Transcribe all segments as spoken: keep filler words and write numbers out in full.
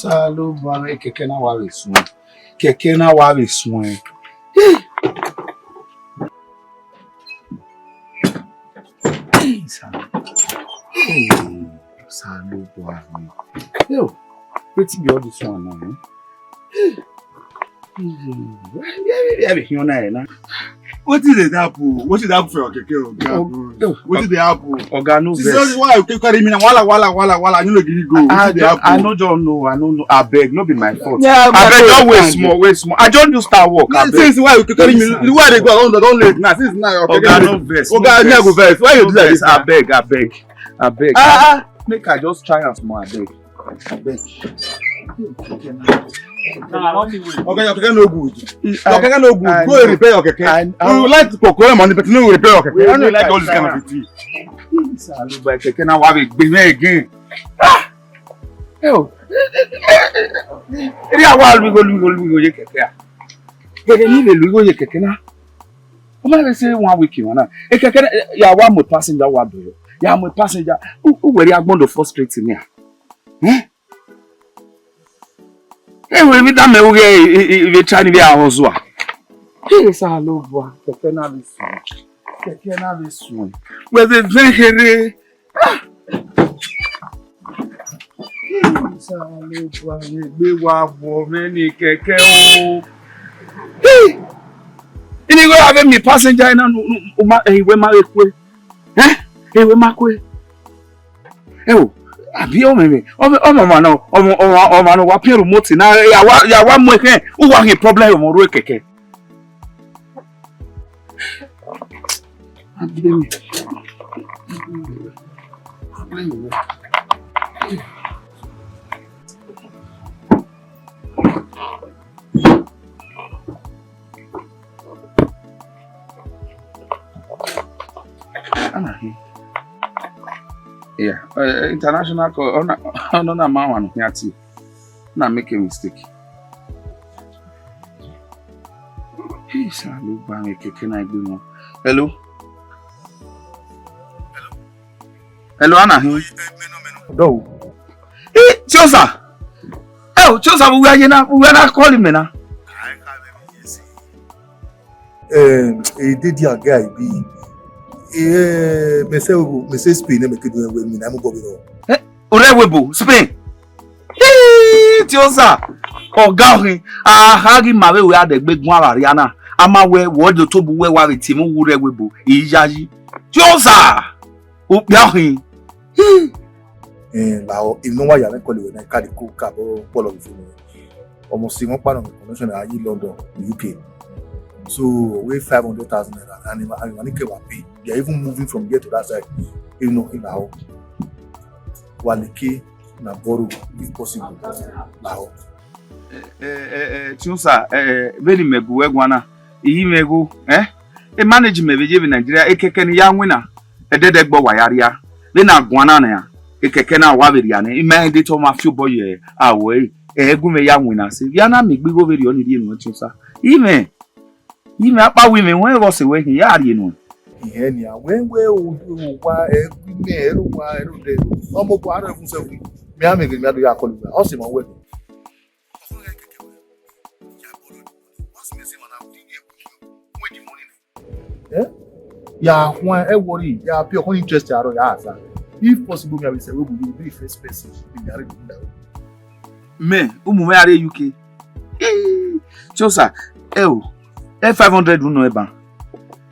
Osanobua, kẹkẹ na wa vbe suẹn. Kẹkẹ na wa vbe suẹn. Hey, Osanobua. Yo, wetin be all this one now, eh? Hey, I be hear una now. Wetin dey happen? Wetin dey happen for your keke, oga? Oh, oh. Wetin dey happen? Oga, no vex. Why you keep carrying me now? Wala, wala, wala, wala. You no gree go. I, wetin dey happen? I no just know. I no know. Abeg, no be my fault. Yeah, abeg, just wait small, wait small. I just do start work. Abeg. Since why you keep carrying me? Why dey go? I don, I don late now. Since now, your keke. Oga, no vex. Oga, no vex. Why you do like this? Abeg, abeg, abeg. Ah, ah. Make I just try am small, abeg. Abeg. Oga, your keke no good. Your keke no good. Go and repair your keke. You like to collect money, but you no repair your keke. I no like all this kind of thing. Osanobua, keke na wa be gbe me again. Ah! Yo. Eri a wa lu igho, lu igho, lu igho ye keke a. Keke ni vbe lu igho ye keke na. Ọ ma vbe say one week na. E keke na, ya wa mu passenger wa do yo. Ya mu passenger. U, u wẹ ria gbọn do frustrate me a. Eh? E wẹ mi da mẹ ughe, i, i, i vbe try ni vbe a hustle a. Hey, Osanobua, keke na vbe suẹn. Keke na vbe suẹn. Wẹ vbe vẹ here. Ah! Osanobua, egbe wa vọ mwẹ ni keke o. Hey! Ini igho avbe mi passenger na, nu, nu, u ma, eh, iwẹ ma vbe kue. Eh? Iwẹ ma kue. Ẹ o, abi ọmọ mwẹ, ọmọ, ọmọ ọmwa nọ, ọmọ, ọmọ, ọmwa nọ wa piẹn remote na, ya wa, ya wa mu ẹkhẹn, u wa hin problem ọmọ ru keke. Ana hin. Yeah, eh, international call. Ọna, ọna na ma wan hin ati. Na make a mistake. Hey, Osanobua, mwẹ keke na egbe wọn. Hello? Hello, ana hin? Ọdọ o. Eh, Tiosa. Eh, Tiosa, vbe uwa ye na, vbe uwa na call mẹ na. Eh, e dedi a guy bi. Eh, mẹ sẹ o, mẹ sẹ Spain, mẹ ke do wẹ mi na mu bọ bi rọ. Eh, o rre ẹvbo ebo, Spain? Hii, Tiosa, ọga ọkhin, a kha ghi ma vbe wẹ a dẹgbe guan vbe arrian na, a ma wẹ wẹ ọ do tobọ uwẹ wa vbe tie mwẹ uwu rre ẹvbo ebo, I yayi. Tiosa, okpia ọkhin. Hii. Eh, lahọ, emwi ne ọ wa ya mwẹ call wẹ na, I ka de ko kabọ kpọlọ vbe phone. Almost one pound of connection a ye London, U K. So, we five hundred thousand naira, and I, I, I need to pay. They are even moving from here to that side. Even knocking now. Waliki na borrow, if possible. Now. Eh, eh, eh, Tiosa, eh, eh, vbene imẹ gu wẹ guan na, I yi mwẹ igho, eh? E manage mẹ vbe ye vbe Nigeria, ekẹkẹ ne I ya winna, ẹdẹdẹgbẹ wa ya rria. Vbene a guan na nian, ekẹkẹ na wa vbe rria nẹ, I ma rẹn de te ọ ma fi obọ ye aro ẹre, ẹ i gu mwẹ ya winna sẹ. Vbe a na miẹn egbe igho vberriọ ni rhie nuẹn, Tiosa? I mwẹ, I mwẹ, akpawẹ I mwẹ, wẹ vbe ọse wẹ hin, ya rhie nuẹn. Ihẹn nia, wẹ wẹ o, o wa ẹgui mẹ, ẹro wa, ẹro dẹ, ọmọ ọkpa arọ ẹvun sẹvun, mẹ a miẹn ghe mẹ a do ya call wẹ, ọ sẹ ma wẹ. Eh? Ya khuan, ẹ worry, ya pay ọkhọn interest aro ya asa. If possible, me, I will say, we will be the first person in the area. Mẹ, umu mwẹ a rre U K. Eh, Tiosa, ẹ o, ẹ five hundred unu ẹ ban.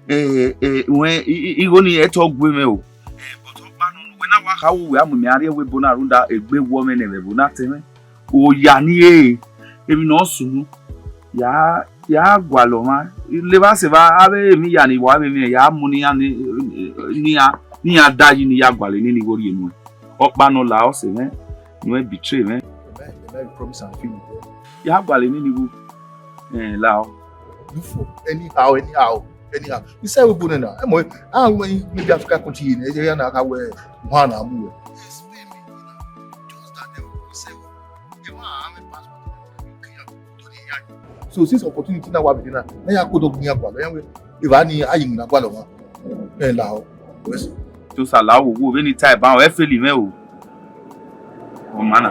Eh, eh, wẹ, i, i, igho ni ẹ tọ gue mwẹ o. Eh, but ọkpa nọ, wẹ na wa kha wu wẹ a mu mẹ a rrie ẹvbo ebo na rhunmwuda egbe wọ mwẹ ne ẹvbo na te mwẹ. Oya ni re, emwi ne ọ sunu, ya, ya gualọ mwa. Levba sẹ evba, avbe emwi ya ni wa vbe mwẹ, ya mu ne iran ni, ni iran, ne iran da yi ne I ya gualọ nene igho rhie nuẹn. Ọkpa nọ la ọse mwẹ, nuẹn betray mwẹ. Amen, amen, promise and finish. Ya gualọ nene igho, eh, la ọ. Look for anyhow, anyhow, anyhow. You say we born now. Ẹ mọ, ah, we maybe Africa country in area na ka we one amu we. Yes, we me do now. Just that they will say we. They want army passport. So since opportunity na wa be na, na ya ko do gbe ya gualọ. Ya we, eva ni ayi na gualọ ma. Eh, la o. Yes. Tiosa, la wo wo, vbene I ta ẹban, ẹ fẹli mwẹ o. Ọ ma na.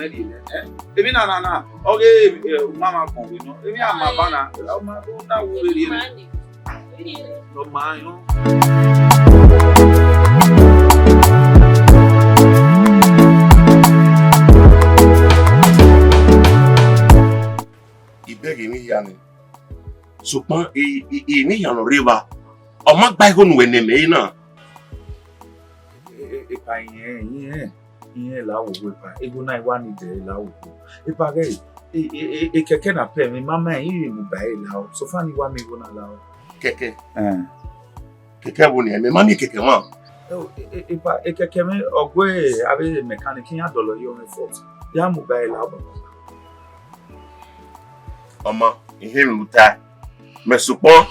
mwẹ rhie nẹ, eh? Emwi na na na, ọ ghe, eh, u ma ma gbọn vbe nọ. Emwi a ma ba na, ọ ma do na wu vbe rhie nẹ. Ọ ma yọn. I bẹghe emwi hia nẹ, sokpan e, e, emwi hia ne ọ rre evba, ọ ma gba igho ne uwẹ nẹ mẹ na. E, e, epa, irẹn, irẹn, irẹn la wo, epa, igho na i wa ni dẹ la wo. Epa ghẹ, e, e, e, ekẹkẹ na pẹ, mẹ ma ma i mu ba ẹre la o. So far ne I wa miẹn igho na la o. Kẹkẹ. Eh. Kẹkẹ wo ni, mẹ ma miẹn kẹkẹ mwa. E, e, e, epa, ekẹkẹ mwẹ, ọ gue avbe mechanic, iran dọlọ yọ mwẹ fault. Ya mu ba ẹre la o, baba. Ọma, I họn emwi ne u ta. Mẹ sokpan,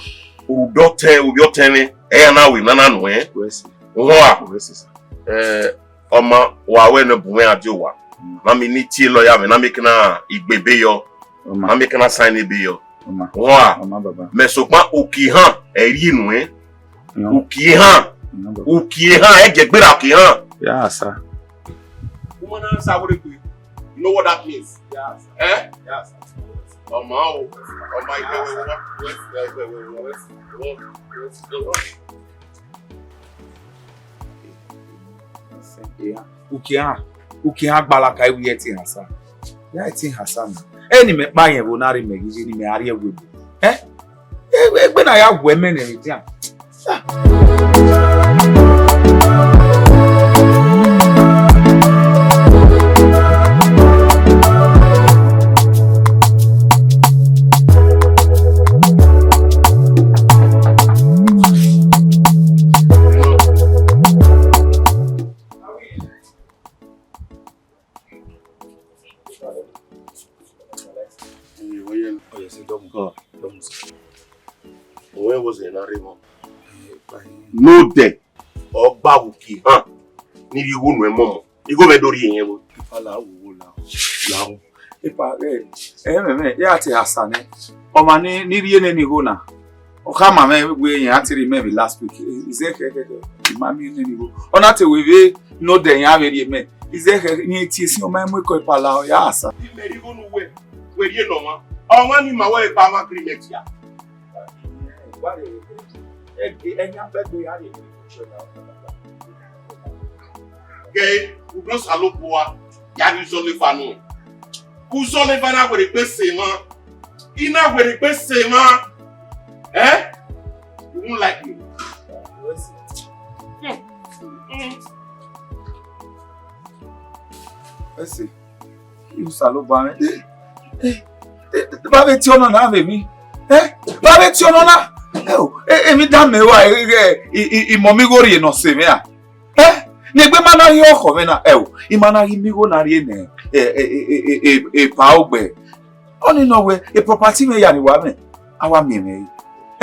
u do ọtẹn, u vbe ọtẹn mwẹ, ẹ ya na ru emwi na nuẹn. Wẹ si. U họn a? Wẹ si, sir. Eh, ọma, wa wẹ ne bu mwẹ rhan die owa. Mm. Na miẹn ne I tie lawyer mwẹ, na miẹn kena igbe ebe yọ. Ọma. Na miẹn kena sign ebe yọ. Ọma. U họn a? Ọma, baba. Mẹ sokpan, uki họn, ẹ rhie nuẹn. Yan. Uki họn. Yan, baba. Uki họn, ẹ gie gberra uki họn. Ya, sir. Woman answer what it be. You know what that means? Yes. Eh? Yes. Ọ ma o, ọ ma ikpẹvbe wa, wẹ, wẹ, wẹ, wẹ, wẹ, wẹ, wẹ, wẹ. Ukian, ukian gbalaka iwi ẹtin hasa. Ya ẹtin hasa na. Eni mẹ kpa yẹn vbo na rre mẹ ghi ne mẹ a rrie ẹvbo ebo. Eh? Egbe na ya wẹ mẹ nẹ dia. Uwẹ wo zẹ na rre mọ? No dẹ, ọ gba uki han, ni rhie igho nuẹn mọmọ, igho mwẹ do rhie yẹn vbo? Epa la wo wo la o, la o. Epa, ẹ, ẹ, mẹ, mẹ, ya te hasa nẹ. Ọmwa ni, ni rhie nene igho na. Ọ khama mwẹ wẹ iran te rhie mẹ vbe last week. Izẹ khẹkhẹkhẹ, I ma miẹn nene igho. Ọ na te wẹ vbe no dẹ iran vbe rhie mẹ. Izẹ khẹ, ni tie sin ọma mu ekọ epa la, ọ ya hasa. Imẹ rhie igho nu wẹ, wẹ rhie nọ ọmwa. Ọmwa ni ma wẹ epa ọmwa agreement ya. Ghe, u do Osanobua ya ghi zọlọ eva nuẹn. U zọlọ eva na werriegbe sẹ emwa. I na werriegbe sẹ emwa. Eh? You won't like me. Ẹse, Osanobua mwẹ. Vbe a vbe tie ọnọna vbe emwi? Eh? Vbe a vbe tie ọnọna? Ẹ o, e, emwi da mẹ rua, ẹ, ẹ, I, I, I mọ mẹ igho rhie ne ọ sẹ mwẹ ra? Eh? Ne egbe ma na ghi ọkhọ mwẹ na, ẹ o, I ma na ghi miẹn igho na rhie nẹ, e, e, e, e, e, epa ogbẹ. Ọni nọ wẹ, e property mwẹ ya ni wa mwẹ, a wa miẹn mwẹ re.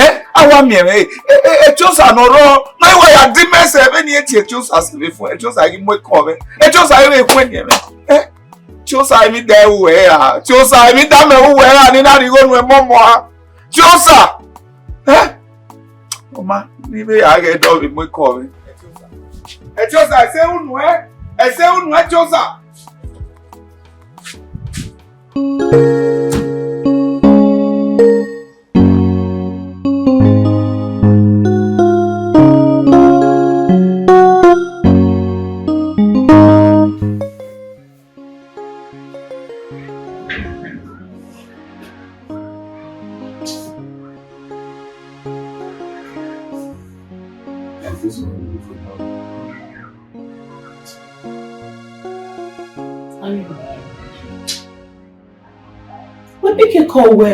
Eh? A wa miẹn mwẹ re. E, e, Etiosa ne ọ rrọọ, ne ọ wa ya di mẹ sẹ vbene e tie Etiosa sẹ vbe fo, Etiosa ghi mu ekọ mwẹ, Etiosa ghi vbe khuẹnniẹn mwẹ. Eh? Etiosa, emwi da ẹ ru wẹ ra? Etiosa, emwi da mẹ ru wẹ ra, ne I na rhie igho nuẹn mọmọ a? Etiosa! Eh? Ọ ma, ne I vbe ya ghẹ dọ vbe mu ekọ mwẹ. Etiosa, ẹse unu ẹ, ẹse unu ẹ, Etiosa. Wẹ pick a call wẹ?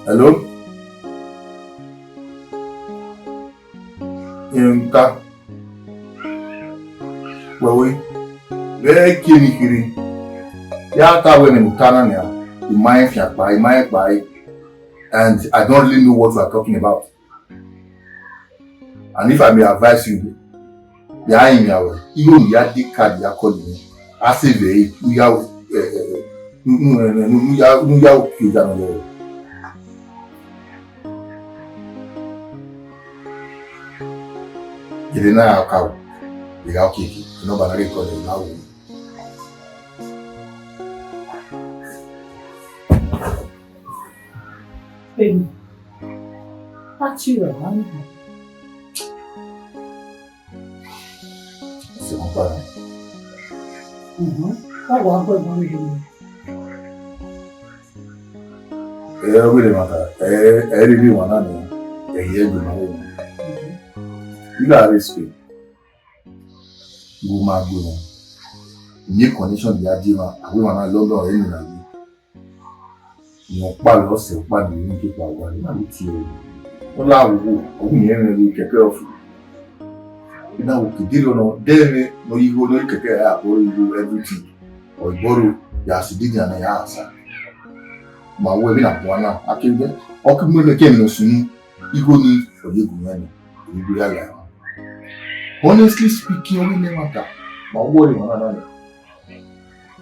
Hello? Nka. Wẹ we, vbe kie ni kherhe. Ya ta wẹ ne mu ta na nia, I ma rẹn fian kpa, I ma rẹn kpa. And I don't really know what you are talking about. And if I may advise you, ya rinmwian ruẹ, igho ne u ya dẹ card ya call mwẹ, a save ẹre, u ya, eh, eh, eh, u, u, eh, eh, u ya, u ya uki oja nọ yọ. Gele na ya ka o, I gha uki eke, number na ghe call, I gha ru. Baby, a ti rẹ wa nìyẹn. Ẹsẹ̀ kan padà. Mhm. Báwo á gbọ́ ìbọn rẹ̀ lónìí? Ẹ, ọ wẹ lẹ ma ta, ẹ, ẹ rí bí wọn náà nìyẹn. Ẹ yẹ ẹ gbẹmọ wẹ wọn. Mhm. You gotta respect. Wo ma gbe wọn. Imi condition ya die ma, a wẹ wọn na London, ẹ ni na ye. Wọn kpa vbe ọsẹ ọkpa ni unu ke kpa wa, na vbe tie ẹre. Ọ la wo, ọ wu yẹn mwẹ vbe kẹkẹ ọfu. Na wo kidiri ọnọ, dẹ mwẹ nọ yi igho nọ yi kẹkẹ, a bọrọ igho everything. Ọ i bọrọ, ya si didi ana ya sa. Ma wo ẹmwẹ na bua na, a kegbe. Ọ ke mu ẹmwẹ ke ẹmwẹ ne ọ sunu, igho ni, ọ ye gu mwẹ nẹ, emwi do ya la ẹmwẹ. Honestly speaking, ọ ghi nẹ ẹmwata, ma wo ẹre emwa na na nẹ.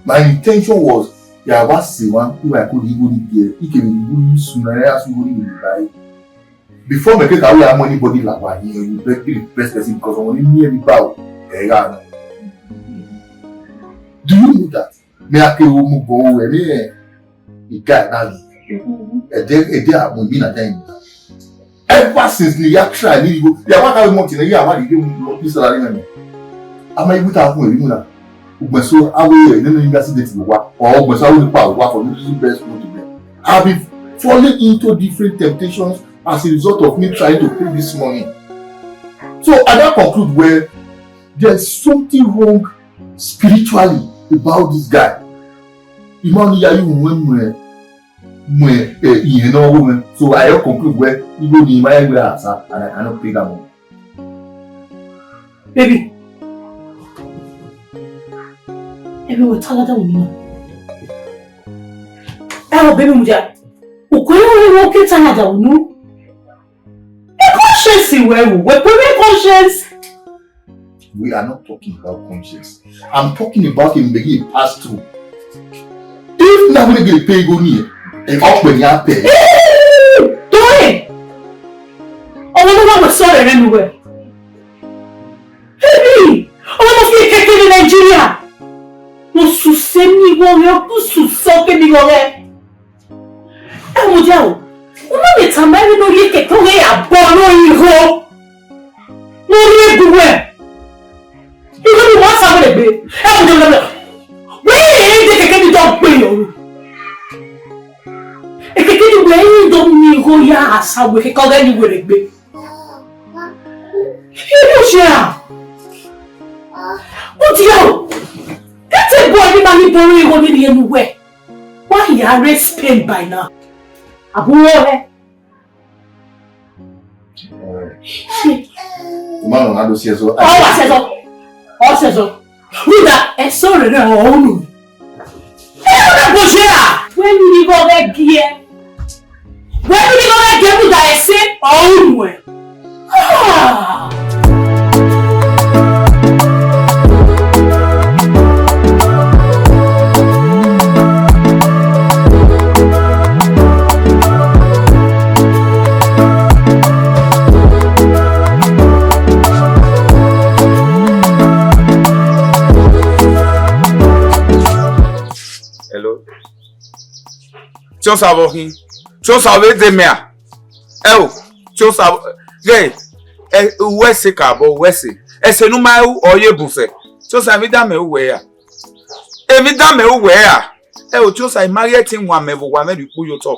My intention was, ya wa sẹ emwa, iwa ko di igho ni biẹ, I kevbe ni igho ni sunu, ya sunu igho ni biẹ. Before mẹ ke ka wẹ a mu anybody la wa hin, you be, be the best person because ọmọ ni miẹn vbe iba o, ẹ gha nọ. Do you know that? Me a ke wo mu go we ni, eh, the guy na ni. Ẹdẹ, ẹdẹ a mu mi na dan. Ever since ni ya try ni go, ya wa ka we month ni, ya wa di mu monthly salary na ni. Ama ibu ta kun eri mu na. Ugbẹn so, awe, eh, nene university de ti wa. Or ugbẹn so, awe ni pa wa for music best school to be. I've been falling into different temptations as a result of me trying to pay this money. So I now conclude where there's something wrong spiritually about this guy. Ima ni ya yu mu mu mu, eh, iye na wo me. So I now conclude where even ni ima ya asa, and I cannot pay that money. Baby. Baby, we talk that with me. Oh, baby, mudia. Ukwere wo ke talk that with you. A conscience we, we put a conscience. We are not talking about conscience. I'm talking about him being a pass through. If na we get pay go ni, e ọkpẹ ni a pay. Toyin! Ọmọ náà wà sọ̀rọ̀ rẹ nu wẹ̀. Baby! Ọmọ náà fi kẹ̀kẹ́ ní Nàìjíríà. Wọ́n sùn sẹ́mi wọ́n rẹ̀, wọ́n sùn sọ́kẹ́ mi wọ́n rẹ̀. Ẹ wo dia o, u ma vbe tama ẹmwẹ ne ọ rhie kẹkẹ ọghe ya bọ ne ọ rhie igho, ne ọ rhie gu wẹ. Igho ni wa sa wẹ gbe. Ẹ wo dia o, wẹ ẹ de kẹkẹ ni dọ gbe yọ ru. Ekẹkẹ ni wẹ ẹ do ni igho ya sa wẹ kẹkẹ ọghe ni wẹ gbe. Ibu ṣe ra? Wo dia o, ete bọ ni ma ni bọ igho ni rhie nu wẹ. Why you are Spain by now? Àbúrò rẹ. Ṣé? Ìmọ̀ ọ̀nà ló ṣe sọ. Ọ wá ṣe sọ. Ọ ṣe sọ. Rúdà, ẹ sọ̀rọ̀ rẹ̀ ọ̀hún nù. Ẹ yóò dẹ̀ bọ̀ ṣe rà. Wẹ́n ní ní bọ́ bẹ́ẹ̀ gí ẹ. Wẹ́n ní ní bọ́ bẹ́ẹ̀ gí ẹ, Rúdà, ẹ ṣe ọ̀hún nù ẹ. Ah! Hello. Tiosa vbe ọ khin? Tiosa vbe de mẹ a? Ẹ o, Tiosa, ghẹ, ẹ, uwẹ ẹse ka bọ, uwẹ ẹse. Ẹse ne u ma ru, ọ ye bun sẹ. Tiosa, emwi da mẹ ru wẹ ra? Emwi da mẹ ru wẹ ra? Ẹ o, Tiosa, I ma ghi ẹtin wan mẹ vbe owa mwẹ rhie ukpu ye otọ.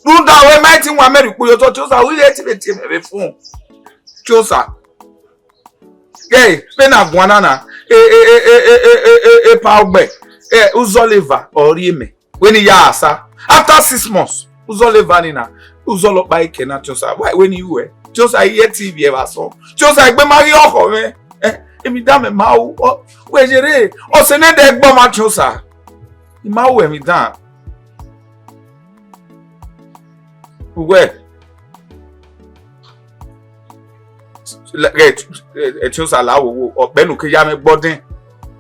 Rhunmwuda wẹ ma ẹtin wan mẹ rhie ukpu ye otọ, Tiosa, u ghi ẹtin vbe tie mẹ vbe phone. Tiosa. Ghẹ, vbene a guan na na, e, e, e, epa ọgbẹ, e, uzọla eva ọ rhie mẹ. Wẹ ne I ya sa. After six months, uzọla eva ni na, uzọla ọkpa i kẹ na, Tiosa. Why wẹ ne I ru ẹ? Tiosa, I ye T V evba sọn. Tiosa, egbe ma ghi ọkhọ mwẹ. Eh, emwi da mẹ ma ru, ọ, wẹ yerre, ọ sẹ ne ẹdẹ gbe ọmwa, Tiosa. I ma ru emwi dan. Uwẹ, ẹ, ẹ, Tiosa, la wowo, ọkpẹ ne u ke ya mwẹ gbe ọdẹn,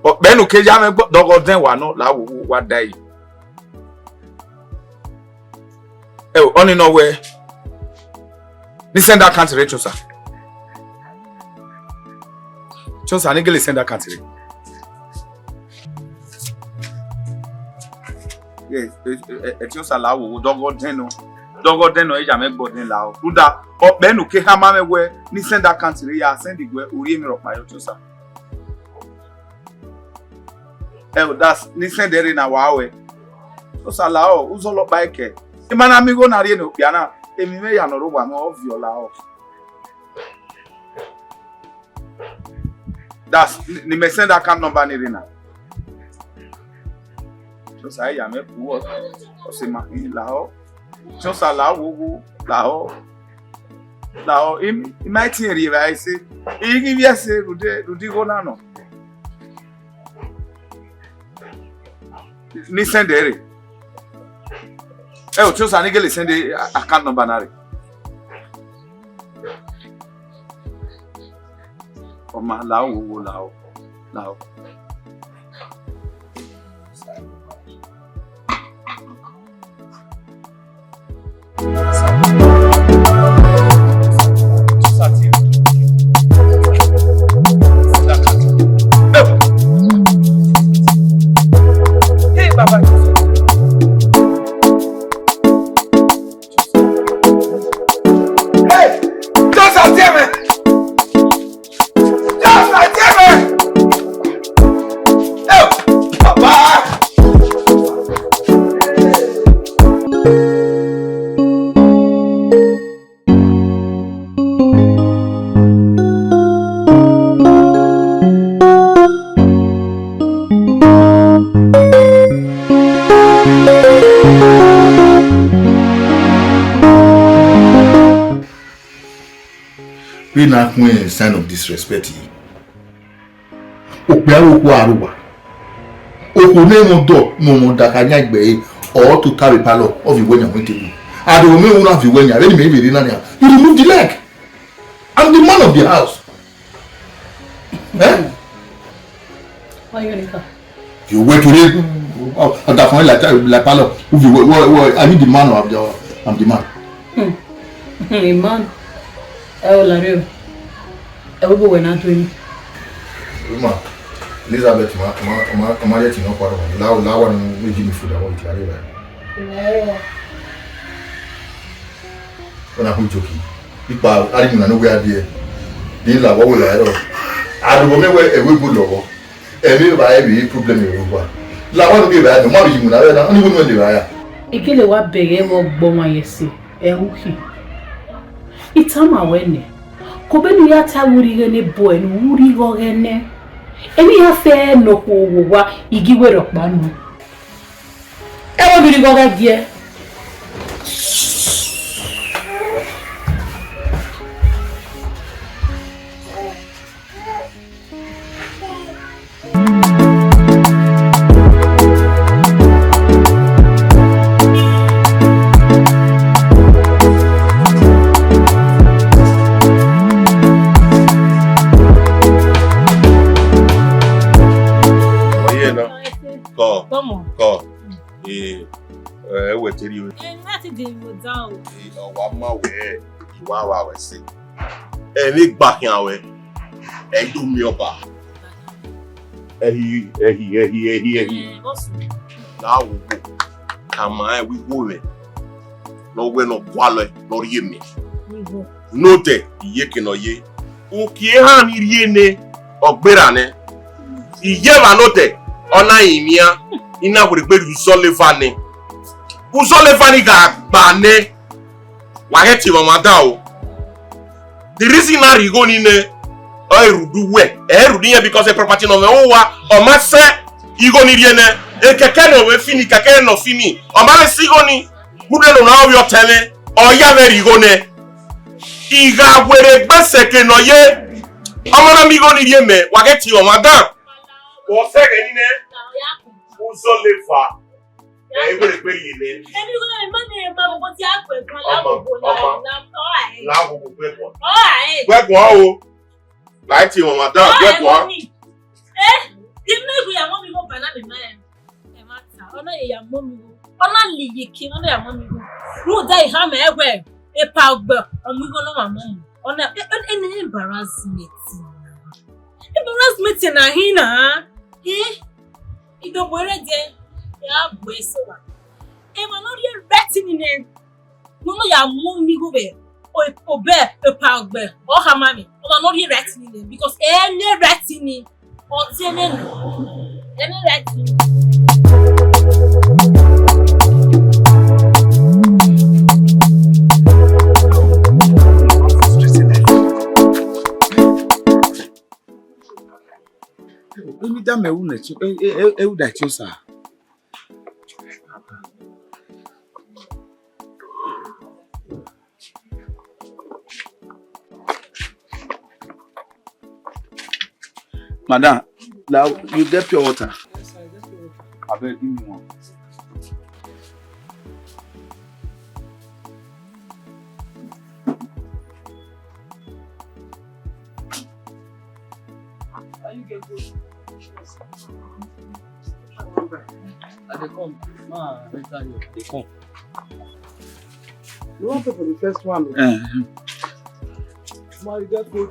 ọkpẹ ne u ke ya mwẹ gbe, dọghe ọdẹn wa nọ, la wowo, wa da yi. Ẹ o, ọni nọ wẹ, ne I send account rre, Tiosa. Tiosa, ne I gele send account rre. Yes, ẹ, ẹ, ẹ, Tiosa, la wowo, dọghe ọdẹn nọ, dọghe ọdẹn nọ, e ya mwẹ gbe ọdẹn la o. Rhunmwuda, ọkpẹ ne u ke khama mwẹ wẹ ne I send account rre, ya send guẹ, u rhie emwi rhọkpa yọ, Tiosa. Ẹ o, da ne I send ẹre na wa ruẹ. Tiosa, la o, uzọla ọkpa i kẹ. I ma na miẹn igho na rhie ne okpia na, emwi mwẹ ya nọ rre owa mwẹ, ọ viọ, la o. That's ni mẹ send account number ni rre na. Tiosa, ya mwẹ ku, ọ sẹ ma hin, lahọ. Tiosa, la wowo, lahọ. Lahọ, I, I ma tie rri evbare ẹse. I ghi vbiẹ ẹse rhunmwuda, rhunmwuda igho na nọ. Ne I send ẹre. Ẹ o, Tiosa, ne I gele send account number na rre. Ọ ma, lahọ, wowo, lahọ, lahọ. Damn it! Damn it! Damn it! Oh, Papa! Vbene a khuẹn sign of disrespect yi, okpia vbe okhuo aro owa. Okhuo ne ẹmwẹ ọdọ ne ọmọ da kha yan egbe ẹre, ọ to ta vbe palọ, ọ viọ uwẹ yan mu table. Aro mwẹ wu na viọ uwẹ yan, vbene imẹ vbe rre na nian, you remove the leg. I'm the man of the house. Eh? Why you dey come? You wait to read. Adafọn la la palọ. Uvi, wait, wait, wait. I need the man of the, I'm the man. Hmm. A man. Ẹ o lare o. Ẹ wo bo wẹ na do emi. Uma, Elizabeth, ma ma ma ma yẹ ti nọ kpa rọ. La la wa ni give me food, I want it. Are you right? Ọna khu joki. Ikpa arimu na ne uwẹ a die. Ni la wọ wẹ la ẹrọ. Arogho mẹ wẹ ẹvbo ebo lọghọ. Ẹmwẹ evba ẹvbi problem ẹvbo wa. La wọ ne uwẹ evba ẹvbi, ma vbe yi mu na vbe na, ọni wẹ ne uwẹ le evba ya. I kele wa bẹghe vbe ọgbọ ọmwa ye ẹse, ẹ ru khin. I tama wẹ nẹ, kobenu ya ta vbe urhi ighẹ ne bọe ne u urhi ighẹ ọghẹ nẹ. Emwi ya fẹ ne okhuo wo owa, I ghi werriẹ ọkpa nọ. Ẹ wo vbe irigho ghẹ giẹ. Oye na. Kọ. Kọmọ. Kọ. Ee, ẹ wẹ te rhie. Ẹ na ti de mo da o. Ee, ọ wa ma wẹ, I wa wa wẹ ẹse. Ẹ vbe gba khian wẹ, ẹ do miẹn ọba. Ẹhi, ẹhi, ẹhi, ẹhi, ẹhi. Ẹ, boss. La wo wo. Tama ẹ wẹ igho mwẹ. Ne ọ wẹ ne ọ gualọ, ne ọ rhie mẹ. Igho. Notẹ, iyeke ne ọ ye. Uki ehan ni rhie nẹ, ọ gberra nẹ. Iye evba notẹ, ọ na rinmwian, I na werriegbe rhie uzọla eva nẹ. Uzọla eva ni gha gba nẹ, wa ghẹ tie mwẹ ọmwa dan o. The reason na rhie igho ni nẹ, ọ i rhie udu wẹ, ẹ i rhie udu iyẹn because property ne ọ mwẹ uwa, ọ ma sẹ igho ni rhie nẹ, ekẹkẹ ne ọ mwẹ fi ni, kẹkẹ ne ọ fi ni, ọ ma vbe sẹ igho ni. Rhunmwuda ne ọ na ovbi ọtẹn mwẹ, ọ ya mwẹ rhie igho nẹ. I gha werriegbe sẹ eke ne ọ ye, ọmọ na miẹn igho ni rhie mẹ, wa ghẹ tie ọmwa dan. Vbe ọ sẹ ẹghẹ ni nẹ, uzọla eva, ẹ i werriegbe rhie nẹ. Ọmọ, ọmọ, la wo wo gbẹguan. Gbẹguan o. La tie ọmwa dan, gbẹguan. Eh, the minute we are mommy go banana man. Ẹ ma ta, ọ na ya mọ mi o. Ọ na lele iyeke, ọ na ya mọ mi o. Rhunmwuda I khama ẹre wẹ, epa ọgbẹ, ọ mu igho ne ọ ma mọ mu. Ọ na, ẹ, ẹ, ẹ, embarrassment. Embarrassment na hin na. Eh? Idobo rẹ dẹ, ya bu eso wa. Emwa ne ọ rhie right ni nẹ. Ne ọ ya mu mi igho vbe o-, obẹ, epa ọgbẹ, ọ khama mwẹ. Ọmwa ne ọ rhie right ni nẹ, because ẹ ne right ni. Ọtiẹnẹ nọ. Ẹ ne right ni. Emi da mẹ ru nẹ, e, e, e, e ru da ẹtin osa. Madam, now you get pure water? Yes, I get pure water. Abeg, give me one. How you get good? I dey come. Ma, enter here. Dey come. You wan pay for the first one? Eh. Ma, you get good.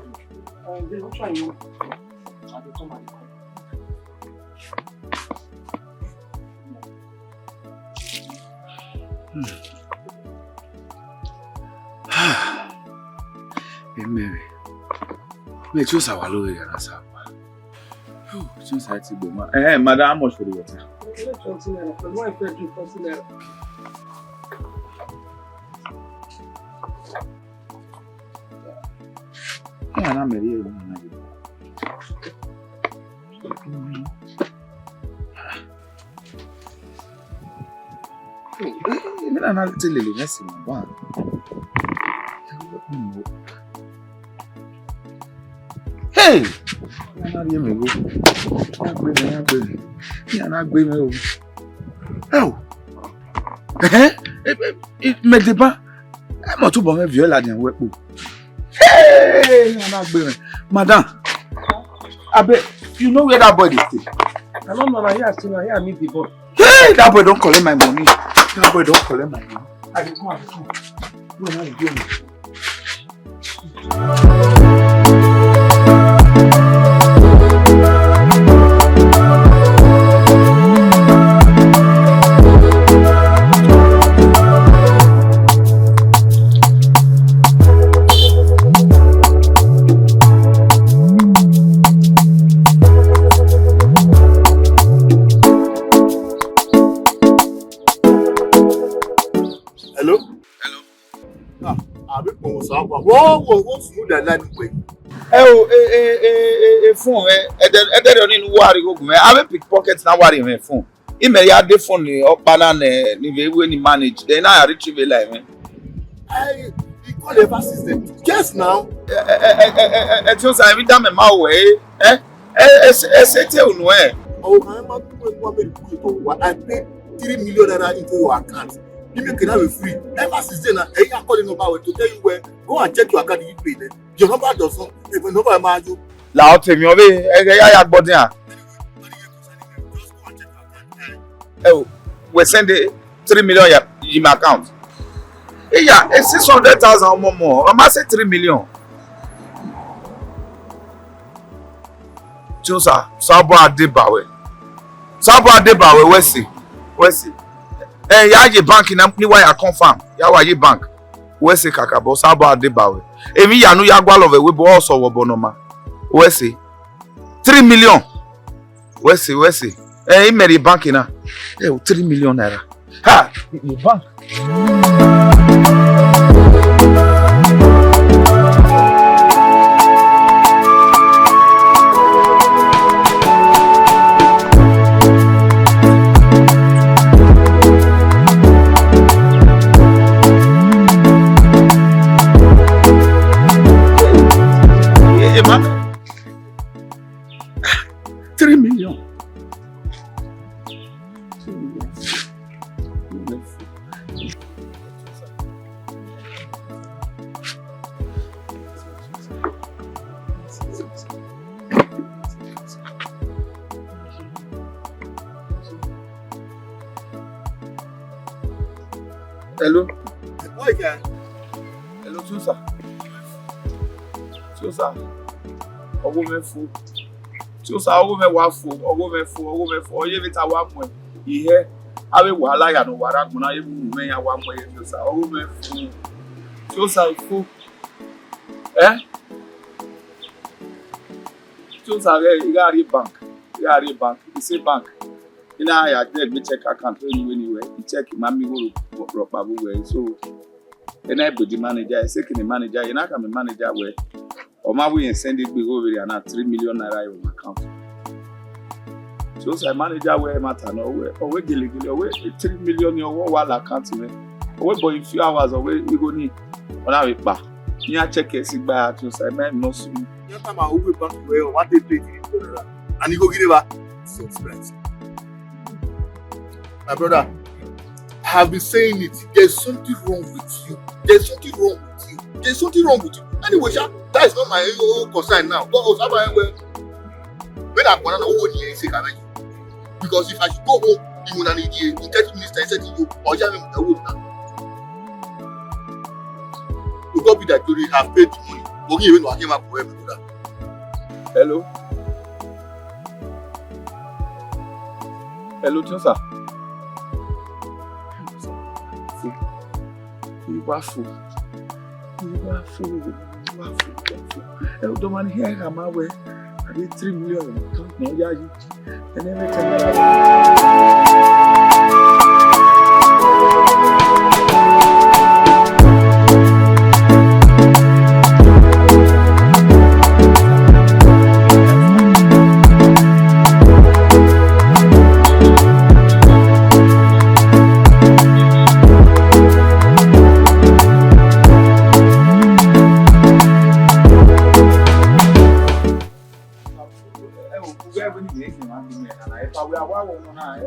Uh, then which one you want? I dey come, I dey come. Hmm. Mary, me just our lawyer na sa. Oh, just I to go, ma. Eh, madam, how much for the water? Twenty naira. But why if I drink forty naira? Yeah, na Mary, yeah, na. Hey, hey, hey, me na na te lele mwẹ si ma ba. Hey! Ya na rhie mwẹ igho. Ya gbe mwẹ, ya gbe mwẹ. Ya na gbe mwẹ o. Ẹ o. Ẹhẹn. Ẹ, ẹ, ẹ, mẹ deba. Ẹ mọ tobọ mwẹ viọ ladian wẹ kpo. Hey, ya na gbe mwẹ. Madam, abeg, you know where that boy dey stay? I don't know, na here I see, na here I meet the boy. Hey, that boy don collect my money. That boy don collect my money. I dey come, I dey come. Where na you dey? Hello? Hello? Ah, àbí kò sá wà. Whoa, whoa, whoa, smooth that line way. Ẹ o, e, e, e, e, e phone, ẹ, ẹ dẹ, ẹ dẹ rẹ nínú wàrí ogun, ẹ, avbe pickpocket na wàrí mẹ phone. Imẹ ya de phone ni ọkpa na nẹ, ni vbe wẹ ni manage, then na ya retrieve line mẹ. I, he call ever since then. Yes, now. Ẹ, ẹ, ẹ, Tiosa, emwi da mẹ ma wẹ, ẹ, ẹ, ẹ, ẹ, ẹ, te unu, ẹ. Oh, I remember when one made it to, I paid three million naira into your account. You make it out free. Ever since then, I, I call the number to tell you where, go and check your account, you pay them. Your number does not, if your number ma you. La ọ temi ọ vbe, ẹ, ẹ, ya, ya gbọdian. Ẹ o, we send three million ya, yi my account. Iya, e six hundred thousand ọmọ mọ, ọ ma sẹ three million. Tiosa, Osanobua deba wẹ. Osanobua deba wẹ, wẹ sẹ, wẹ sẹ. Ẹ, ya ye bank na, ni wa ya confirm, ya wa ye bank. Wẹ sẹ kakabọ, Osanobua deba wẹ. Emwi ya nu ya gualọ vbe webo, ọ sẹ vbe obọ nọ ma. Wẹ sẹ. Three million. Wẹ sẹ, wẹ sẹ. Ẹ, imẹ rhie bank na. Ẹ, three million naira. Ha! Ye bank. Three million. Hello. Hello, Tiosa. Tiosa. Ọgho mwẹ fo. Tiosa, ọgho mwẹ wa fo, ọgho mwẹ fo, ọgho mwẹ fo. Ọ ye vbe te a wa muẹn. Ihẹ, avbe wahala ya ne ọ wa rre agbọn na, ye vbe unu mwẹ ya wa muẹn ye Tiosa, ọgho mwẹ fo. Tiosa, i fo. Ẹ? Tiosa ghẹ, I gha rrie bank, I gha rrie bank, I sẹ bank. I na ya dẹ egbe check account vbene uwẹ ni wẹ, I check ma miẹn igho rhọkpa vbe uwẹ, so. Ena ebo di manager, I sẹ ke ne manager, I na khama manager wẹ, ọ ma wẹ irẹn send egbe igho vberriọ na three million naira ye mwẹ account. So sẹ manager wẹ ẹmwata nọ, ọ wẹ, ọ wẹ gelegele, ọ wẹ three million ni ọ wẹ ọ wa la account mwẹ. Ọ wẹ but in few hours, ọ wẹ igho ni, ọ na vbe kpa. Iran check ẹre si gba, Tiosa, ma emwi nọ sunu. Iran tama uwu bank wẹ, ọ wa dey pay three million naira. And igho ghi rre evba? Sales price. My brother, I have been saying it. There's something wrong with you. There's something wrong with you. There's something wrong with you. Anyway, sha, that is not my own concern now. Go out, have a well. When I wanna know what you say, can I? Because if I should go home, you wanna need you. In thirty minutes, I said to you, or you have a wood now. To God be that glory, have paid the money. But you know, I came up for him, brother. Hello. Hello, Tiosa. Fo. Iwa fo. Iwa fo. Ẹ, ọdọ ọmwa ni hia gha ma wẹ, a de three million ne ọ ya yi. Ẹnẹ mwẹ tẹ.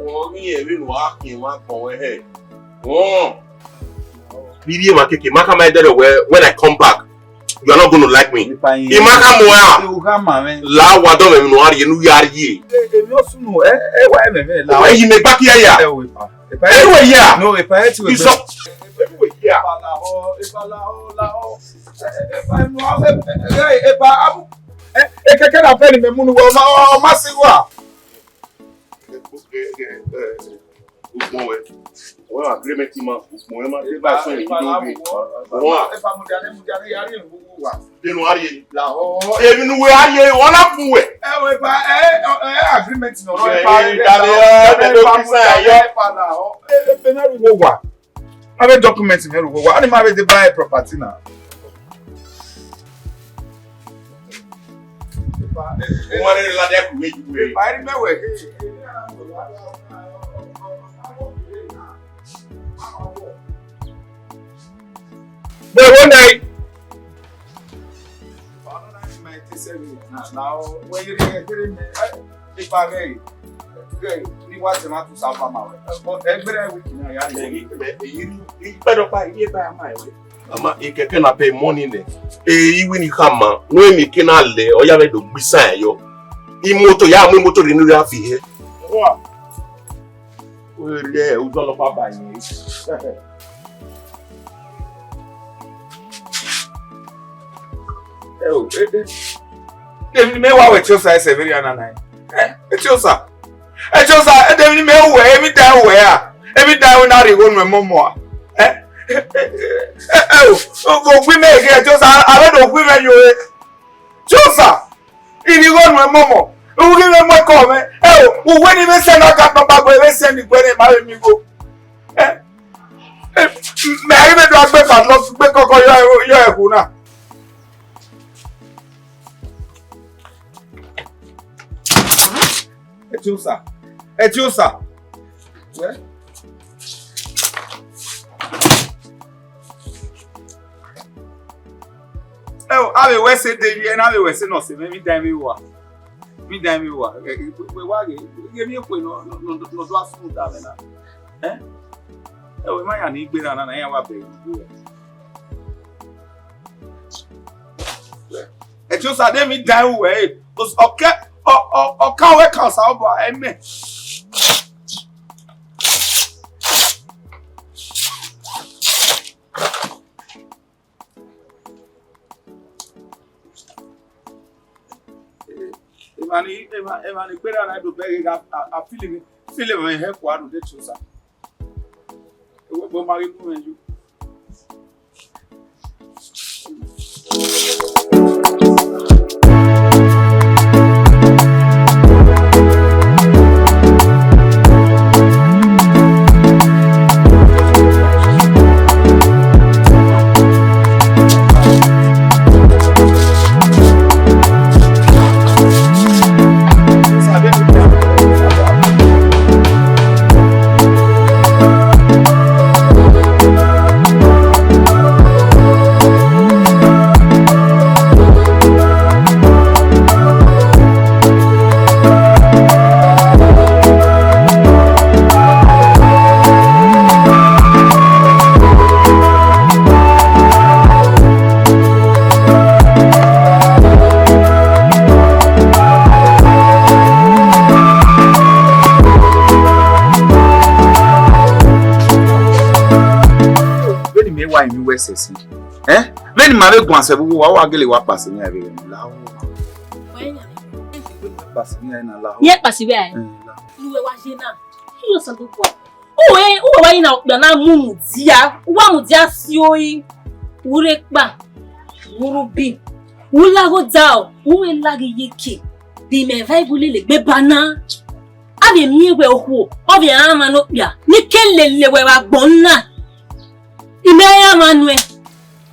Wẹ ghi rẹn vbene uwa khian emwa agbọn ruẹ hẹ? Vbe I rhie emwa keke, ma khama ẹdẹrẹ wẹ, when I come back, you are not going to like me. I ma khama ua. La wa dọ mwẹ emwi ne u gha rhie, ne u ya rhie. Emwi osunu, ẹ, ẹ wa ẹmwẹ mwẹ la. Wẹ yi mẹ gba kia ya. Ẹ wo epa. Epa. Ẹ wẹ ya. No, epa ẹ ti wẹ. Izọ. Ẹ wẹ ya. Epa lahọ, epa lahọ, lahọ. Epa, epa, epa, abu. Ẹ, ekeke na pẹ ne imẹ mu ne uwẹ, ọ ma, ọ ma si uwa. Ugbọn wẹ. Wẹ agreement ma, ugbọn wẹ ma, epa, epa, epa, epa, epa, epa, mudia ne, mudia ne, ya rhie uwa. Denu a rhie. Lahọ. Emwi ne uwẹ a rhie, ọ na bu wẹ. Ẹ wẹ epa, ẹ, ẹ, agreement nọ, ẹ, epa, ẹ, epa, dale, epa, ẹ, epa, epa, mudia, epa, lahọ. Ẹ, ẹ, ebe na ru uwa. Avbe document mwẹ ru uwa, ọni ma vbe deba property na. Uwa rere ladian ku vbe ju wẹ. Epa, eri mẹ wẹ. Bro, one night. Ama, ekeke na pay money nẹ. E, iwinna khama, wẹ emwi ke na lẹ, ọ ya vbe do gbe isan yọ. Imoto, ya mu imoto rre ne u ya fi hẹ. Wẹ rẹ, u dọlọ kpa ba yẹn. Ẹ o, e, e. Devni mẹ wa wẹ Etiosa ẹsẹ vberriọ na na. Ẹ, Etiosa. Etiosa, devni mẹ wẹ, emwi dan wẹ a. Emwi dan wẹ na rhie igho nuẹn mọmọ a. Ẹ, ẹ, ẹ, ẹ, o, o, o gui mẹ ghe Etiosa, a vbe do gui mẹ yo e. Etiosa, I rhie igho nuẹn mọmọ, u ghi vbe mu ẹko mwẹ, ẹ o, uwẹ ni vbe sẹ ne a ka tọn ba gbe vbe sẹ ni gbe ne ma vbe miẹn igho. Ẹ, ẹ, mẹ ghi vbe do gbe padlock gbe kọkọ yọ, yọ ẹhu na. Etiosa, Etiosa. Wẹ. Ẹ o, avbe wẹ sẹ de vbiẹ na, avbe wẹ sẹ nọ sẹ mwẹ, emwi dan vbe wa. Emwi dan vbe wa. Ẹ, ẹ, wẹ wa ghe, ghe emwi ekhue nọ, nọ, nọ, nọ do asun da mwẹ na. Ẹ? Ẹ o, ima yan ni gbe na na, na iran wa bẹghe igbe. Etiosa, de emwi dan ru wẹ, e. Ọka, ọ, ọ, ọka wẹ kan Osanobua, amen. Emwa ni, emwa, emwa ni gberra na do bẹghe gha, a, a feel, feel mwẹ hẹ kua rhunmwuda Etiosa. Ewẹ ebo ma ghi mu mwẹ yo. Vbene imẹ wa rinmwian uwẹ sẹtin, ẹ? Vbene ima vbe guan sẹ vbe uwu owa, wa gele wa kpasẹ iran vbe ẹghẹ ne lahọ. Kpasẹ iran na lahọ. Iran kpasẹ iran. Ẹ, lahọ. Ne uwẹ wa ye na, iye Osanobua. Uwẹ, uwẹ wa yi na okpia na mu mudia, u wa mudia si ori, u rre kpa. Urubi, u laghe odaro, u vbe laghe iyeke, de imẹ va iwu lele egbe ba na. A vbe miẹn wẹ okhuo, ọ vbe rhan mwa ne okpia, ne I ke lele wẹ vbe agbọn na. Imẹ rhan mwa nuẹn.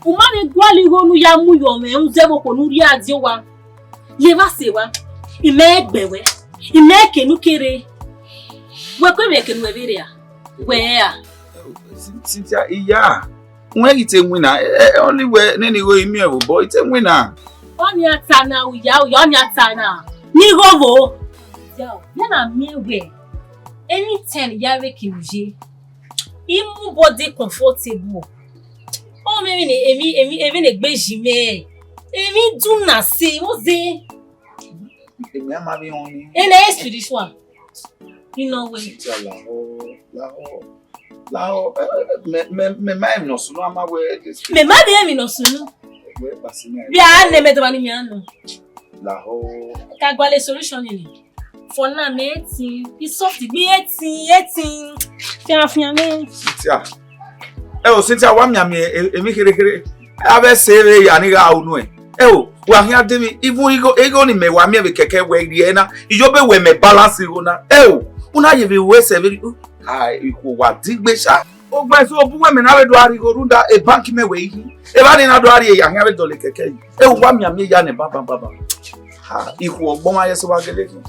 U ma vbe gualọ igho ne u ya mu yọ mwẹ, rhunmwuda ẹvbo okhuo ne u rhie a die owa. Ye evba sẹ evba, imẹ gbe wẹ, imẹ ke ne u ke rre. Wẹ ku emwi ẹkẹ ne uwẹ vbe rre a? Wẹ ra? Cynthia, iya, wẹ ghi te winna, ẹ, ẹ, ọni wẹ nene igho imiẹn vbe obọ, I te winna. Ọni a ta na, uya, uya, ọni a ta na. Ne igho vbo? Ya, ya na miẹn wẹ, emwi ten ya vbe kinu ye. I mu body comfortable. Ọ mwẹ emwi ne, emwi, emwi, emwi ne egbe yi mwẹ. Emwi duna se, wo ze. Emwi a ma vbe họn ni. Ena e spiritual. You know we. Cynthia, lahọ, lahọ, lahọ. Eh, eh, mẹ, mẹ, mẹ ma emwi ne ọ sunu, a ma wẹ. Mẹ ma de emwi ne ọ sunu. Wẹ kpasi mẹ. Bia ne mẹ dọba ni mẹ ano. Lahọ. Ka gualọ solution ni. For now, mẹ ẹtin, I soft, gbe ẹtin, ẹtin. Fian, fian nẹ. Cynthia. Ẹ o, Cynthia, wa mianmian e-, emwi kherhe kherhe. A vbe sẹ vbe ya ni gha unu ẹ. Ẹ o, wa khian de mi, even igho, igho ni mẹ wa miẹn vbe kẹkẹ wẹ rhie na. Iyo be wẹ mẹ balance igho na. Ẹ o, u na ye vbe wẹ sẹ vbe, ah, ikhuo wa digbe sha. Ogba eso obu wẹ mẹ na vbe do a rhie igho rhunmwuda e bank mẹ wẹ ihi. Evba ni na do a rhie ya khian vbe dọlọ kẹkẹ yi. Ẹ o, wa mianmian ya nẹ banbanbanban. Ha, ikhuo ọgbọn ma ye sẹ wa gele khin.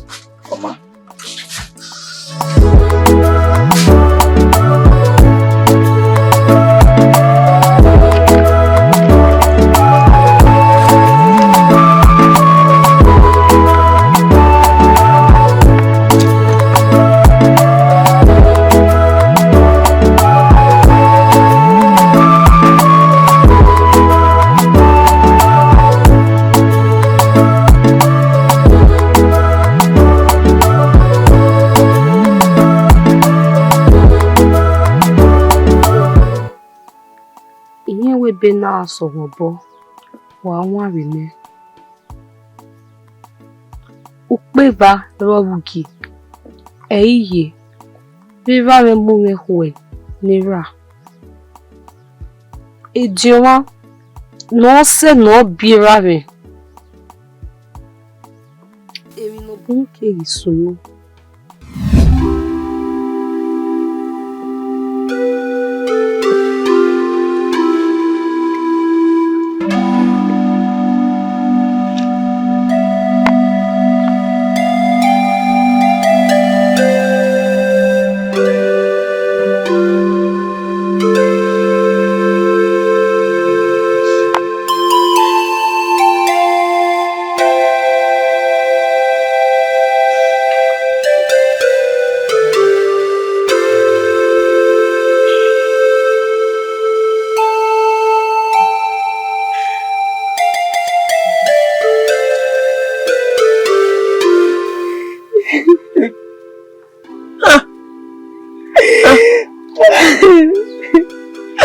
Ọ ma. Irẹn wẹ ebe na sẹ ọmwa obọ, wa wan vbe nẹ. Ukpe eva rre ọvbugie, ẹ i ye, vbe evba mwẹ mu mwẹ khuẹ ne erha. Ediọn mwa ne ọ sẹ ne ọ biẹ erha mwẹ. Emwi ne ọ bun keghi sunu.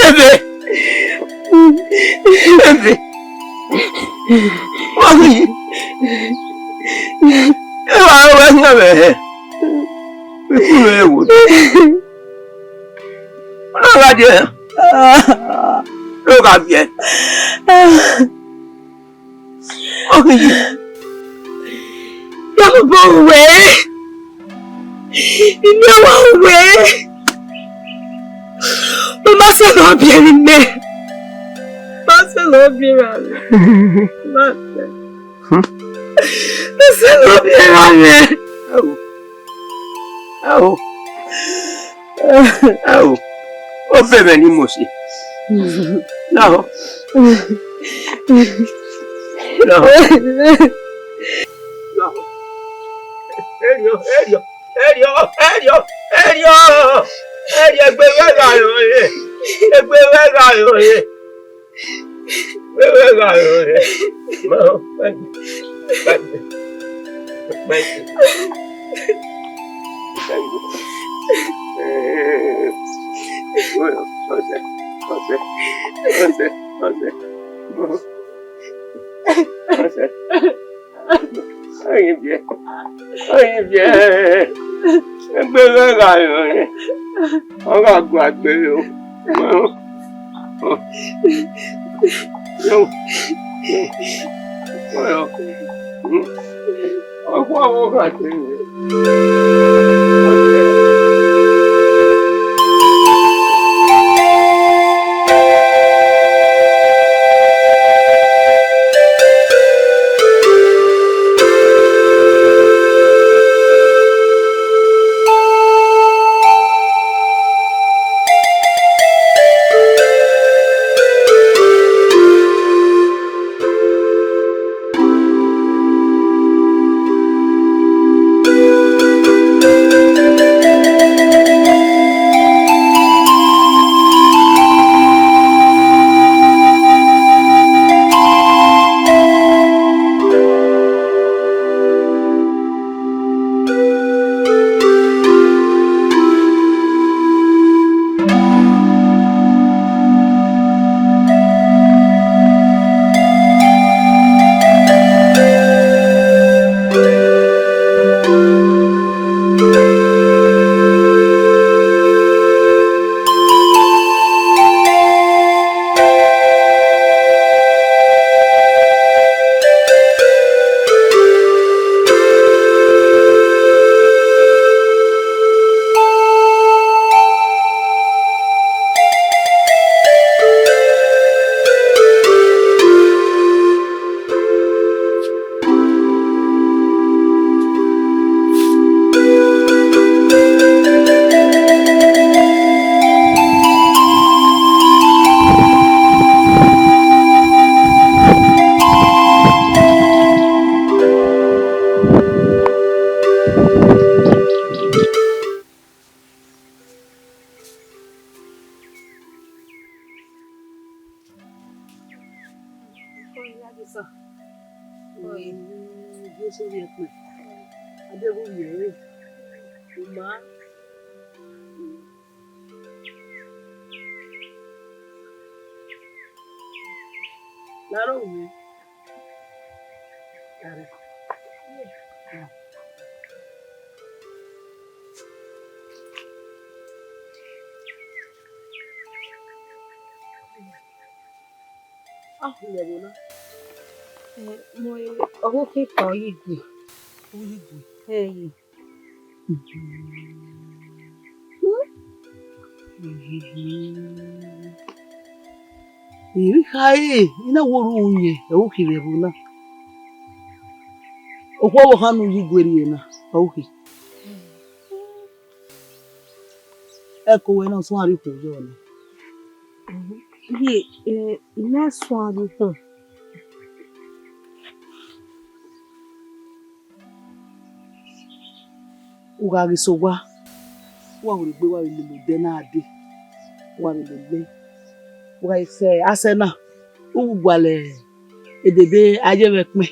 Ebe. Ebe. Wa ghi. Eva ro wẹ yan vbe hẹ. Vbe ku vbe wo. Ọ na gha die. Ro gha viẹ. Ọ ghi ye. Ya obọ wẹ. Ine wa wẹ. Ọ ma sẹ ne ọ biẹ vbe mẹ. Ma sẹ ne ọ biẹ ra mẹ. Ma sẹ. Ma sẹ ne ọ biẹ ra mẹ. Ao. Ao. Ao, ọ bẹ mwẹ ne I mose. Lahọ. Lahọ. Lahọ. Erriọ, erriọ, erriọ, erriọ, erriọ. Erriọ, egbe mwẹ gha rẹn ọre. Egbe mwẹ gha rẹn ọre. Vbene gha rẹn ọre, ma, thank you. Thank you. Thank you. Thank you. Ọsẹ, ọsẹ, ọsẹ, ọsẹ, ọsẹ. Ọsẹ. Ọyẹn biẹ. Ọyẹn biẹ. Egbe mwẹ gha rẹn ọre. Ọ gha gua gbe o. Yo. Ọkhuẹ ọvbokhan te mwẹ. Akhunmwu ẹvbo na. Eh, mu ọvbokhan ekan ọ ye gue. Ọ ye gue? Ẹe. I vbe khare, I na wo rhunmwuda yẹn, ẹ i khin vbe ẹvbo na. Okhuo ọvbokhan ne u ye gue rrie na, ọ i khin. Ẹko wẹ na suẹn rrie ukhu yọ nẹ. Ye, eh, I na suẹn rrie ukhu. U gha ghi sẹ owa, u gha werriegbe, u gha vbe lele odẹ na dee, u gha vbe lele, u gha sẹ asẹ na, u vbe gualọ edede a ye vbe ẹkpẹn,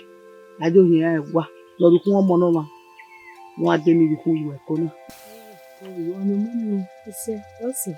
a ye ohiẹn ẹre wa, ne ọ rhie ukhu ọmọ ne ọmwa, ne a dee ne ivbi ukhu ye ẹko na. Ọmọ mummy, isẹ, ọ sẹ.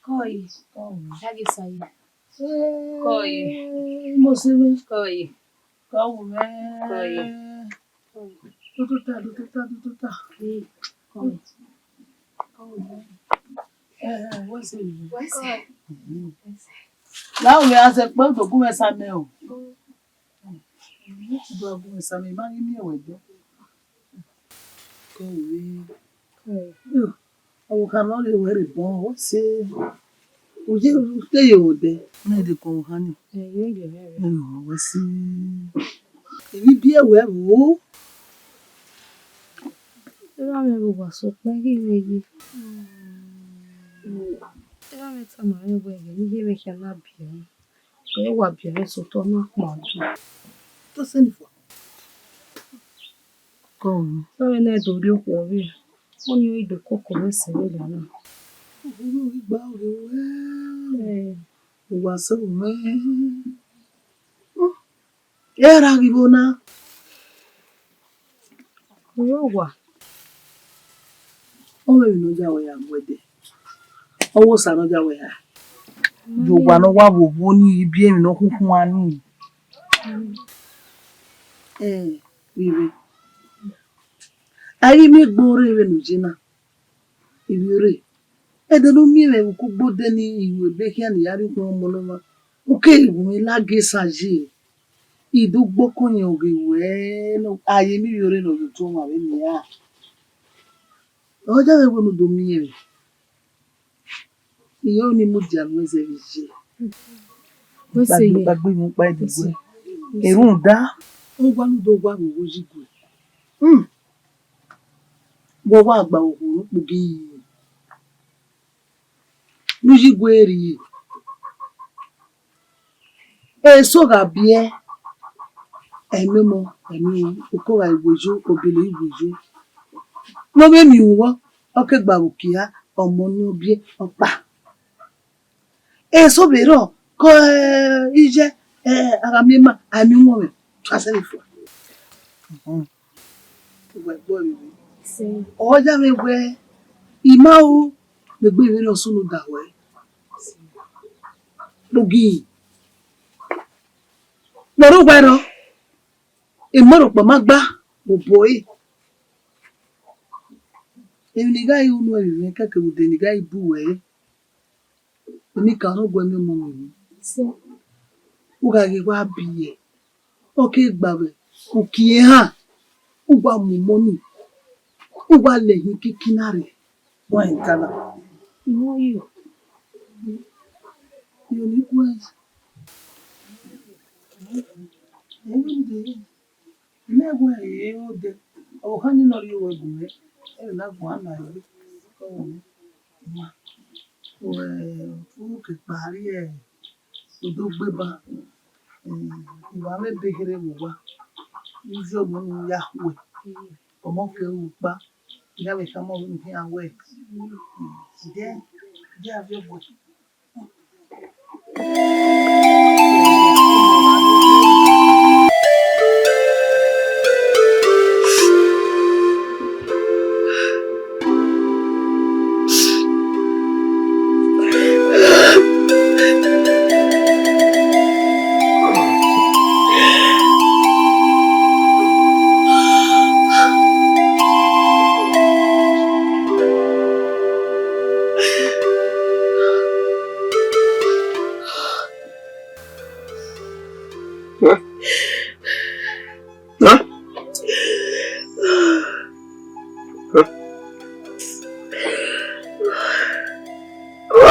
Kọe. Kọe. Dagisa ye. Kọe. Mosemi. Kọe. Kọe mwẹ. Kọe. Dutota, dutota, dutota. Kọe. Kọe mwẹ. Eh, wẹsẹ. Wẹsẹ. Na u mwẹ a sẹ kpẹ, u do gu mwẹ sa mẹ o. U do gu mwẹ sa mẹ, I ma ghi miẹn wẹ dẹ. Owe. Ọvbokhan ne ọ rre ruẹ rre obọ, wẹ sẹ, u ye, u te ye vbe odẹ. Mẹ de kọn ọvbokhan ni. Ẹ, ye, ye, ye, ye. Ẹ, wẹ sẹ. Emwi biẹ wẹ vbo? Erha mwẹ vbe owa sokpan I ghi vbe ye. Erha mwẹ tama mwẹ wẹẹ, ghẹ ne I ye mwẹ khian na biẹ mwẹ. Ghẹ wa biẹ mwẹ sẹ otọ na kpao. Te sẹ ni fua? Kọ vbe. Sẹ vbe ne ẹ do rhie okhuo vbe, ọni ọ i do koko mwẹ sẹ vbe lẹ na. Ohu ghi gba ore ruẹ. Ẹ. Owa sẹ mwẹ. Ẹ ra ghi vbo na? Oro owa. Ọ vbe emwi ne ọ ya wẹ ya gu ẹdẹ. Ọ vbe osa ne ọ ya wẹ ya. De owa ne ọ wa vbe owa ni, ibiẹmwi ne ọ khunkhuan ni. Ẹ, vbe. A ghi miẹn egbe ore vbene u ye na. Ivbiorre, ẹdẹ ne u miẹn mwẹ vbe ukugbo de ni, I ru ebe khian ne I ya rrie ukpọn ọmọ ne ọmwa, u keghi gu mwẹ ladian esan ye. I do gbe okon yẹn, ọ ghe wẹ ne a ye emwi ivbiorre ne ọ ye otọ ọmwa vbe nian. Ọ ya mwẹ wẹ ne u do miẹn mwẹ. I ho ne I mudia nuẹn zẹ vbe iye. Wẹ sẹ kpagbe, ye, kpagbe emwi ọkpa ẹdẹ wẹ sẹ, wẹ sẹ. Erhunmwuda, owa ne u do wa vbe owa uyi gue. Hmm. Wẹ wa gba okhuo ne ukpogi ne uyi gue rrie. Eso gha biẹ, ẹmwẹ ọmọ, ẹmwẹ ọmọ, oko gha gu yo, obele ghi gu yo. Ne ọ vbe miẹn uwọ, ọ ke gba vbe ukia, ọmọ ne ọ biẹ, ọ kpa. Eso vbe rrọọ, ke iye, eh, a gha miẹn ima, a miẹn uwọnmwẹ, tu asẹ vbe fua. Uwẹ gbe ọre vbe. Ọ ya mwẹ wẹ, I ma ru, ne egbe vberriọ sunu da wẹ. Kpogi. Wẹ rre uwa rrọọ, emọ rhọkpa ma gba, obọ ẹre. Emwi ne I gha ru unu ẹre mwẹ kẹkẹ vbe odẹ ne I gha bu ruẹ re. Eni ka rhọkpa miẹn ọmọ mwẹ. U gha ghi wa biẹ, ọ ke gba vbe uki ehan, u wa mu ọmọ ni, u wa lẹ hin kiki na rre, wa rẹn ta na. Iyo, iyo. Iyo ni guẹ. Ẹmwẹ ni dee. Mẹ wẹ ẹ i re odẹ, ọvbokhan ni ne ọ rhie owẹ gu mwẹ, ẹmwẹ na guan na ẹre, ọ wẹ ma, wẹ u ke kpa rrie odogbe ba, em, I wa mwẹ ebe kherhe vbe owa, uzi ọmọ ni ya khuẹ, ọmọ ke ru kpa, I ya vbe khama ọvbehe khian wẹ, em, de, de a viọ guẹ.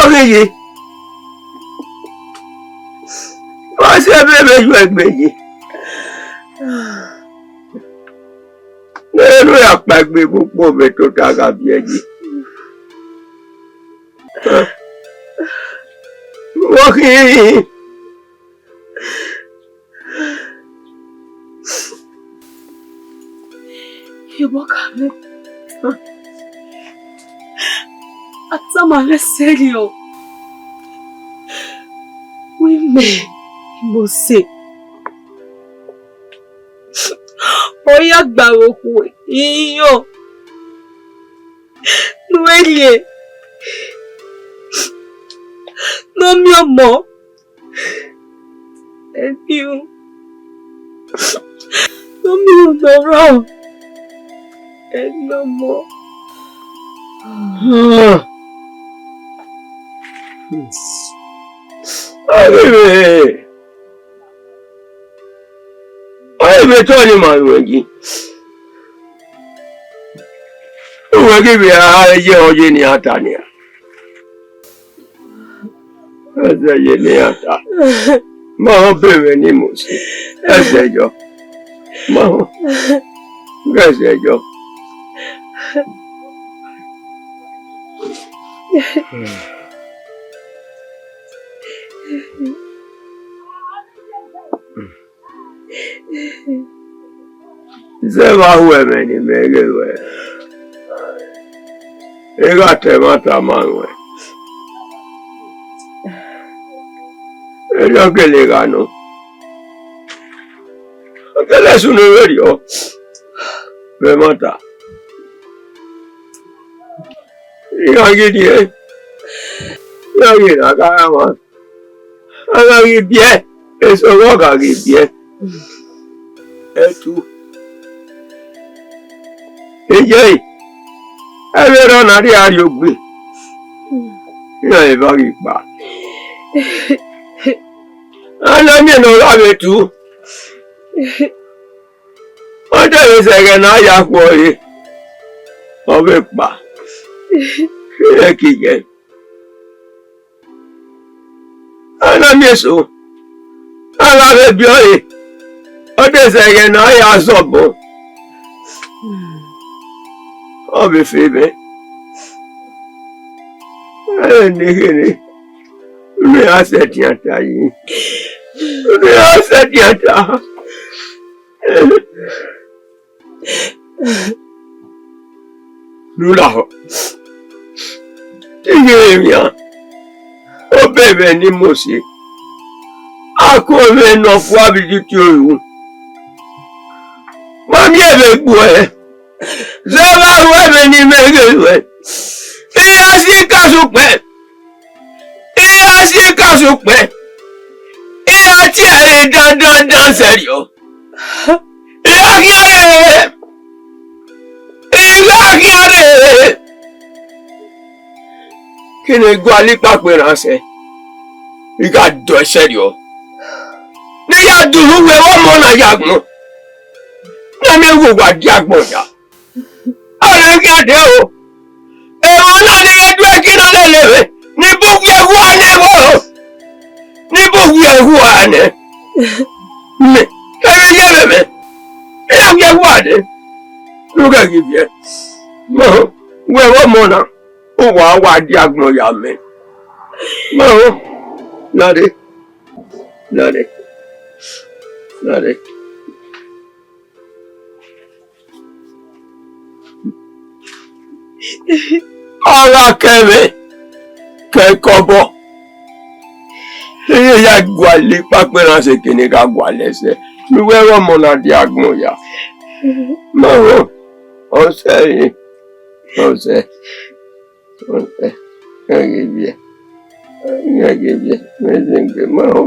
Ọ ghi ye, ọ sẹ vbe vbe yu egbe ye. Ne enu ya kpaegbe vbe ukpo mwẹ tota gha biẹ yi. Vbọ khin? Iyobọ ka mwẹ, a tama mwẹ sẹrriọ, wẹ imẹ Mose, ọ ya gba vbe okhuo iyọn ne u rhie, ne ọ miẹn ọmọ. Ẹmiọn, ne ọ miẹn ọmọ rrọọ, ẹmiọn ọmọ. Ọghe mwẹ, ọghe mwẹ, te ọni ma ruẹn yi. Wẹ ghi vbe a ye ọ ye ne iran ta nian. Ẹzẹ ye ne iran ta. Ma họn be mwẹ ni Mosi. Ẹzẹ yọ. Ma họn. Ẹzẹ yọ. Zẹ vbe a hu ẹmwẹ ne imẹ ghe ruẹ, I gha ta ẹmwata ma ruẹ. Erriọ ọ gele gha nọ, ọ gele sunu vberriọ vbe ẹmwata. Iran ghi rhie, iran ghi rhan gha ra mwa. A gha ghi biẹ, eso ọghe ọ gha ghi biẹ. Ẹtu. Iye, ẹvbo erha na rhie a rrie ogbe, iran eva ghi kpa. A na miẹn ne ọ gha vbe tu. Ọ dẹghe sẹ ẹghẹ ne a ya khuọre, ọ vbe kpa. Iran ki yẹ. A na miẹn eso, a gha vbe biẹ ọre, ọ dẹghe sẹ ẹghẹ ne a ya zẹ ọbọ, ọ vbe fe mwẹ. Ẹre ne kherhe, unu ra sẹtin ta yi, unu ra sẹtin ta. Ne u lahọ, te I ghi re emwian, obọ mwẹ ni Mosi, a ku mwẹ ne ọ fua vbe idin tie oru. Ma miẹn vbe gbuẹ, zẹ vbe a ru ẹmwẹ ne imẹ ghe ruẹ. I ra si kasu kpẹ, I ra si kasu kpẹ, I ra tie ẹre dandandan sẹrriọ. I gha khian rre, I gha khian rre. Kene I gualọ ikpakpa erhan sẹ, I gha dọ ẹsẹ rriọ. Ne I ya dulu wẹ vbe ọmọ na ya agbọn, ne a miẹn vbe uwa dia agbọn ya. Ọre khian dee o. Emwa na ni vbe du ẹki na lele mwẹ, ni bu wiẹ hua nẹ vbo? Ni bu wiẹ hua nẹ? Mẹ, kẹvbe iye mwẹ mẹ, I na wiẹ hua nẹ. Ne u ghẹ ghi viẹ. Ma họn, wẹ vbe ọmọ na, uwa wa dia agbọn ya mẹ. Ma họn, na re, na re, na re. Ọ gha kẹ mwẹ, kẹ kẹ obọ. Iran ya gualọ ikpakpa erhan sẹ, kene I gha gualọ ẹsẹ, ne uwẹ vbe ọmọ na dia agbọn ya. Ma họn, ọ sẹ re, ọ sẹ, ọ sẹ, ẹ ghi viẹ, ẹ ghi viẹ, mẹ zẹgbe ma họn.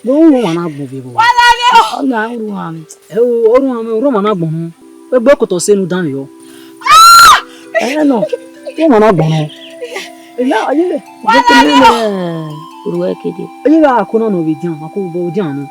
Vbe u ru ọmwa na gbọn vbe vbo? Wa la ye o. Ọ na ru ọmwa mwẹ. Ẹ o, ọ ru ọmwa mwẹ, u ru ọmwa na gbọn nọ. Egbe okotọ sẹ ne u danmwehọ. Ẹ nọ, u ru ọmwa na gbọn nọ. Ẹ ya, ọ ye vbe. Wa la ye o. Ru ẹkede. Ọ ye vbe ako na nọ vbe dian, ako vbe dian nọ.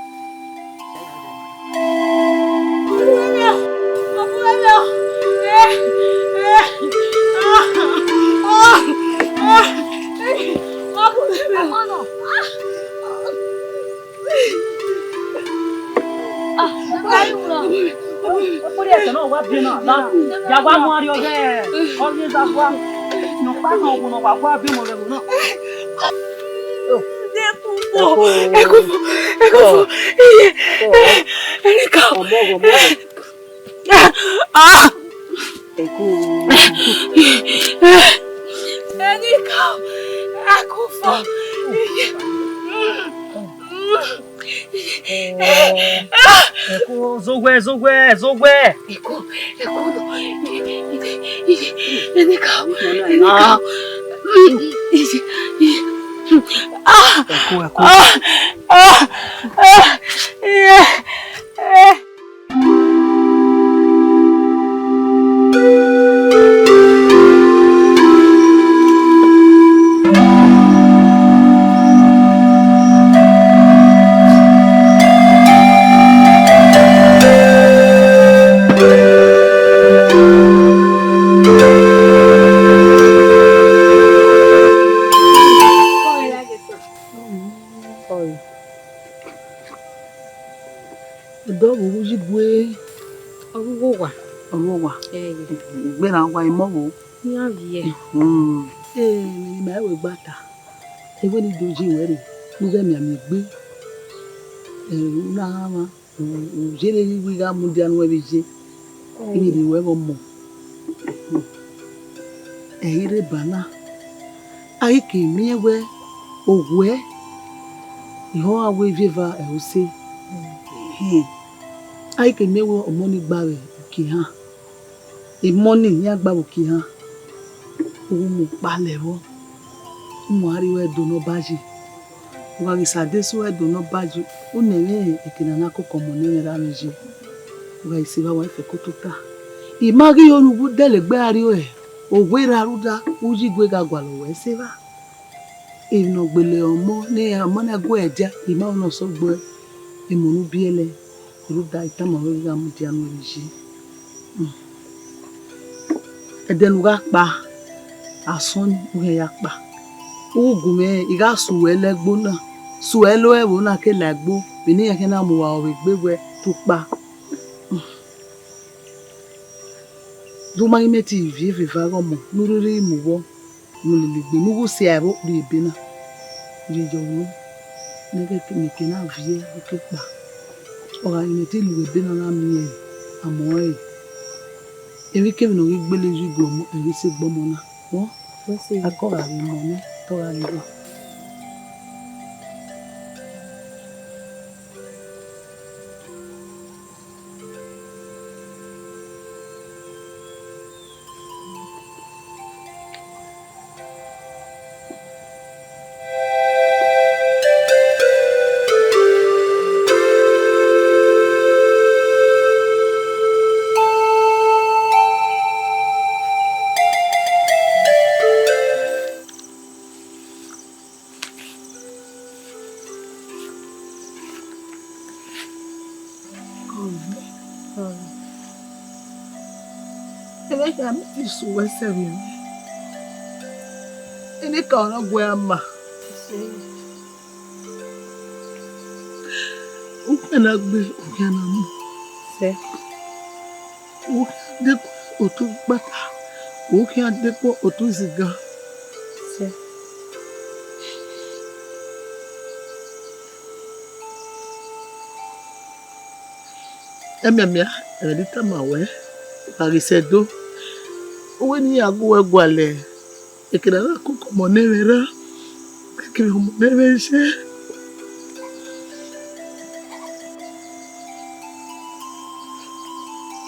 Ọkpẹri ẹsẹ na wa biẹ na, na, ya wa mu arriọ ghẹ, ọ ghi za gua, ne ọkpa kan ọghe ne wa gua biẹ ọmọ ghẹ vbe na. Ẹkufo, ẹkufo, ẹkufo, iye, ẹnẹka. Ọmọ ghẹ, ọmọ ghẹ. Ah! Ẹkufo. Ẹnẹka, ẹkufo, iye. Ẹkufo, zowẹ, zowẹ, zowẹ. Ẹkufo, ẹkufo, ẹnẹka, ẹnẹka. Ah! Ẹkufo, ẹkufo. Ah! Ah! Ah! Iye. Ọdọ vbe uwu yi gue. Ọ vbe uwu owa. Ọ vbe uwu owa. Ẹẹ. Egbe na wa imọ vbo? Iran viẹ. Hmm. Ee, emwi ne ima i wẹ gba ta. Ewẹ ne I do yi ruẹ rre, ne u ghẹ mianmian egbe. Ẹ, u na gha mwa, u, u ye rre ghi wẹ I gha mudia nuẹn vbe ye. Ẹẹ. I ghi rhie ruẹ vbe ọmọ. Ẹ i rre eba na, a ghi ke miẹn wẹ owẹ, ihọ a wẹ ivie eva ẹre ose. Ẹhẹn. A ghi ke miẹn wẹ ọmọ ni gba vbe uki ehan. Emọ ni iran gba vbe uki ehan. U mu kpalẹ vbọ, u mu a rrie ẹdẹ ne ọ ba yi. U gha ghi sa de sẹ ẹdẹ ne ọ ba yi, u nẹ mwẹ eke ne a na koko ọmọ ne ẹmwẹ ra mwẹ yi. U gha ghi sẹ evba, wa fẹko tota. I ma ghi ho ne u dẹlegbe a rrie owẹ ra rhunmwuda, u yi gue gha gualọ wẹ sẹ evba. Emwi ne ọ gbele ọmọ ne ọmọ na gu ẹdia, I ma ho ne ọ sẹ gbe emọ ne u biẹlẹ, rhunmwuda I tama ruẹ gha mudia nuẹn vbe yi. Hmm. Ẹdẹ ne u gha kpa, asọn ne u hẹn ya kpa. U gu mwẹ, I gha suẹlẹ ẹgbo na, suẹlẹ ẹvbo na ke la ẹgbo, vbe ne irẹn khian na mu uwa vbe egbe wẹ te u kpa. Hmm. De u ma ghi miẹn te I viẹ eva ghe ọmọ ne u rhirhi mu vbọ, ne u lele egbe, ne u ghẹ si ẹre vbe okpia ebe na. Rhie yọ vbe unu, ne ẹghẹ ne eke na viẹ, u ke kpa. Ọ gha rinmwian te I lughe ebe na na miẹn amọ ẹre. Emwikemwi ne ọ ghi gbele yi gu ọmọ, ẹ ghi sẹ egbe ọmọ na. Wọ, Wẹ sẹ. Akọ gha vbe mọ nẹ, te ọ gha rhie. Ẹmwẹ khian miẹn te I sẹ uwẹ sẹ vbe emwi. Enikaro ne ọ gu ẹ ama. U khian na gbe, u khian na mu. Sẹ. U khian dekun otu kpata, u khian dekun otu zigan. Sẹ. Ẹmianmian, ẹmwẹ ne I tama wẹ, wa ghi sẹ do. Uwẹ ne iran gu uwẹ gualọ, eke ne a na koko ọmọ ne ẹmwẹ ra, kevbe ọmọ ne ẹmwẹ ye.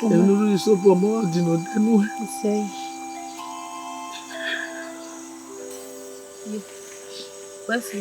Ẹmwẹ ne u rhirhi sẹ obọ, ọmọ ra dinna odẹ nuẹn. Wẹ si.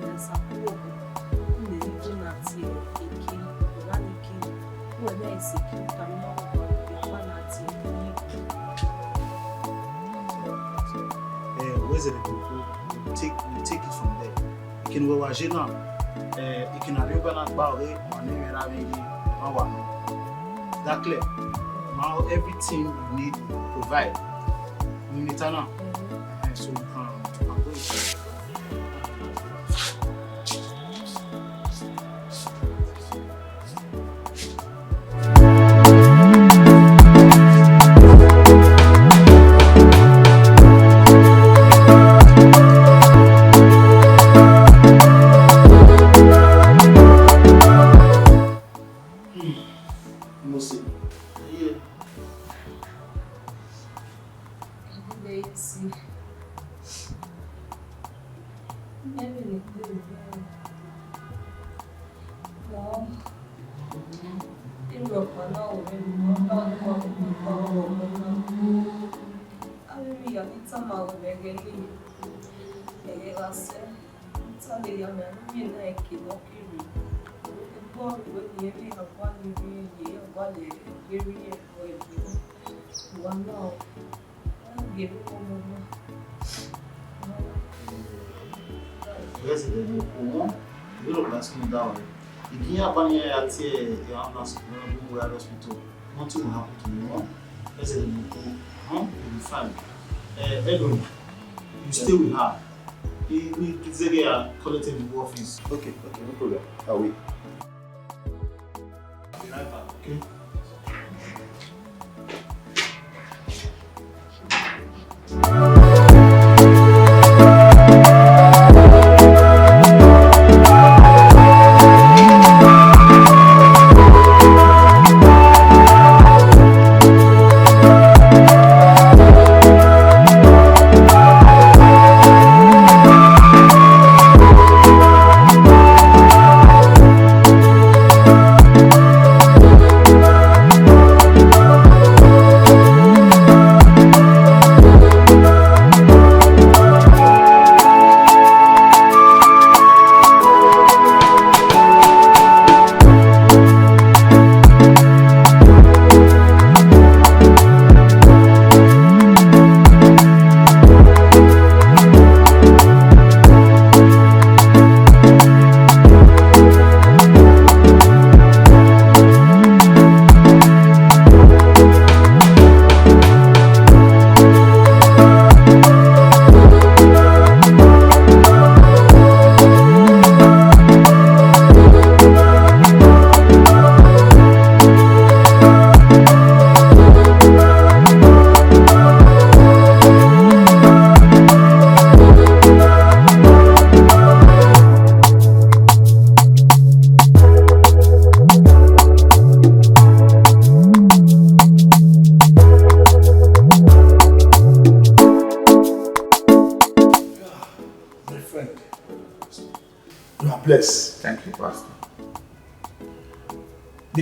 Mẹ sa khuọkọ, u lele igho na tie eke, u gha ni eke, u wẹ ne a i sẹ eke, u tama ima wẹẹ, ya kpa na tie eke. Eh, where's the people? We take, we take it from there. Eke ne uwẹ wa je na, eh, eke ne a rhie obọ na gba ọre, ọmwa ne mwẹ ra vbe ye, ma wa nọ. That clear? Ma everything you need, provide. You need to know. Eh, so you can, you can go inside. Mo se. Iye. Ẹgbẹe esi. Ẹmwẹ ne I kpe vbe nọ, erriọ ọkpa na wẹ ne ọ na kọ ọkpa ọkpa na. Avbe emwi hia ne I tama ruẹ vbe ẹghẹ nii, ẹghẹ gha sẹ, I ta lele a mẹ, a miẹn na eke ne ọ ke rre. Egbe ọre wẹ ne irẹn vbe ya gualọ irẹn, irẹn ya gualọ egbe erriọ ẹre, ọ egbe. Wa na o. Yes, the one. You look like someone down. If you have any idea, you have not seen one of the hospital. Nothing will happen to you, huh? Yes, the one. Huh? You'll be fine. Eh, Edwin, you stay with her. He, he, he said they are collecting the office. Okay, okay, no problem. I will. Be right back, okay?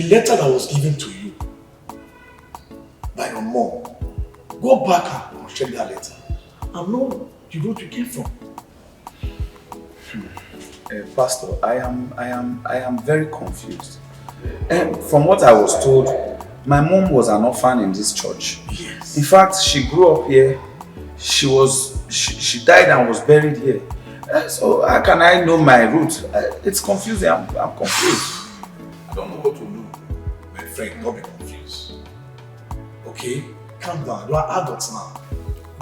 The letter that was given to you by your mom, go back and check that letter and know the road you came from. Uh, Pastor, I am, I am, I am very confused. Um, from what I was told, my mom was an orphan in this church. Yes. In fact, she grew up here. She was, she, she died and was buried here. Uh, so how can I know my roots? Uh, it's confusing. I'm, I'm confused. I don't know what to do. My friend, don't be confused. Okay? Calm down. You are adults now.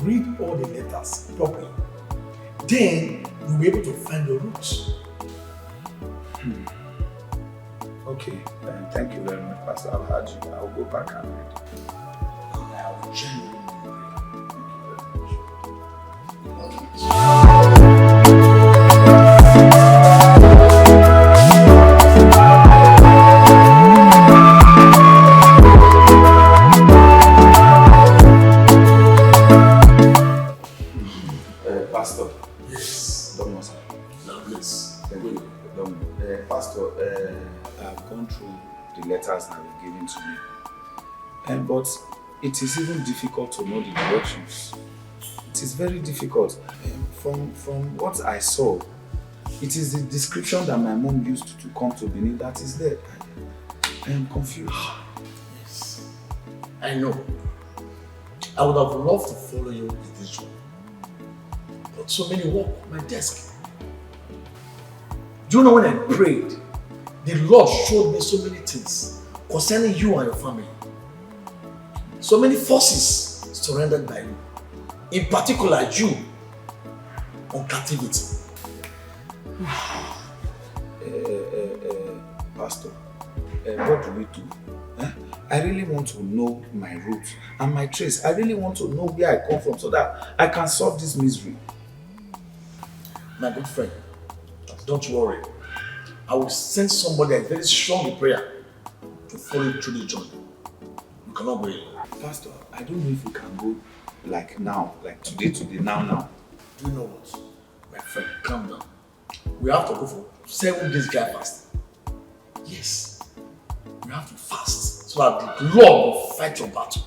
Read all the letters properly. Then you'll be able to find your roots. Okay, um, thank you very much, Pastor. I've heard you. I'll go back and read. And I will genuinely pray. Thank you very much. Uh, Pastor. Yes. Don't know, sir. Now, please. Thank you. Don't, uh, Pastor, uh, I've gone through the letters that were given to me. Um, but it is even difficult to know the directions. It is very difficult. Um, from, from what I saw, it is the description that my mom used to come to Benin that is there. I am confused. Yes. I know. I would have loved to follow you in this journey. But so many work on my desk. Do you know when I prayed, the Lord showed me so many things concerning you and your family. So many forces surrendered by you. In particular, you on captivity. Uh, uh, uh, Pastor, uh, what do we do? Eh? I really want to know my roots and my trace. I really want to know where I come from so that I can solve this misery. My good friend, don't worry. I will send somebody that is very strong in prayer to follow you through the journey. You cannot go alone. Pastor, I don't know if we can go like now, like today, today, now, now. Do you know what? My friend, calm down. We have to go for seven days dry fast. Yes. We have to fast so that the Lord will fight your battle.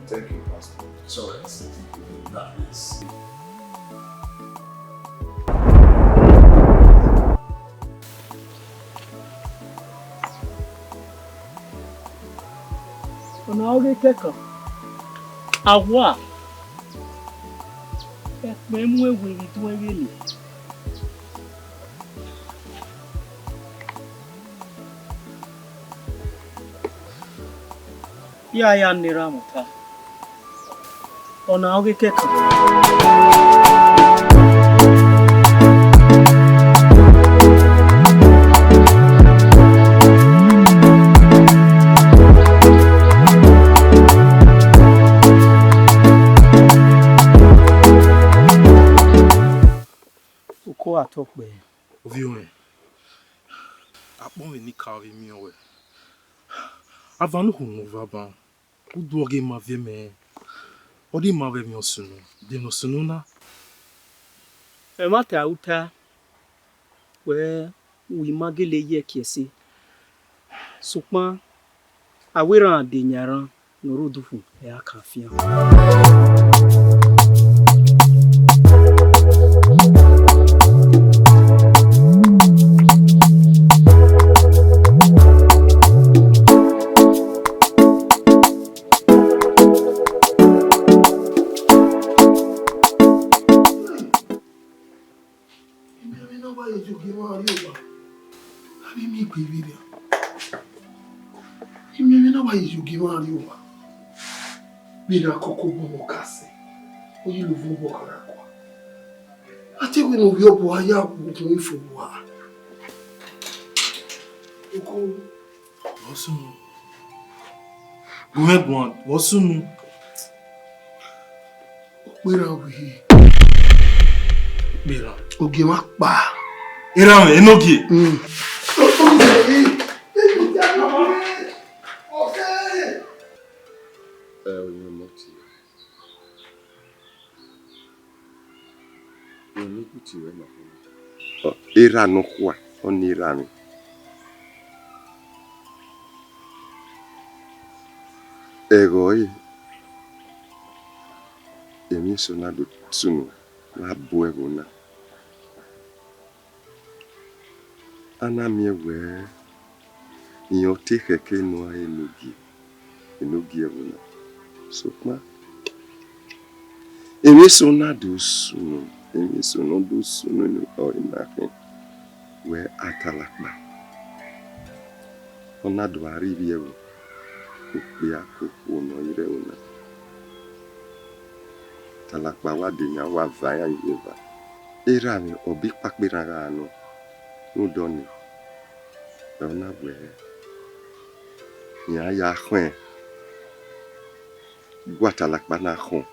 Thank you, Pastor. It's all right. That is. Ọna ọghe kẹkan, a wa ẹkpẹn mu ewe vbe iduẹn vbe eni. Ya ya nọ erha mwẹ ọta, ọna ọghe kẹkan. Uko a tọ kpẹẹ. Ovbi mwẹ, akpọnmwẹ ne I ka vbe miẹn ruẹ, avan ne u hu mwẹ uva ban, u do ọghe ma viẹ mẹ, ọ de ma vbe ẹmwẹ ọ sunu, de ne ọ sunu na. Ẹmwata ru ta wẹẹ, u i ma gele ye ẹki ẹse, sokpan a wẹ erhan de yan erhan ne ọ rre odufo, ẹ a kan fian. Imiẹnmwẹ na wa ye yogie emwa rrie owa, avbe imiẹn egbe vberriọ. Imiẹnmwẹ na wa ye yogie emwa rrie owa. Vbe erha koko obọ ne ọ ka sẹ, ọ ye lovọ obọ gha gha kua. A te wẹ ne ovbi ọbo a ya wu okhunmwu ifo vbe uwa. Oko. Vbọ sunu? Gu mwẹ guan, vbọ sunu? Okpera wẹ. Okpera. Ogie mwa kpa. Erha mwẹ, enogie. Mm. Ẹ, ọni ọmọ tie. Erha nọkhua, ọni erha mwẹ. Ẹghẹ ọre, emwi eso na do sunu vbe abo ẹvbo na. A na miẹn wẹẹ, irẹn ọ te khẹke nọ ẹre enogie, enogie ẹvbo na. Sokpan, emwi eso na do sunu, emwi eso ne ọ do sunu ọre na khin wẹẹ, Atalakpa, ọ na do gha rrie ivbi ẹvbo, okpia ke okhuo ne ọ i rre ẹvbo na. Atalakpa wa de yan, wa va iran ye eva. Erha mwẹ ọ be ikpakpa erhan gha nọ, rhunmwuda ọnii, ẹ ọ na wẹẹ, iran ya khọn, gu Atalakpa na khọn.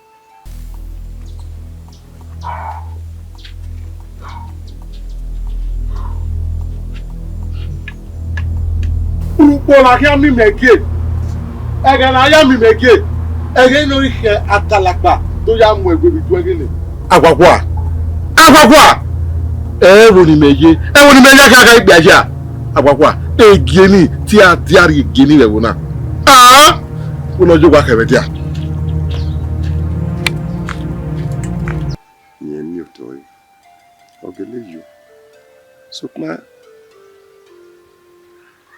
Urhukpo na khian miẹn imẹ gie, ẹghẹ ne a ya miẹn imẹ gie, ẹghẹ ne ọ ghi khẹ Atalakpa do ya mu ẹgue vbe iduẹghe nẹ. Aguagua, aguagua, ẹ wo ne imẹ ye, ẹ wo ne imẹ ya khian gha ikpia hia. Aguagua, egie ni, te a dia rrie egie ni vbe ẹvbo na. Ah! Wẹ ne ọ ye owa khẹ mwẹ dia. Rẹn miẹn otọ ẹre, ọ gele yo. Sokpan,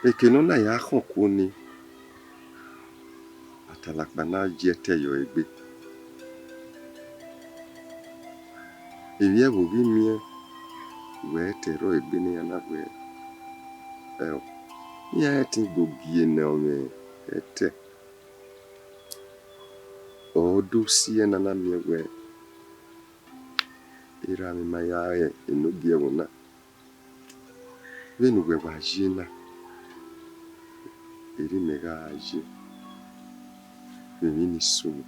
eke ne ọ na ya khọn okuo ni, Atalakpa na ye ẹtẹ yọ egbe. Emwi ẹvbo ghi miẹn wẹẹ ẹtẹ rrọọ egbe ne iran na wẹẹ, ẹo, iran rẹn ẹtin gbe ogie ne ọ mwẹ ẹtẹ. Ọ do si ẹre ne a na miẹn wẹẹ, erha mwẹ ma ya re enogie ẹvbo na. Vbene uwẹ wa ye na, erha mẹ gha ye vbe emwi ni sunu.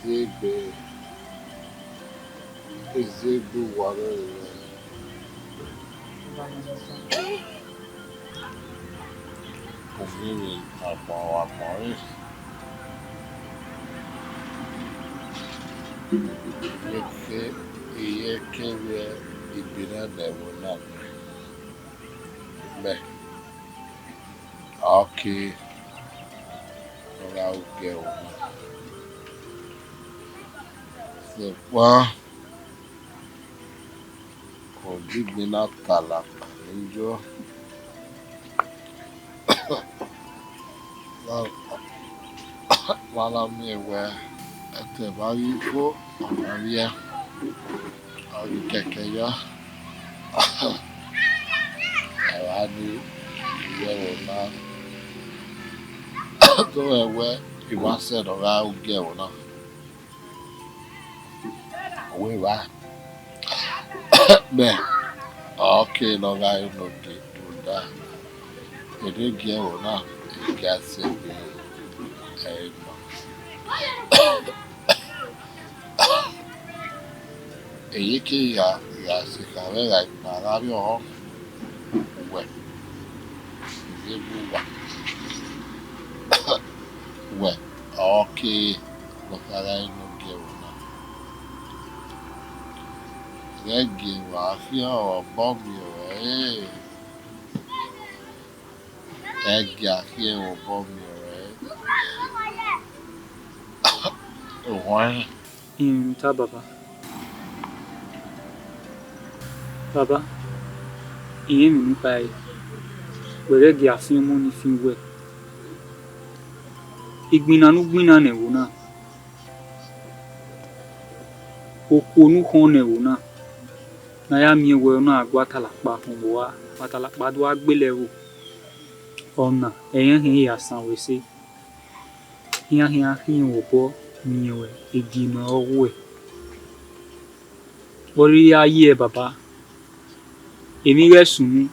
Iziegbe, iziegbe uwa rre rẹ. Ovbi mwẹ agbọn, agbọn re. Eke, iyeke vbe igbe na nẹ ẹvbo na mẹ. Mẹ, ọ ke ọ gha ru gie ẹvbo na. Sokpan, odigbi na Atalakpa ne yọ. Wa, wa na miẹn wẹẹ, ẹtẹ ma ghi fo, ọ ma vbiẹ, ọ ghi kẹkẹ yọ. Ẹ wa ni ru gie ẹvbo na, do mwẹ wẹẹ, I wa sẹ ne ọ gha ru gie ẹvbo na. Wẹ evba, mẹ, ọ ke ne ọ gha re nọ de rhunmwuda, enogie ẹvbo na, I gia sẹ egbe ẹre nọ. Iyeke gha, gha sẹ kha vbe ẹghẹ ne a gha rrie ọnrẹn, wẹ, I vbe bu uwa, wẹ, ọ ke ne ọ kha gha re enogie ẹvbo na. Ghẹ gie ẹvbo a khian obọ miẹn ruẹ re. Ẹ gia khian obọ miẹn ruẹ re. Ohuan. Irẹn ne u ta, baba. Baba, irẹn emwi ne u kha re, wẹ ghẹ gie afiọnmọ ni fian uwẹ. Igbinna ne u gbinna ne ẹvbo na, okhuo ne u khọn ne ẹvbo na, ne a ya miẹn wẹẹ ọ na gha gu Atalakpa khọn vbe owa, Atalakpa do gha gbele ẹvbo. Ọna, ẹi rẹn khian ya san wẹ ẹse. Iran khian khian obọ miẹn ruẹ, egie ne ọ ruẹ. Vbe ọ rhirhi a ye, baba, emwi ghẹ sunu,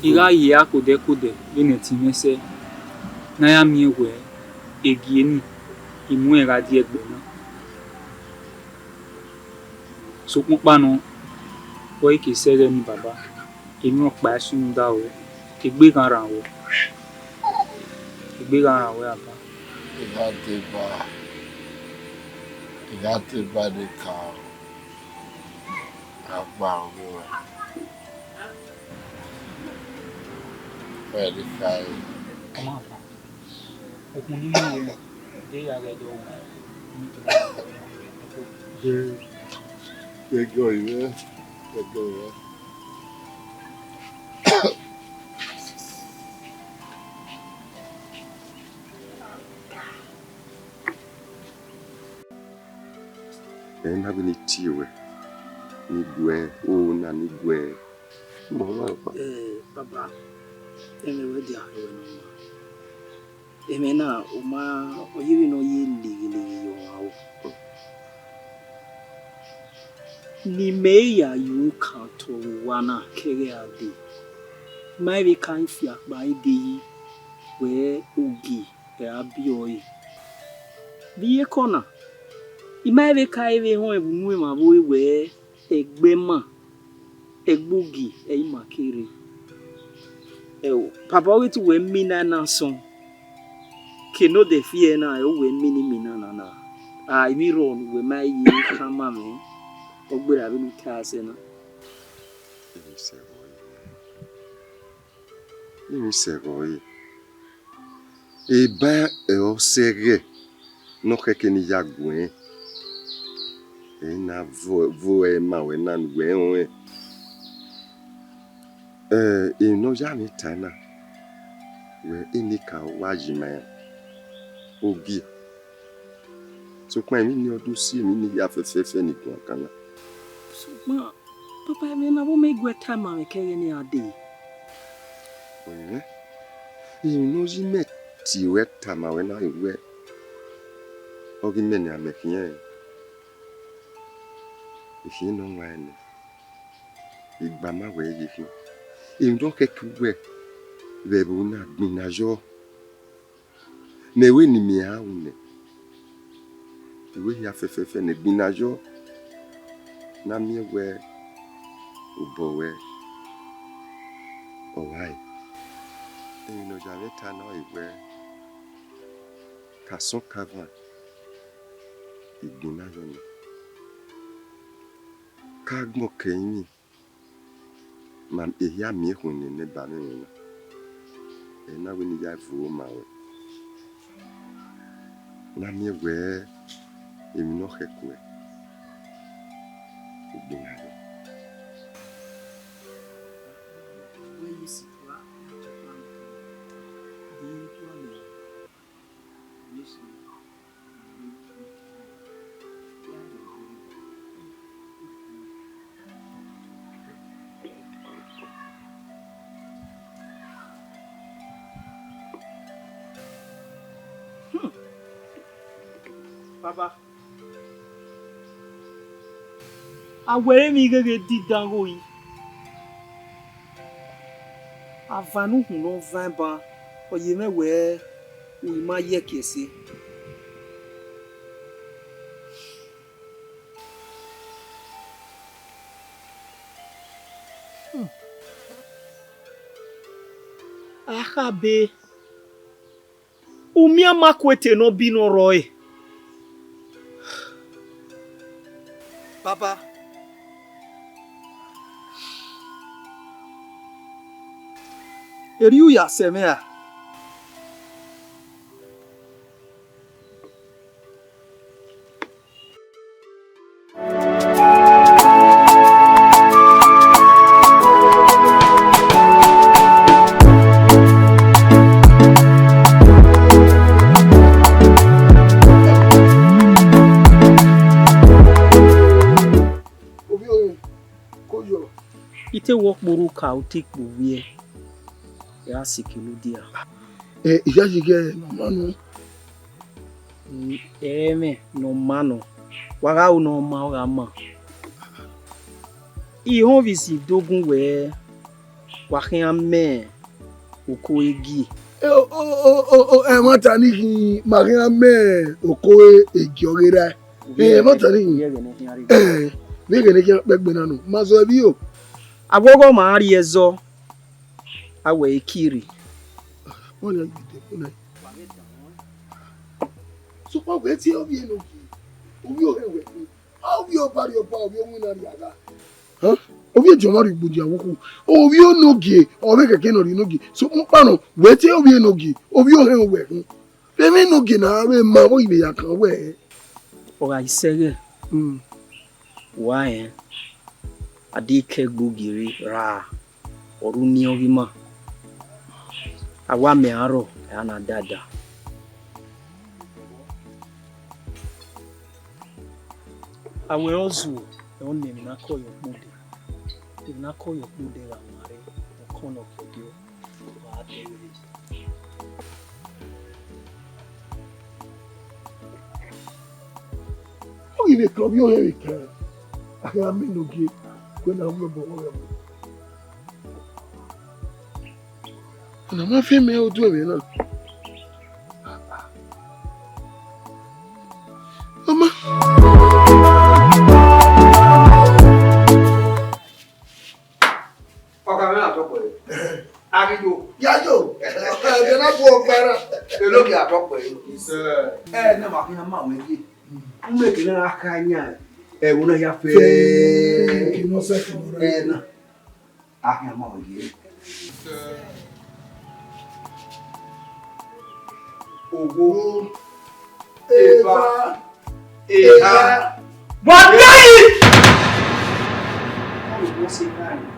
I gha ye a kodẹ kodẹ vbene ẹtin mwẹ sẹ, ne a ya miẹn wẹẹ egie ni, I mu rẹn gha die ẹgbẹ na. Sokpan ọkpa nọ, ọ i ke sẹ ẹghẹ nii, baba, emwi ọkpa i sunu da ruẹ, egbe gha rran ruẹ, egbe gha rran ruẹ, baba. I gha deba, I gha deba ne ka ru, a gba aro vbe ruẹ. Wẹ ne I khare, Ọmwa, okhuo ne I miẹn ruẹ, de ya ghẹ dọ ru, ne I tobọ ru. De, de gẹ ọre mwẹ, de gẹ ọre mwẹ. Ẹ na vbe ne I tie ruẹ, ne I guẹ, o na ne I guẹ. Mọ ọmwa ọkpa. Eh, baba, ẹmwẹ wẹ dia ruẹ ne ọ ma. Ẹmwẹ na, ọ ma, ọ ye vbe ne ọ ye legheleghe ye ọmwa o. Ne imẹ ya ye okan otọ vbe owa na kẹghẹ a dee, I ma vbe ka fiakpa dee yi wẹ ogie ẹre a biẹ ọre. Vbe iyeke ọna, I ma vbe ka vbe họn ẹvbo unu emwa vbe ore wẹ ẹgbẹ ima, ẹgbẹ ogie ẹre ima ke rre. Ẹo, baba, ọ ghi te wẹ mina na sọn, ke ne odẹ fi ẹre na, ẹre wẹ mina imina na na. A, emwi rrọọ ne uwẹ ma ye khama mwẹ, ọ gberra vbene u ta sẹ na. Emwi sẹ ẹghẹ ọre, emwi sẹ ẹghẹ ọre. Eba ẹre ọ sẹ ẹghẹ ne ọ khẹke ne I ya guẹn, ẹ i na vo, vo ẹre ma ruẹ na ne uwẹ rẹn. Ẹ, emwi ne ọ ya mwẹ ta na, wẹ, eneka wa yi ima iran, ogie. Sokpan emwi ni ọ do si emwi ni hia fẹfẹfẹ ni guan kan na. Sokpan, papa, ẹmwẹ na vbe mẹ guẹ tama mwẹ kẹghẹ ne iran dee. Ẹn, emwi ne ọ yi mẹ tie ruẹ tama ruẹ na, wẹ, ọ ghi mẹ ne a mẹ khian, I khian ne ọ wan nẹ, I gba ma wẹ ye khian. Emwi ne ọ khẹke uwẹ vbe ẹvbo na gbinna yọ. Mẹ wẹ ne imẹ ra ru nẹ, I wẹ hia fẹfẹfẹ ne gbinna yọ, ne a miẹn wẹ obọ ruẹ ọ gha re. Emwi ne ọ ya mwẹ ta na ọre wẹ, ka sọn ka van, I gbinna yọ nẹ. Ka agbọn ke ẹrinmwi, ma ehia miẹn ekhue ne nẹba mwẹ ẹmwẹ na, ẹ na wẹ ne I ya vuo ma ruẹ, ne a miẹn wẹ emwi ne ọ khẹke uẹ, I gbinna yọ. Hmm. Baba, a wẹ ẹre emwi gheghe didan gho yi. Avan ne uhunmwu ne ọ van ban, ọ ye mwẹ wẹ u i ma ye ẹki ẹse. Hmm. A kha be, u miẹn ma ku ete ne ọ bi ne ọ rrọọ ẹre. Baba, erriọ u ya sẹ mwẹ ra? Ovbi ọre, ko yọ. I te wẹ ọkpọrhọ uka, u te ikpe ovbiẹ, ẹ ra sikẹ ne u dia. Ẹ, I ya yi ghe ne ọ ma nọ. Ẹmwẹ ne ọ ma nọ, wa gha ru ne ọ ma, ọ gha ma. I họn vbe isin dogun wẹ wa khian mẹ oko egi. Ẹ, o, o, o, o, o, ẹmwata ni khin, ma khian mẹ oko egi ọghe rae. Ẹ, ẹmwata ni khin. Vbe ẹghẹ ne ọ khian rre. Ẹ, vbe ẹghẹ ne ọ khian kpẹgbe na nọ, ma zẹ vbe o. Aghọghọ ma rrie ẹzọ, a wẹ e kiri. Wẹ na gbe de, wẹ na. Sokpan wẹ tie ovbi ẹ ne ogie, ovbi ohẹn wẹ khin, ovbi ọba rrie ọba, ovbi owinna rrie agha. Huh? Ovbi ediọn mwa rhie gbudia vbe okhu. Ovbi enogie, ọ vbe khẹke ne ọ rhie enogie. Sokpan ọkpa nọ, wẹ te ovbi enogie, ovbi ohẹn wẹ khin. Vbe emwi enogie na vbe ma vbe ọ ghi vbe ya kan wẹ. Ọ gha sẹghẹ, hmm, wa rẹn, a de ke gbe ogie rre ra, ọ ru ni ọghe ima. A wa mẹ arọ, a na dada. A wẹ ọ zuọ, ẹ ọ nẹ emwi na kọ yọ kpodẹ. Emwi na kọ yọ kpodẹ gha ma rre, ọ kọ nọ ke ọ dio, ọ gha dẹ vberriọ. Ọ ghi vbe kẹ ovbi ohẹn vbe kẹ, a khian miẹn enogie, wẹ na wu ẹbọ ọghọghọ. Ọna ma fe mẹ odu ẹmwẹ na. Ọ ma. Ọka mwẹ na tọkpẹ. A ghi yo. Ya yo. Ẹdẹ na bu ọkpa ra. Enogie a tọkpẹ. Ẹ na ma khian ma wẹ ye. Ume kene a kha yan. Ẹvbo na ya fẹ. Fẹ, kene ọ sẹ fẹ. Ẹ na. A khian ma wẹ ye. Ogho. Eva. Eha. Wa bia yi!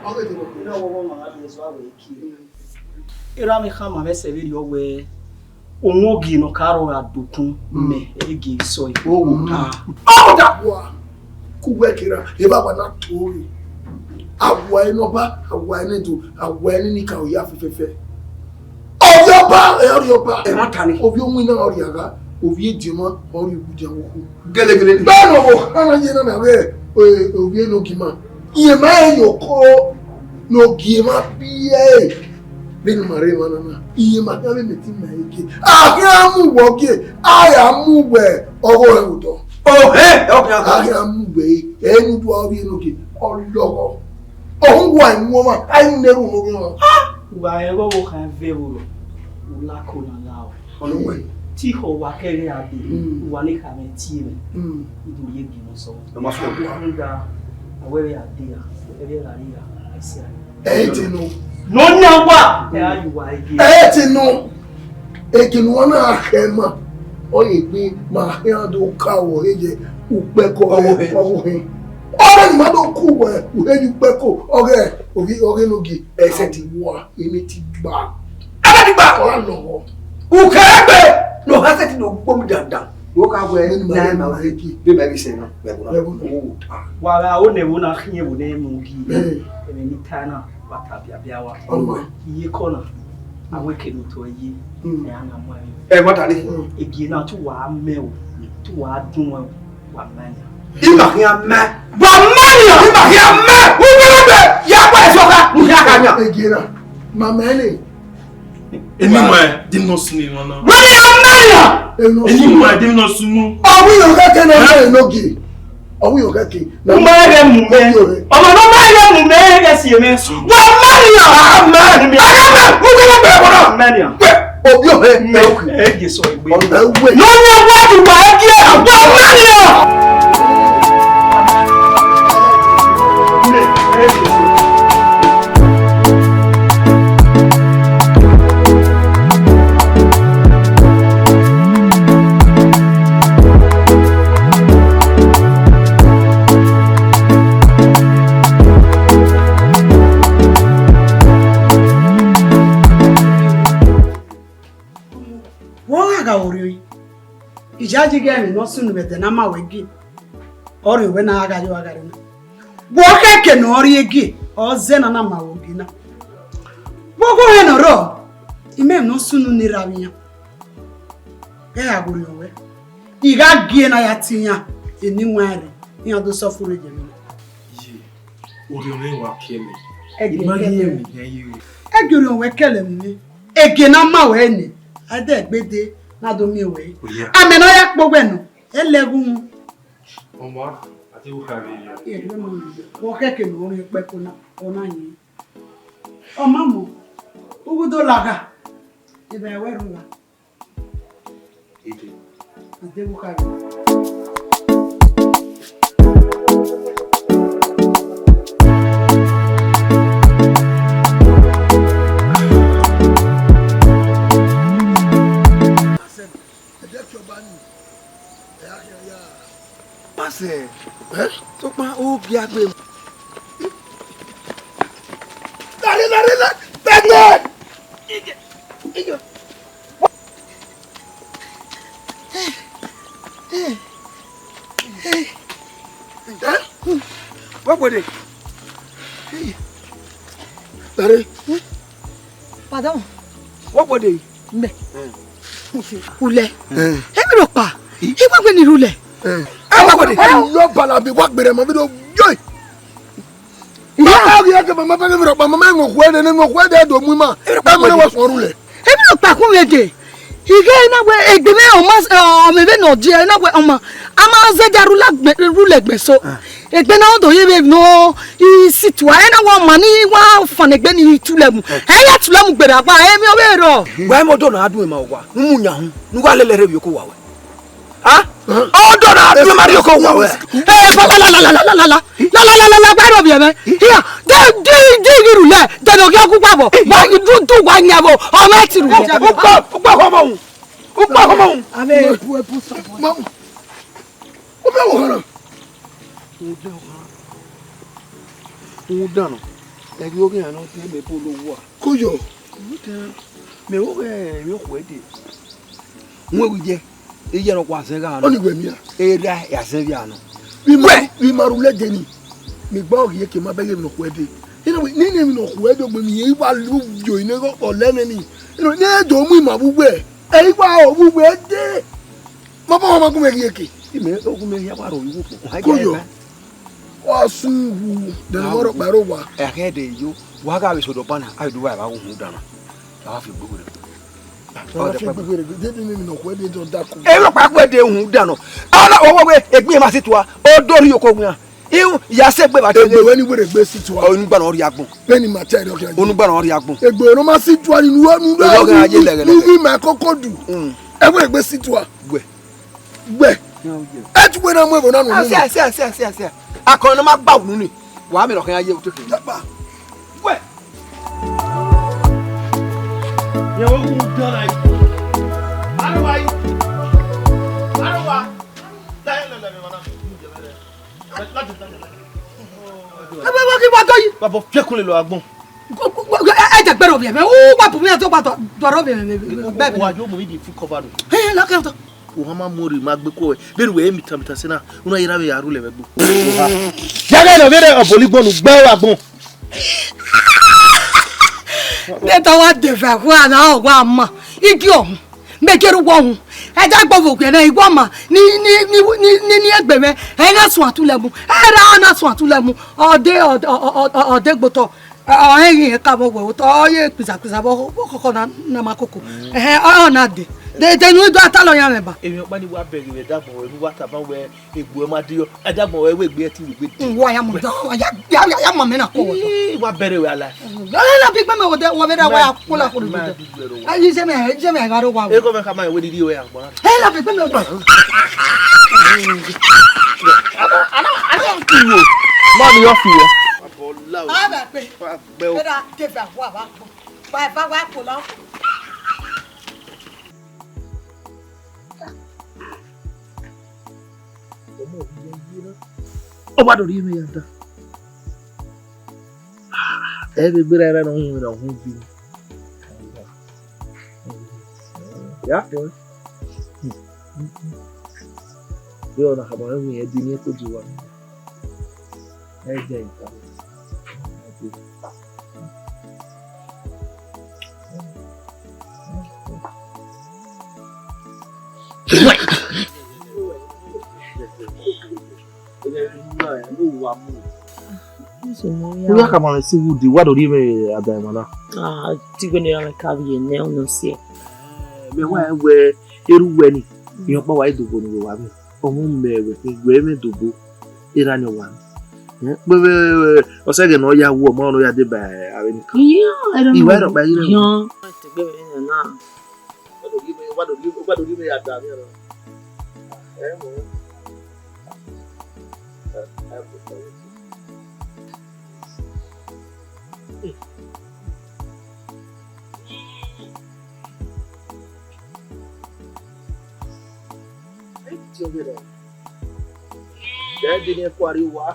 Ọ ghi dọbọ. Erha mwẹ khama mwẹ sẹ vberriọ wẹẹ, owan ogie ne ọ ka rrọọ gha dokun mẹ, ẹ i gie sẹ ọre. Owo ta. Owo ta! Wa, ku wẹ kera, eva wa na to re. A wa ẹre ne ọba, a wa ẹre ne edo, a wa ẹre ne ika oya fẹfẹfẹ. Ovbi ọba, ẹ, ọ rhie ọba. Ẹmwata ni. Ovbi owinna ọ rhie agha, ovbi ediọn ọ rhie ugbadian okhu. Gẹlẹgẹlẹ ni. Bẹẹni, ọvbokhan na ye na na ghẹ, e, ovbi enogie ima. Rẹn ma rẹn ye oko ne ogie mwa biẹ ẹre. Vbene ima rre emwa na na, rẹn ma khian vbe mẹ te ima ẹre gie. A khian mu wẹ ogie, a ya mu wẹ ọghe ọnrẹn vbe odọ. Ohẹn, ẹ ọ khian. A khian mu wẹ ẹre, ẹ i re ne u do ovbi enogie, ọ lọghọ. Ọ hu wa emu ọmwa, a i mu ne erhunmwu ọmwa. Uwa ẹghẹ ọvbokhan vẹ vberriọ, u la ko na la o. Ọnọwẹ. Te ihọ uwa kẹghe a dee, mm, uwa ne khama tie mwẹ, mm, u do rhie gie ne ọ sẹ. Ọ ma sẹ. Rhunmwuda, a wẹ vbe a dee ra, ẹvbo gha rrie ra, a i sẹ a. Ẹ i te nọ. Ne ọ yan uwa, ẹ a ye uwa gie. Ẹ i te nọ. Eke ne uwa na khẹ ma, ọ ye egbe ma khian do ka wẹ ọghe ye ukpẹko ọvbokhan. Ọvbokhan. Ọ rẹ ne ima do ku wẹ, u he ye ukpẹko, ọghe, ọghe, ọghe enogie. Ẹ sẹ te wa, emwi te gba. Ẹ te gba. Ọ ra lọghọ. Ukẹgbe, ne ọ ha sẹ te ne ọ gbo mu dandan. Wẹ ọ ka wẹ, ne ima na rre ma ma rre gie. Vbe ma vbe sẹ na, vbe ẹvbo na. Vbe ẹvbo na. Owo ta. Wa gha ho ne ẹvbo na khian ẹvbo ne mu gie. Ẹ. Ẹmwẹ ne I ta na. Wa ta biabia wa. Ọnọwẹ. Iye kọ na, a wẹ ke ne otọ ye, mm, ẹ a na mu ẹre. Ẹ, wa ta ni. Mm. Egie na te uwa mẹ o, te uwa dun o, wa ma nian. Ima khian mẹ. Wa ma nian. Ima khian mẹ. U wẹ lẹ bẹ, ya gba ẹsọ ka, u khian ka nian. Egie na, ma mẹ ni. Eni ma de nọ sunu emwa na. Wẹ ya ma nian. Eni ma de nọ sunu. Ọ wi yo kẹkẹ na, ẹ, enogie. Ọ wi yo kẹkẹ. U ma rẹn mu mẹ. Ọmọ ne ọ ma rẹn mu mẹ, ẹ si mẹ. Wa ma nian. A ma nian. A ma nian. U wẹ lẹ bẹ ẹvbo na. Ma nian. Wẹ, ovbi ohẹn, mẹ, ẹ, ẹ, Jesu egbe. Ọna wẹ. Ne ọ yan wa ju wa gie. Wa ma nian. Wẹ ọ gha gha orhiọn, I yayi ghe ẹmwẹ ne ọ sunu vbe ẹdẹ ne a ma wẹ gie, ọ rhie wẹ ne a gha yo gha rre na. Wẹ ọ khẹke ne ọ rrie gie, ọ zẹ ne a na ma wẹ gie na. Vbe ọghe ohẹn ne ọ rrọọ, imẹ ne ọ sunu ne erha vbe iran. Ghẹ gha ghe orhiọn wẹ, I gha gie ne a ya tie iran eni iwan rre, iran do sẹ ọfurre ye emwi na. Ye, orhiọn mwẹ wa kie mẹ. Ẹ gie I ma kẹlẹ. Gie emwi hẹ ye o. Ẹ gie orhiọn wẹ kẹlẹ mu mwẹ. Ege ne a ma wẹ nẹ, a i dẹ gbe dee ne a do miẹn wẹ. Oya. Amẹ ne ọ ya kpe owẹ nọ, ẹ lẹ ghunmwu. Ọmwa, a te ru kha vbe ya. Ẹ, vbe ma vbe ya. Vbe ọ khẹke ne ọ rhie ukpẹko na, ọ na yin. Ọ ma mọ, u gu do lagha, evba ẹwẹ rhunmwuda. Ede. A deghẹ u kha vbe. Lare, lare, lare, tẹgbẹ. Wa gbede. Lare. Pardon. Wa gbede. Mẹ. Ulẹ. Emi ro pa. Iwa gbe ni rulẹ. Ẹ wa gbede. Ẹ yọ balabi wa gbede ma bi do yo. Iya. Mama ghi ẹkẹ mama bẹghe vbe rọkpa, mama ẹmwẹ okhuẹ dẹ, ne ẹmwẹ okhuẹ dẹ do mu ima. Ẹ mẹ ne wa sọn rulẹ. Emi ro kpakun vbe dee. Ighe na wẹ egbe mwẹ ọma, ọ, mẹ vbe nọ diẹ, na wẹ ọma, a ma zẹdẹ rulẹ gbe, rulẹ gbe so. Egbe na do ye vbe nọ, i si tua, ẹ na wẹ ọma ni wa fan egbe ni tulẹ mu. Ẹ ya tulẹ mu gberra gba, emi ọ vbe rọ. Wa ẹmwẹ odọ na dun ima owa, ne u mu yan hun, ne u gha lele rre vbe oko wa wẹ. Ah? Ọdọ na dun ima rrie oko wa wẹ. Eh, ba la la la la la la la la. La la la la la, gba rhie ovbi mwẹ. Hia, de de de ghi rulẹ, de ne ọ ghi ọgua vbọ. Wa du du wa yan vbo, ọ mwẹ ti rulẹ. Ukpa ukpa họmọ un. Ukpa họmọ un. Ave ebu ebu sọ. Ma. O bẹ wo hana. Udan nọ. Ẹghi oghian nọ, te mẹ bolo owa. Koyo. Mẹ wo ghẹ emwi okhuo ẹdẹ. Wẹ wi jẹ, iye rọ wa zẹ gha nọ. Ọni wẹ mia. Era ya zẹ via nọ. Vbe ima, vbe ima rhulẹ deni. Mẹ gba ọghe ke ma bẹghe emwi ne ọ khuẹ dee. Ina wẹ, nene emwi ne ọ khuẹ dee, ọgbẹn mi ye wa lu yo ine gho kpọ lẹ neni. Ina wẹ, ne do mu ima vbe uwẹ. Ẹ i wa o vbe uwẹ dee. Ma bọ ma gu mẹ ghi eke. Imẹ ogun mẹ ya wa ro iwu kpọ. Koyo. Wa sun wu, de ne ọ rọ kpa ro wa. Ẹ khẹ de yo, wa gha vbe sodọ ban na, a do wa evba wu dan na. A wa fi gbogbo rẹ. Ọ fi gbegbe rẹ, de de ne emwi ne ọ khuẹ dee dọ da ku. Emwi ọkpa khuẹ dee uhunmwu dan nọ. Ana wẹ wẹ egbin ma si tua, ọ do rhie oko wian. Ihu ya sẹ egbe vbe a te. Egbe wẹ ni wẹ egbe si tua. Onugba nọ rhie agbọn. Vbene ima ta ẹre ọkhian. Onugba nọ rhie agbọn. Egbe ne ọ ma si tua ni nu nu. Egbe ọghe a ye lẹghẹlẹghẹ. Nu ima koko du. Mm. Ẹ wẹ egbe si tua. Wẹ. Wẹ. Ẹ tu wẹ na mu ẹvbo na nu. Asia, asia, asia, asia, asia. Akọrin ne ọ ma gba unu ni. Wa mẹ ne ọ khian ye utu khin. Dagba. Wẹ. Ye wo wu dọ la yi. Arowa yi. Arowa. La, la, la, la, la, la. Ẹ bẹ wá kí wá tọ yìí. Bàbá fiẹkun lè lọ agbọn. Ẹ jẹ gbẹrọ bìẹ mẹ, ó wà bùnmí àti ó wà dọrọ bìẹ mẹ. Wa yóò mú mi di fún kọba nù. Ẹ lọkẹ ọtọ. Ohan ma mu ori ma gbe ko ẹ. Bẹẹni wẹ emi tan mi tan sẹ na. Una yẹra vbe ya ru lẹ vbe gbo. Ohan. Yàrá ìlọ bẹrẹ ọbọligbọn nu gbẹ agbọn. Neta wa de vẹ wa na wa ma. Igi ọhun. Mẹ kere uwọ hun. Ẹ da gbọvọ ogiẹ na, iwọ ma ni ni ni ni ni egbe mwẹ. Ẹ na suan tulẹ mu. Ẹ ra na suan tulẹ mu. Ọde ọde gbotọ. Ọ ẹ ghi ka vbọ wẹ otọ, ọ ye kpiza kpiza vbọ khọkhọ na na ma koko. Ẹhẹn, ọ na de. De de nu do ata lọ yan mẹ ba. Emwi ọkpa ni wa bẹghe vbe dagbọn wẹ, ne uwa tama wẹ egbe ma diọ. Ẹdagbọn wẹ wẹ egbe ẹtin wẹ egbe diọ. Wa ya mọ dọ, ya ya ya ma mẹ na ko wọ. Ii, wa bẹrẹ wẹ ala. Ẹ na bi gbẹmẹ wọ dẹ, wọ vbe da wa ya kpola koro dẹ. Ayi je mẹ, je mẹ gha ro wa. Eko mẹ ka ma wẹ didi wẹ agbọn. Ẹ na bi gbẹmẹ wọ. Ana ana ana ki wo. Ma ni yo fi wo. Aba pe. Bẹ o. Ẹ da de va wa ba kpo. Ba va wa kpo la. Ọ wa do rhie mwẹ ya da. Ẹ vbe gberra erha ne ọ hun mwẹ ne ọ hun bi. Ya kpọẹn. Vbe ọna khama mwẹ winna ẹdẹ ne ko di wa. Ẹ jẹ ika. Uya ka ma mẹ si wu di wa do rhie mwẹ ada emwa na. Ah, ti wẹ ne ra mẹ ka vbiẹ nẹ unu si. Mẹ wa wẹ eru wẹ ni, irẹn ọkpa wa i dobo ne wa mwẹ. Ọmọ mẹ wẹ, I wẹ mwẹ dobo, erha ni wa. Kpẹvbe ọsẹ ẹghẹ ne ọ ya wu ọmọ ne ọ ya deba avbe ni kan. Iya, I wa rhọkpa yi rẹ. Iya. Tegbe mwẹ na. Wa do rhie mwẹ, wa do rhie, wa do rhie mwẹ ya da mwẹ rọ. Ẹ mọ. Ẹ dede ne kua rre wa.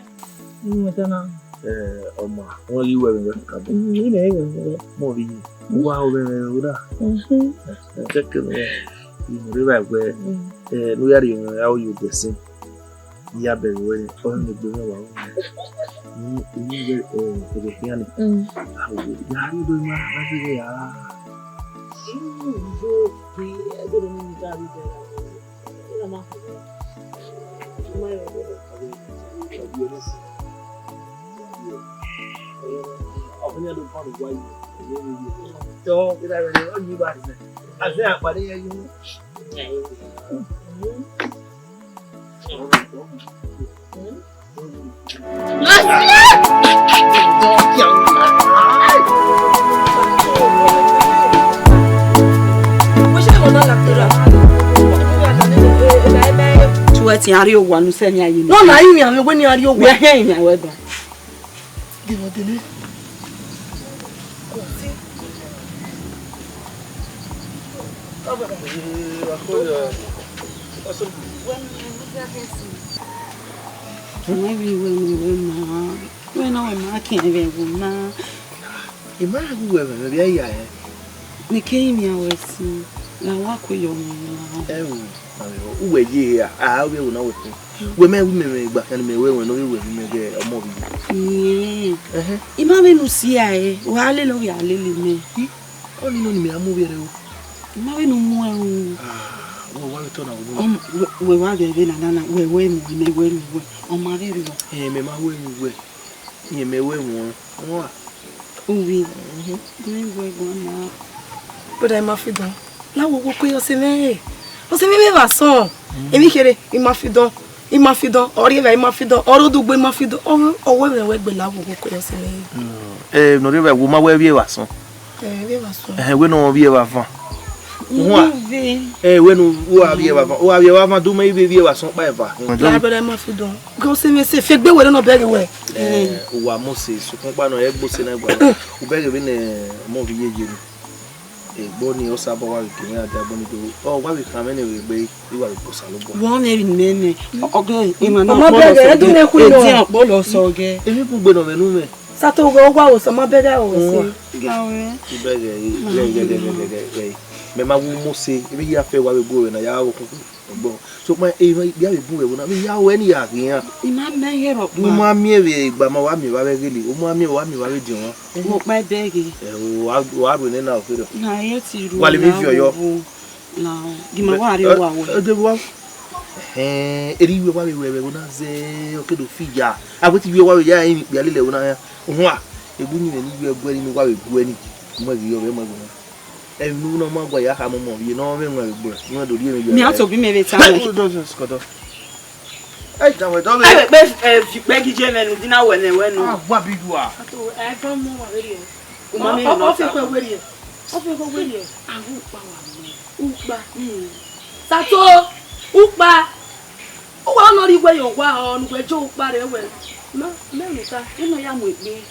Uwẹ ta na. Eh, ọma, wọn ghi wẹ vbe ka bọ. Mm, ina wẹ vbe. Mo vbe yi. Wa o vbe vbe da. Mhm. Eh, check it. Inu re ba wẹ. Mm. Eh, no ya ri wọn ya o yo de sin. Ya bẹghe wẹ, ọ ni gbe mwẹ wa. Ni, ni, eh, eh, khian ni. Mm. Awo, ya ri do ma, ma ti ya. Tuẹ tian rrie owa ne usẹ ni a ye. Nọ na, I rinmwian mwẹ wẹ ne iran rrie owa. Wẹ hẹn rinmwian wẹ ban. Gẹmọ dene. Wẹ vbe wẹ, wẹ, wẹ ma. Wẹ na, wẹ ma kian vbe ẹvbo na. I ma rẹn gu wẹ vbe ya ya hẹ. Mẹ ke rinmwian wẹ sin, la wa ku yọ mwẹ na. Ẹo, uwẹ ye a, a ovbi ẹvbo na wẹ khin. Wẹ ma gu mẹ mwẹ igba khian ne mẹ wẹ wẹ ne ovbi ẹvbo ne mẹ ghẹ ọmọ vbe. Ẹhẹn. I ma vbe ne u si a e, wa lele ovbi a lele mẹ. Ọni nọ ni mẹ a mu ovbi ẹre o. I ma vbe ne u mu ẹre o. Ah, wẹ wa vbe tọ na vbe. Wẹ wa vbe vbe na na na, wẹ wẹ mu, mẹ wẹ mu wẹ. Ọ ma vbe rriọ. Eh, mẹ ma wẹ mu wẹ. Iyẹn mẹ wẹ mu. Wọn a. Uwi. Mhm. Mẹ wẹ gua na. Brother, I ma fi dọn. La wo wo ko ọse mwẹ. Ọse mwẹ vbe vba sọn. Emwi kherhe, I ma fi dọn. I ma fi dọn, ọ rrie evba, I ma fi dọn, ọ rre odugbo, I ma fi dọn, ọ wẹ, ọ wẹ mwẹ wẹ gbe la wo wo ko ọse mwẹ. Eh, nọ rrie evba, wo ma wẹ vbe evba sọn. Eh, vbe evba sọn. Eh, wẹ nọ vbe evba van. Uwa. Eh, wẹ nu, uwa vbe evba van. Uwa vbe evba van, du mẹ vbe vbe evba sọn kpa eva. La brother, I ma fi dọn. Go se me se fe gbe wẹ nọ bẹghe wẹ. Eh, uwa Mose, sukun kpa nọ, ẹ gbo se na gba. U bẹghe vbe ne ọmọ vbe ye ye ni. Egbe ọnii, Osanobua wa vbe gie mwẹ ladian, egbe ọnii do, ọ wa vbe khan mwẹ ne vbe egbe, I wa vbe kpe Osanobua. Wẹ ọnii emwi ne imẹ nẹ, ọghe emwa na. Ọ ma bẹghe, ẹdun ne khui nọ. Ediọn kpolo sẹ ọghe. Emwi bun gbe nọ mwẹ ne u mwẹ. Sato ghe, ọ wa wo sẹ, ọ ma bẹghe, ọ wo sẹ. Ga wẹ. I bẹghe, ghẹ, ghẹ, ghẹ. Mẹ ma wu Mose, emwi hia fẹ wa vbe gu wẹ na ya vbe okuku. Egbe, sokpan emwi hia vbe bun wẹ vbe na, emwi hia ruẹ ni ya ghi iran. I ma mẹ ghe rhọkpa. U ma miẹn vbe egba ma, wa miẹn evba vbe ghele, u ma miẹn, wa miẹn evba vbe ediọn mwa. Vbe ọkpa i bẹghe. Ẹ, wa, wa rhie nena okherọ. Na, e ti ru. Wa lele ivie ọyọ. Na, gima wa rrie owa wẹ. Ede wa. Ẹhẹn, erha iwẹ wa vbe wẹ vbe na zẹ, ọ ke do fi ya. A wẹ te iwẹ wa vbe ya, emwi ikpia lele ẹvbo na ya. Uhua, egbe uyinmwẹ ne iwẹ gu ẹre ni, wa vbe gu ẹre ni. Mu ẹre ghi yọ vbe mu ẹre ghe. Emwi ne u na ma gua ya khama ọmọ vbiẹ ne ọ mwẹ ẹgbẹe, ne ọ do rhie emwi yọ. Mẹ a tobọ imẹ vbe ta wẹ. Ẹ, da wẹ dọ vbe. Ẹ vbe kpe, ẹ, fi ikpẹ gije mwẹ ne u di na wẹ nẹ wẹ nọ. A wa bi dua. Ato, ẹ, dọ mọ wa vbe rrie. U ma miẹn nọ. Ọ fi ikpẹ wẹ rrie. Ọ fi ikpẹ wẹ rrie. A wu ukpa wa mẹ. Ukpa. Sato, ukpa. Uwa nọ rhie iwẹ ye owa ọ, ne uwẹ je ukpa rre wẹ. Ma, mẹ rhunmwuda, eno ya mu egbe.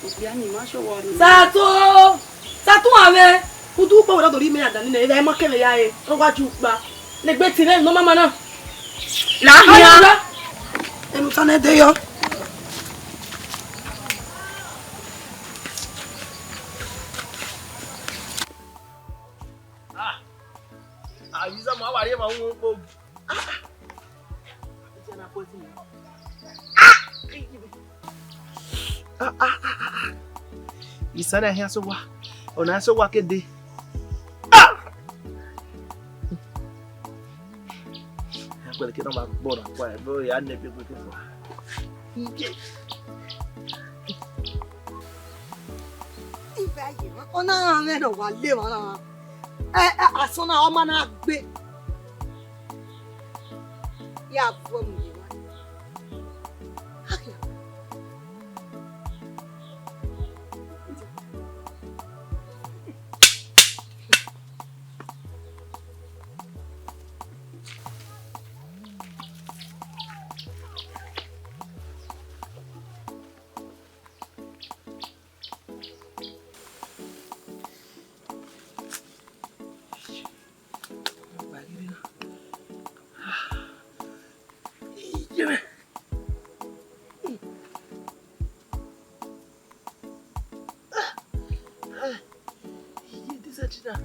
Okpia ni ma sẹ owa rre. Sato! Sato amwẹ! Udu ukpo wẹ na do rhie imẹ ya danẹ nẹ, evba ima kẹmwẹ ya re, ọ wa je ukpa. Ne egbe ti mwẹ ne ọ ma ma na. La hia. Enu ta nẹ de yọ. Ah, ah, Iza ma wa rhie ma wu kpo. Ah, ah. Iza na kue ti mi. Ah, ah, ah, ah, ah. Isan na khian sẹ owa. Ọna sẹ owa ke dee. Ah! Ẹgbẹlẹkẹ na ma gbọ na kua, ẹgbẹ ya nẹ ẹgbẹlẹkẹ kua. Iba ye, ọ na rhan mwẹ ne ọ wa le emwa na. Ẹ, ẹ, asọn na, ọ ma na gbe. Ya vuẹ mu ye wa. Akia. Iye, this is it now.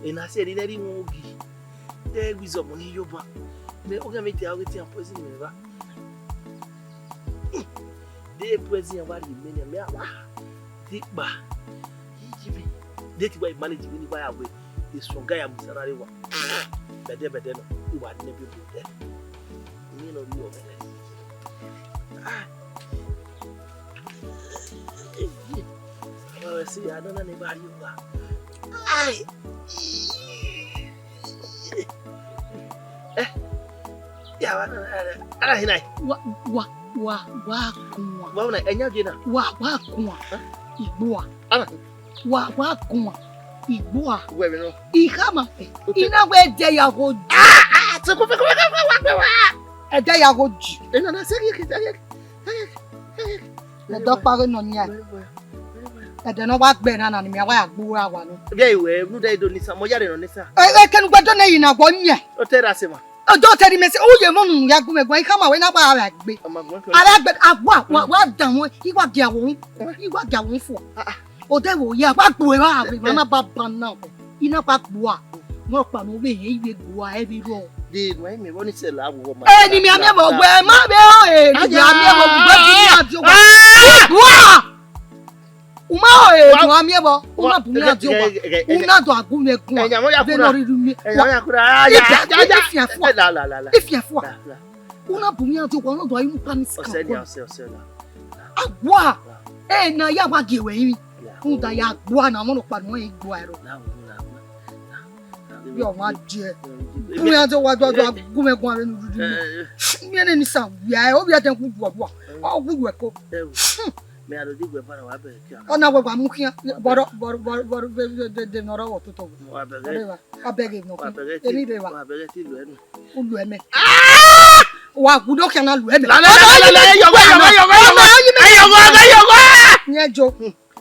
Ena sẹ ne I rhie mwẹ ogi. De gbe izọmọ ni yo ba. Mẹ, ogi mẹ te a ghi tian poison mẹ va. De poison ya wa rhie mẹ nian, mẹ a wa. Dikpa. Iye, de ti wa manage vbene I wa ya wẹ. Esuọn ga ya mu isan na rre wa. Bẹdẹ, bẹdẹ nọ, I wa nẹ ebe bu dẹ. Emwi nọ rri ọghẹnẹ. Ah. Ama wẹ si ya nọ na ne I wa rrie owa. Ai. Eh. Ya wa nọ na, ara hina. Wa, wa, wa, wa guan. Wa na, ẹyan je na. Wa, wa guan. Eh? Igbua. Ara. Wa, wa guan, igbua. Wẹ vbe nọ? I khama, I na wẹ ẹdẹ ya gho ji. Ah, ah, toko, toko, toko, wa gbe wa. Ẹdẹ ya gho ji. Ena na sẹ ghi, sẹ ghi, sẹ ghi, sẹ ghi. Ẹdẹ ọkpa ghe nọ nian. Ẹdẹ ne ọ wa gbe na na ni mẹ wa ya gbe ura wa nọ. Vbe I wẹ, unu da do ni sa, mọ ya rre nọ ni sa. Ẹ, ẹ, kẹnu gbẹdọ nẹ yi na gbọ nyẹ. O te ra se ma. Ọjọ tẹrẹ mẹ sẹ, u ye emọ unu ya gu mwẹ guan, I khama wẹ na gba ara gbe. Ọma gbọn kẹ. Ara gbe, a wa, wa, wa dan wọn, I wa gia wọn, I wa gia wọn fua. Ah, ah. Odẹ vbe oya, wa gbe ra vbe, ma na ba ban na. I na gba gbua. Wọn kpa no vbe he, I vbe gbua, ẹ vbe rọ. De, ma ime, vọ ni sẹ la wo ma. Ẹ ni mi amẹ vọ wẹ, ma vbe o, ẹ ni mi amẹ vọ wẹ, bu ni a di owa. Ah! Gbua! U ma ho e, wa, wa miẹn vbọ, u na bu mwẹ adiọn owa, u na do agu mwẹ guan. Ẹyan, wẹ ya vbene kura. Ọ rhie ru mwẹ. Ẹyan, wẹ ya kura. Ah, ya, ya, ya, ya. Ifian fua. La, la, la, la. Ifian fua. La, la. U na bu mwẹ adiọn owa, u na do ayu pa mi sika. Ọsẹ ni, ọsẹ, ọsẹ la. Awa. La. Ẹ na ya wa gie wẹ yin. La. U da ya gbua na, ọmọ nọkpa nọ ẹ gbua ẹro. La, la, la. Yọ ma jẹ. Bu mwẹ adiọn owa, do, do agu mwẹ guan vbene u rhie ru mwẹ. Eh, eh. Miẹn ne ni sa wia, ovbi ẹdẹ gu duọ duọ. Eh. Ọ gu duọ ẹko. Eh. Mẹ a do di wẹ ba na wa bẹghe khian. Ọ na wẹ wa mu khian, bọrọ, bọrọ, bọrọ, bọrọ, de, de, de, de, nọ rọ wọ toto. Wa bẹghe. Ọrẹ wa, wa bẹghe nọ. Wa bẹghe ti, eni de wa. Wa bẹghe ti lu ẹnu. U lu ẹmẹ. Ah! Wa gu do khian na lu ẹmẹ. La, la, la, la, la, ẹ yọghọ, ẹ yọghọ, ẹ yọghọ, ẹ yọghọ. Ẹ yọghọ, ẹ yọghọ. Yẹn jo.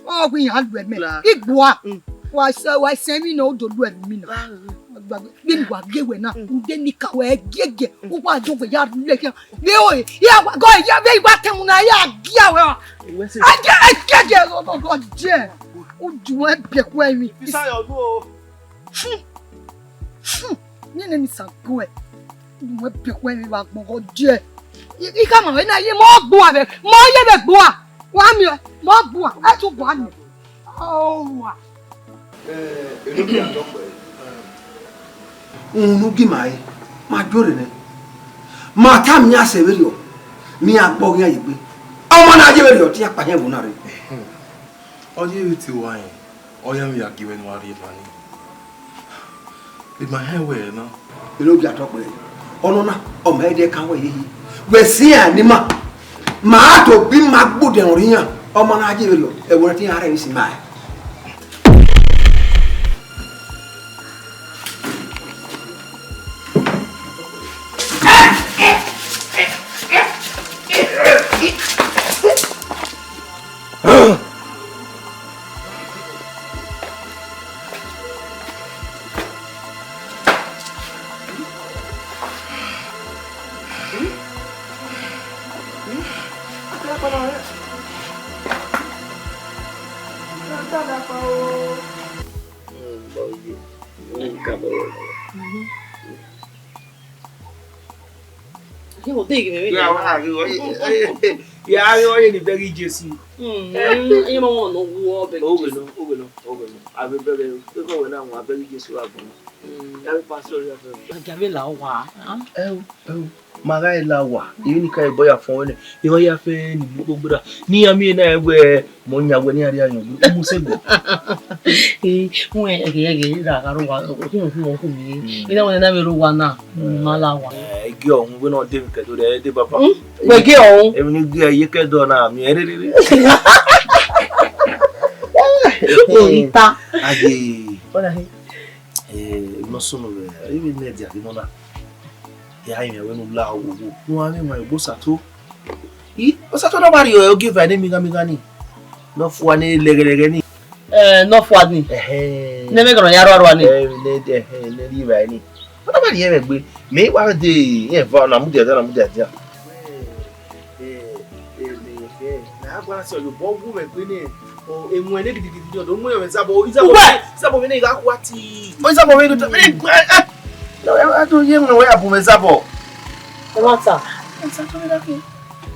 Ọ ghi yan lu ẹmẹ. La. Igbua. Mm. Wa sẹ, wa sẹ mi na, o do lu ẹmẹ mi na. La. Gbagbe, vbene wa gie wẹ na, mm, u de ni ka wẹ giẹgiẹ, mm, u wa do wẹ ya lu ẹmẹ khian. Vbe o, ya wa, gọ ya, vbe wa tẹ mu na, ya gia wẹ. Ìwé sì. Ẹ jẹ, ẹ jẹ, jẹ, gọ, gọ, gọ, jẹ. U ju ẹ bẹ kue mi. Isa yọ ọdún o. Hmm. Hmm. Nene ni sa gue. U ju ẹ bẹ kue mi wa gbọn gọ jẹ. I, I ka ma wẹ na ye mọ gbua vbe, mọ ye vbe gbua. Wa miẹn, mọ gbua, ẹ tu gbua miẹn. Owa. Eh, eno ghi a tọ kpẹre. Uhunmwu gi ma re, ma do rre nẹ. Ma tama iran sẹ vberriọ, ne iran gbe ọghe iran ye egbe. Ọmọ na ye vberriọ, te iran kpa hin ẹvbo na rre. Ọ ye vbe te uwa rẹn, ọ ya vbe ya gie wẹ ne uwa rhie eva nii. Vbe ma hẹn wẹ na? Eno ghi a tọ kpẹre. Ọnọna, ọ ma i de kan wẹ hihi. Wẹ si iran ne ima, ma a tobọ ima gbodẹ ọnrẹn iran, ọmọ na ye vberriọ, ẹvbo na te iran rhie vbe isi ima. Ode ghi mwẹ vbe Ya wa ghe ọye. Ya ghe ọye ni bẹghe Jesu. Mm, iye ma wọn nọ wu ọbẹ. Oghe nọ, oghe nọ, oghe nọ. Avbe bẹghe, ekhọe wẹ na wọn abẹghe Jesu agbọn. Mm. Ya vbe pastor ya fẹ. Agia vbe la owa. Ẹ o, ẹ o. Ma gha la owa. Iye ni ka ebọ ya fọn wẹ nẹ. Iye ya fẹ ni mu gbogbo ra. Ni ya miẹn na wẹ mọ yan wẹ ne iran rhie ayọn mu sẹ egbe. Wẹ ẹghẹ ẹghẹ ra gha rre owa, okhuo okhuo okhuo mi. Ina wẹ na vbe rre owa na, ma la owa. Ẹ, gie ọhun wẹ ne ọ de emwi kẹdo rẹ, de baba. Wẹ gie ọhun. Emwi ni gie ye kẹdo na, mi ẹ rere. Orita. Aye. Ọna he. Eh, emwi ne ọ sunu vbe, emwi ne ẹdia ghi nọ na. Ya rinmwian wẹ ne u la oghogho. Ne u gha mwẹ emwa egbe Osato. I, Osato na wa rhie ogie eva ne mighan mighan ni. Ne ọ fua ne lẹghẹlẹghẹ ni. Eh, ne ọ fua ni. Ẹhẹn. Ne ẹmwẹ gọnọ ya rua rua ni. Eh, ne, ẹhẹn, ne rhie evbare ni. Ọ na wa rhie mwẹ egbe. Mẹ wa de, irẹn eva na mudia dia, na mudia dia. Eh, eh, mẹ, eh, na ya gba na sẹ ọyobọ wu mwẹ egbe nẹ. Ọ, emwi ne gidigidi ni, ọ do mu mwẹ zabọ, izabọ Uwẹ! Izabọ mwẹ ne I gha khua ti. Ọ, izabọ mwẹ ne, eh, eh. No, eh, a do ye mwẹ wẹ a bu mwẹ zabọ. Ẹ ma ta. Ẹ sa to me da ke.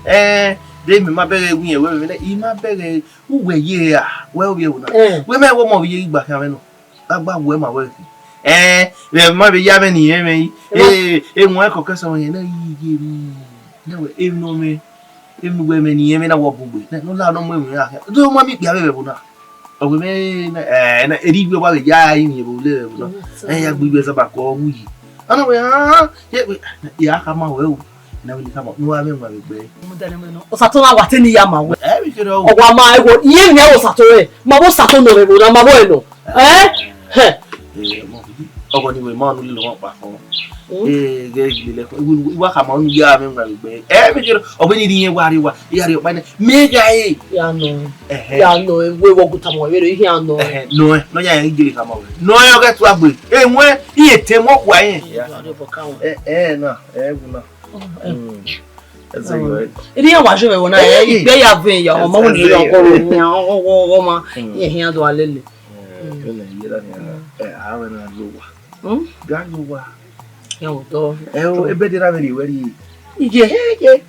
Eh, de mẹ ma bẹghe wi yẹn wẹ, wẹ, I ma bẹghe uwẹ ye a, wẹ ovbi ẹvbo na. Eh. Wẹ mẹ wẹ ọmọ ovbi ye igba khian mwẹ nọ. Agba wẹ ma wẹ khin. Eh, wẹ ma vbe ya mwẹ ne irẹn mwẹ yi. Ẹ ma Eh, eh, wọn ẹkọ kẹsẹ wọn yẹn na yi ye mwẹ. Na wẹ, emwi nọ mwẹ, emwi wẹ mwẹ ne irẹn mwẹ na wọ bun gbe. Na, ne ọ la nọ mu emwi ra khian. Do ma miẹn ikpia vbe ẹvbo na. Ọ wẹ mwẹ na, eh, na, eri iwe wa vbe ya rinmwian vbe ole vbe ẹvbo na. Ẹ ya gbe iwe zaba kọ wu yi. Ana wẹ, ah, ye, wẹ, ya khama wẹ o. Na wẹ ne I khama, ne u gha mwẹ emwa vbe egbe. Osato na wa te ne I ya ma wẹ. Ẹ, vbe kherhe o. Ọ wa ma ẹghẹ, iye mwẹ Osato rẹ, ma vbe Osato nọ vbe ẹvbo na, ma vbe ẹre nọ. Ẹ? Hẹ. Eh, ọmọ, ọgọ ni wẹ ma ọnu lele ọmọ kpa fọ. Mm. Eh, ghẹ lele ẹkọ, iwa khama ọnu ya mwẹ emwa vbe egbe. Ẹ, vbe kherhe, ọ wẹ ne I rhie wa rrie wa, I ya rrie ọkpa nẹ, mẹ gha re. Ya nọ. Ẹhẹ. Ya nọ, wẹ vbe ọgua tama wẹ vbe rre, I khian nọ. Ẹhẹ, nọ ẹ, nọ ya rẹn gele khama wẹ. Nọ ẹ, ọ ghẹ tu agbe. Ẹ, wẹ, I ye te mọ kua yẹn. Ẹ, ẹ, na, ẹ, wu na. Mm. Ẹ zẹ yọ ẹ. Iri ya wa jọ vbe ẹvbo na, ẹ, Hey. Igbe ya vẹ ya, ọmọ Ẹ wẹ ni zẹ ya yọ. Ọkọ rẹ, ya, ọ, ọ, ọ, ọ, ma, Mm. Ye hian do alele. Ẹ, ẹ, na, ye da ni, ẹ, a wẹ na lo wa. Hmm? Ga lo wa. Ya wọ dọ. Ẹ, o, ebe de ra vbe rrie wẹ rrie. Iye. Iye.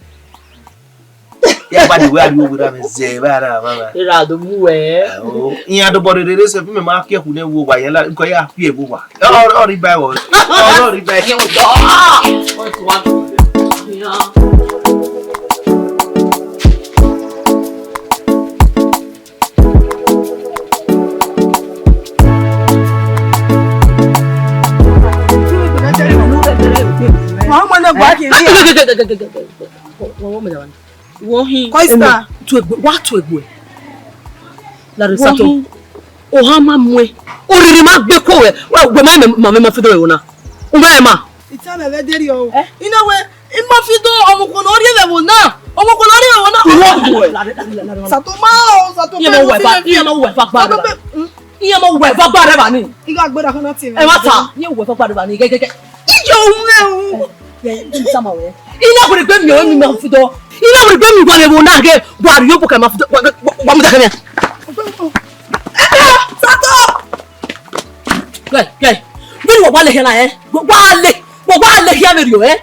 Ya ba de wẹ a rrie owẹ ra vbe zẹ, ba ra, ba ra. Ra do mu wẹ. Ẹ, o, iyan do bọ rere se, mẹ ma ke khu ne wo wa, ya la, ko ya fi e wo wa. Ọ, ọ, ọ, ri ba wọ. Ọ, ọ, ri ba. Ye wọ dọ. Ọ, ko wa. Ya. Mama na gba kiri. Wo hin. Koista. Tu egbe, wa tu egbe. La re sato. Wo hin. Oha ma muẹ. Oriri ma gbe ko wẹ. Wa gbe ma ma ma fi do wẹ na. U ma ma. Ita me ve deri o. Eh? Ina wẹ, ima fi do ọmọkùnrin ọrịa ẹvbo na. Ọmọkùnrin ọrịa ẹvbo na. Ìwọ ọmọ ẹ. Sato ma o, Sato Iye ma wẹ fa, iye ma wẹ fa gba rẹ ba. Iye ma wẹ fa gba rẹ ba ni. Iga gbera kan na ti. Ẹ ma ta, iye wẹ fa gba rẹ ba ni. Gẹgẹgẹ. Iye o me o. Ẹ, ẹ, ẹ, sama wẹ. Ina wẹ gbe mi o, mi ma fi do. Ina wẹ gbe mi wa le wo na ge. Wa ri o bu ka ma fi do. Wa, wa, wa mu da ke mi. Sato. Gẹ, gẹ. Vbene wa wa le khian na, ẹ? Wa wa le, wa wa le khian vberriọ, ẹ?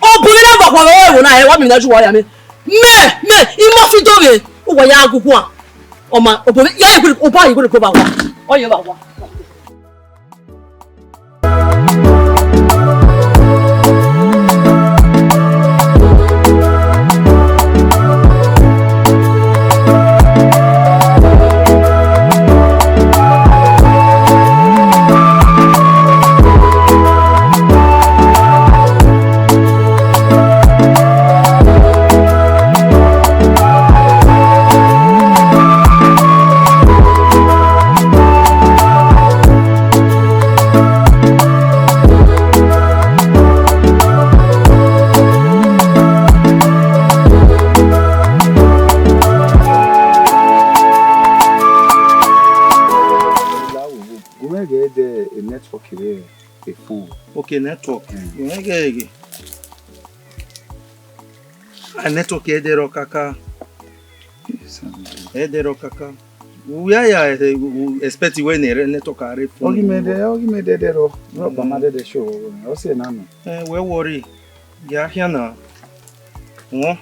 Obọ ni na vbe ọkhọ vbe ẹvbo na, ẹ? Wa miẹn ne a ju wa ya mẹ. Mẹ, mẹ, ima fi do vbe, uwa ya gu guan. Ọ ma, obọ vbe, ya egbe, obọ a egbe ko ba wa. Ọ ye ba wa. Uwẹ ghẹ dẹ network rẹ efo. Okay, network. Mm. Uwẹ ghẹ ghe. A network ẹdẹ rọ kaka. Ẹdẹ rọ kaka. Uwẹ ya, eh, u expect wẹ ne network a rre fo. Ọgimẹdẹ, ọgimẹdẹ ẹdẹ rọ. Rọ kpa ma dẹdẹ show. Ọ sẹ na nọ. Eh, wẹ worry. Ya khian na. Wọn.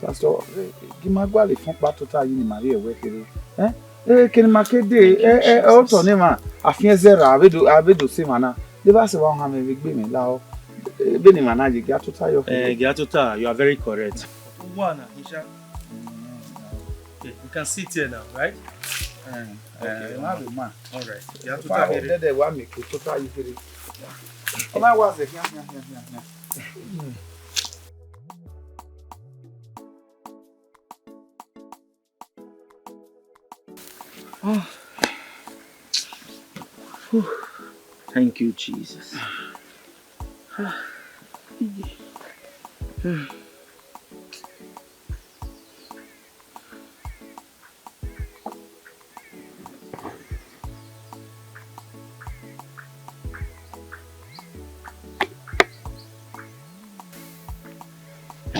Pastor, eh, gi ma gualọ efẹn ọkpa tota yi ne ima rhie ẹwẹ kherhe. Eh? Eh, kene ima ke dee, eh, eh, otọ ne emwa, afiẹn zẹ ra, avbe do, avbe do sẹ emwa na. Deghẹ a sẹ vbe ohan mwẹ vbe egbe mwẹ lahọ. Eh, vbene emwa na ye, gia tota yọ kherhe. Eh, gia tota, you are very correct. One, Isha. Okay, we can sit here now, right? Eh, okay, eh, ma vbe ma. All right. Gia tota kherhe. Dede wa make tota yi kherhe. Ọ ma wa zẹ khian, khian, khian, khian, khian. Oh. Whew. Thank you, Jesus.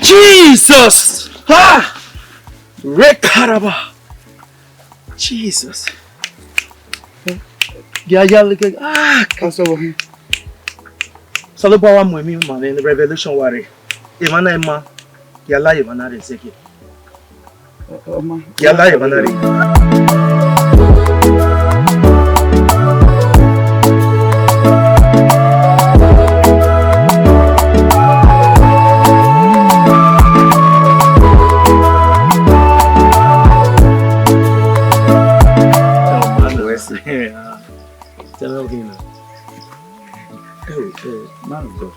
Jesus! Ah! Rekaraba! Jesus! Gia ya leke, ah! Pastor, Osanobua wa mu emwi ma vbe revelation wa rre. Emwa na ima, ya la emwa na rre Ezekiel. Ọ ma. Ya la emwa na rre. Tell me again now. Oh, eh, man of God.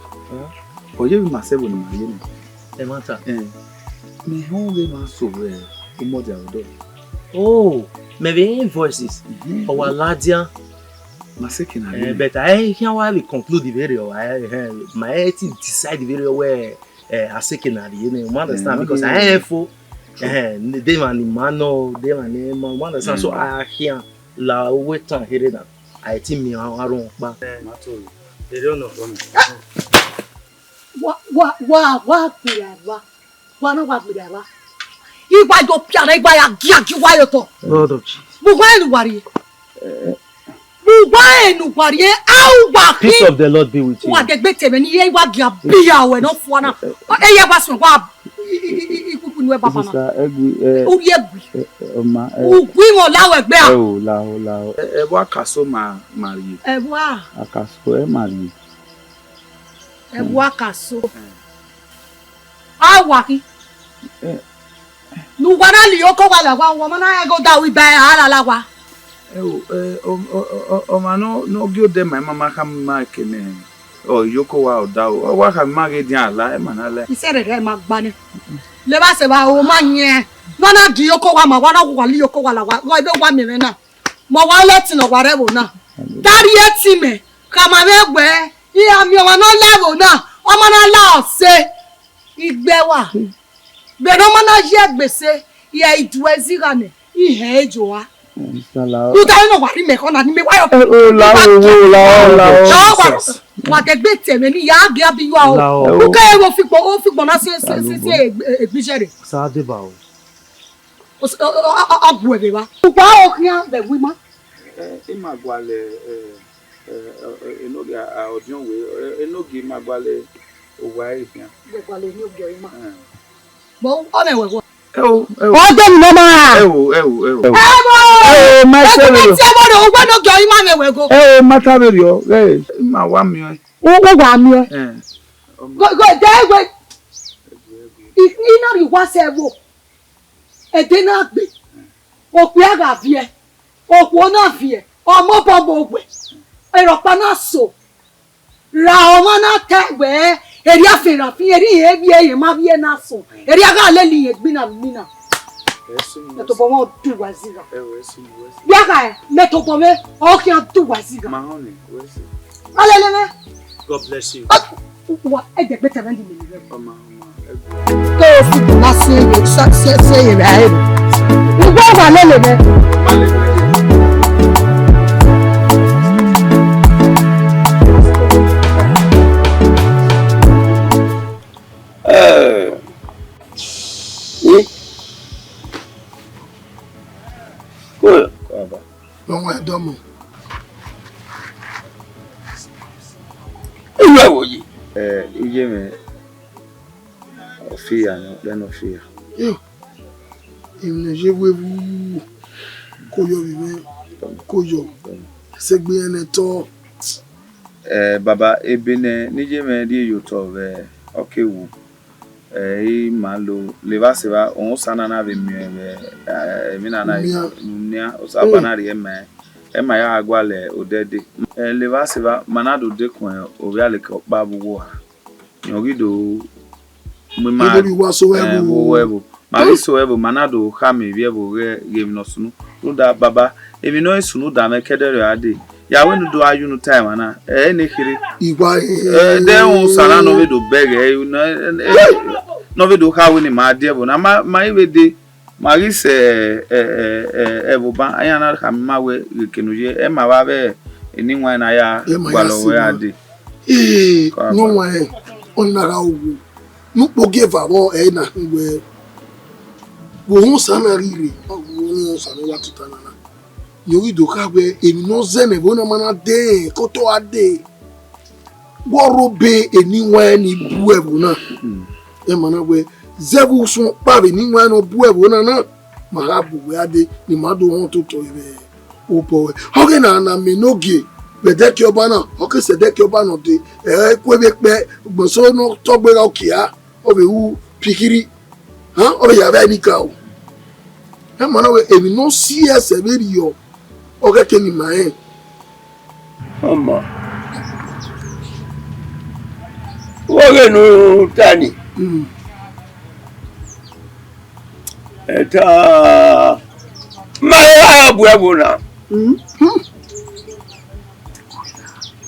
Ọ ye vbe ima sẹ ẹvbo ne ima ye nẹ. Ẹ ma ta. Eh, mẹ họn vbe ma so vbe Umọdia odọ. Oh, mẹ vbe hear voices. Mhm. Ọ wa ladian. Ma sẹ ke na Eh, rre. But I khian wa vbe conclude vberriọ, I, eh, ma e ti decide vberriọ wẹ, eh, a sẹ ke na rre nẹ, you understand? Eh, because okay. I ain't fo. Sure. Eh, de emwa ni ma nọ, de emwa ni ma, you understand? So, mm, I khian la owẹ tan here na. I ti miẹn ọrọre ọkpa. Eh, ma to. Erriọ nọ. Wa, wa, wa, wa gberra evba. Wa na wa gberra evba. I wa yo pian na, I wa ya giagia uwa ye otọ. Lord of Jesus. Vbe uwa rẹn ne uwa rrie? Vbe uwa rẹn ne uwa rrie? A uwa khin. Peace of the Lord be with you. Wa degbe te mwẹ ne I ya, I wa gia biẹ ruẹ ne ọ fua na. Ẹ ya wa suẹn wa i, i, i, i, i kuku nuẹ baba na. Sister, ẹ gui, eh, u rhie gui. Eh, eh, ọ ma, eh. U gui mwẹ ọ la ruẹ gbe a. Ẹ o, lahọ, lahọ. Ẹ, ẹ vbọ akaso ma, ma rrie. Ẹ vbọ a? Akaso ẹ ma rrie. Ẹ vbọ akaso. Eh. A wa khin. Eh. Ne uwa na la iyoko uwa la wa, uwa ma na rẹn ghe odaro iba ẹre a la la wa. Ẹ o, eh, ọ, ọ, ọ, ọ, ọmwa ne ọ, ne ọ gie odẹ ma ima ma khama ima kene, ọ, iyoko uwa odaro, ọ wa khama ima ghe edian a la, ẹ ma na la. Isẹ rẹ rẹ ma gba nẹ. Levba sẹ vba o ma yẹn. Ne ọ na gie iyoko uwa ma, wa na wa la iyoko uwa la wa, wa ebe uwa miẹn mwẹ na. Mẹ wa lẹ ẹtin ne ọ wa rre ẹvbo na. Amen. Te a rhie ẹtin mẹ, khama mwẹ wẹ, I ra miẹn ọmwa ne ọ la ẹvbo na, ọ ma na la ọse. Igbe wa. Hmm. Vbene ọ ma na ye egbe sẹ, I ra i du ẹzigha nẹ, I hẹn ẹre joa. Hmm, Sister Lao. Rhunmwuda vbene ọ wa rhie mẹ khọ na, ne imẹ wa yọ. Eh, oh, Lao, oh, Lao, Lao. Wa, wa degbe te mwẹ ne I ya gie abi yọ o. Lao. U kere vbe ofigbọn, ofigbọn na si, si, si, si egbe, egbe iye rre. Sa deba o. O s-, ọ, ọ, ọ, ọ, ọ gu ẹre vbe evba. Uwa ọ khian vbe ẹvbo ima. Eh, ima gualọ, eh, eh, eh, enogie, a, ọdiọn wẹ, eh, enogie ima gualọ owa ẹre khian. Wẹ gualọ enogie ima. Eh. But ọ mẹ wẹ wọ. Ẹ o, ẹ o. Ọ dẹ mi nọ ma. Ẹ o, ẹ o, ẹ o. Ẹ o. Ẹ o, ma ẹ se o. Ẹ o, ma ta vberriọ, ẹ, ima wa miẹn. U, u wa miẹn. Eh. Go, go, dẹ wẹ. I, I na rhie uwa sẹ ẹvbo. Ẹdẹ na gbe, okpia gha viẹ, okhuo na viẹ, ọ mobọ mu owẹ, erọkpa na so, ra ọmwa na ta wẹẹ, erriọ afianrafian, erriọ irẹn vbiẹ, irẹn ma vbiẹ na sọn, erriọ a gha lele irẹn gbinna vbe imina. Ẹ sunu, ẹ tobọ mwẹ ọ du uwa ẹzigha. Ẹ wẹ sunu, wẹ sunu. Bia kha ẹ, mẹ tobọ mwẹ, ọ khian du uwa ẹzigha. Ma họn nẹ, wẹ sunu. Alele mwẹ. God bless you. Ọ, wa, ẹ dẹgbe tẹmwẹ ni mẹ ni rẹ. Ọma, ọma, ẹ gbe. Ke o fi bu na si eye, sa, si, si eye vbe a ere. Uwa wa lele mwẹ. Ma lele mwẹ. Eh. Ye. Cool. Ọmwa ẹdọmọ. Iye ẹvbo yi. Eh, iye mwẹ. Of Fi ya yan ọkpẹ ne ọ fi ya. Yo, emwi ne ye vbe vbu, ko yọ vbe mwẹ, ko yọ, ẹsẹ gbe iran ne ẹtọ. Eh, baba, ebe ne ne iye mwẹ rhie ye otọ vbe ọke wu, eh, I ma lo, levba sevba, uhunmwu sa na na vbe miẹn vbe, eh, emwi na na nian, osa ba na rhie ma, ẹ ma ya gha gualọ odẹ dee. Eh, levba sevba, ma na do dekun ovbi aleke ọkpa vbe uwu oha, rẹn ọ ghi do mu ima Ẹ do vbe wa so vbe eh, ẹvbo. Vbe uwu ẹvbo. Ma ghi so ẹvbo, ma na do khama ivbi ẹvbo ghẹ ghe emwi ne ọ sunu. Rhunmwuda baba, emwi ne ọ i sunu da mwẹ kẹdẹrriọ a dee. Ya wẹ ne u do gha ye unu ta emwa na, ẹ i ne kherhe. Igua Eh, de rhunmwuda osa na ne ọ vbe do bẹghe, eh, ne ọ vbe do kha wẹ ne ima die ẹvbo na, ma, ma i vbe dee. Ma ghi sẹ, eh, eh, eh, ẹvbo ban, iran na khama ima wẹ ghe eke ne u ye, ẹ ma vbe avbe eni wan na ya Ẹ ma ya gualọ si wẹ ma. a dee. Ee, Kọ ne ọ wan rẹn, ọ na gha wu. Ne ukpogieva vbọ ẹ na khin wẹ, vbe uhunmwu osa na rhirhi, ọ vbe uhunmwu osa ne ọ wa tota na na. Ne ọ ghi do kha wẹ, emwi ne ọ zẹ ne ẹvbo na ma na dee, ke otọ gha dee. Wẹ ọ rre obọ eni wan ni bu ẹvbo na. Ẹ ma na wẹ, zẹ vbe usun ọkpa vbe eni wan ne ọ bu ẹvbo na na, ma gha bu wẹ a dee, ne ima do họn ototọ vbe obọ ruẹ. Ọghe na na mẹ ne ogie vbe ẹdẹki ọba na, ọ ke sẹ ẹdẹki ọba nọ dee, ẹ i ku evbe kpẹ, ugbẹn eso ne ọ tọ gbe gha okia, ọ vbe ru pikiri, ọ vbe ya vbe ẹre ni ka o. Ẹ ma na wẹ, emwi ne ọ si ẹsẹ vberriọ, ọ ghẹ ke ne ima rẹn. Ọma, vbe ọghe ne u ta ni? Mm. Ẹta, ma he ha bu ẹvbo na. Mm.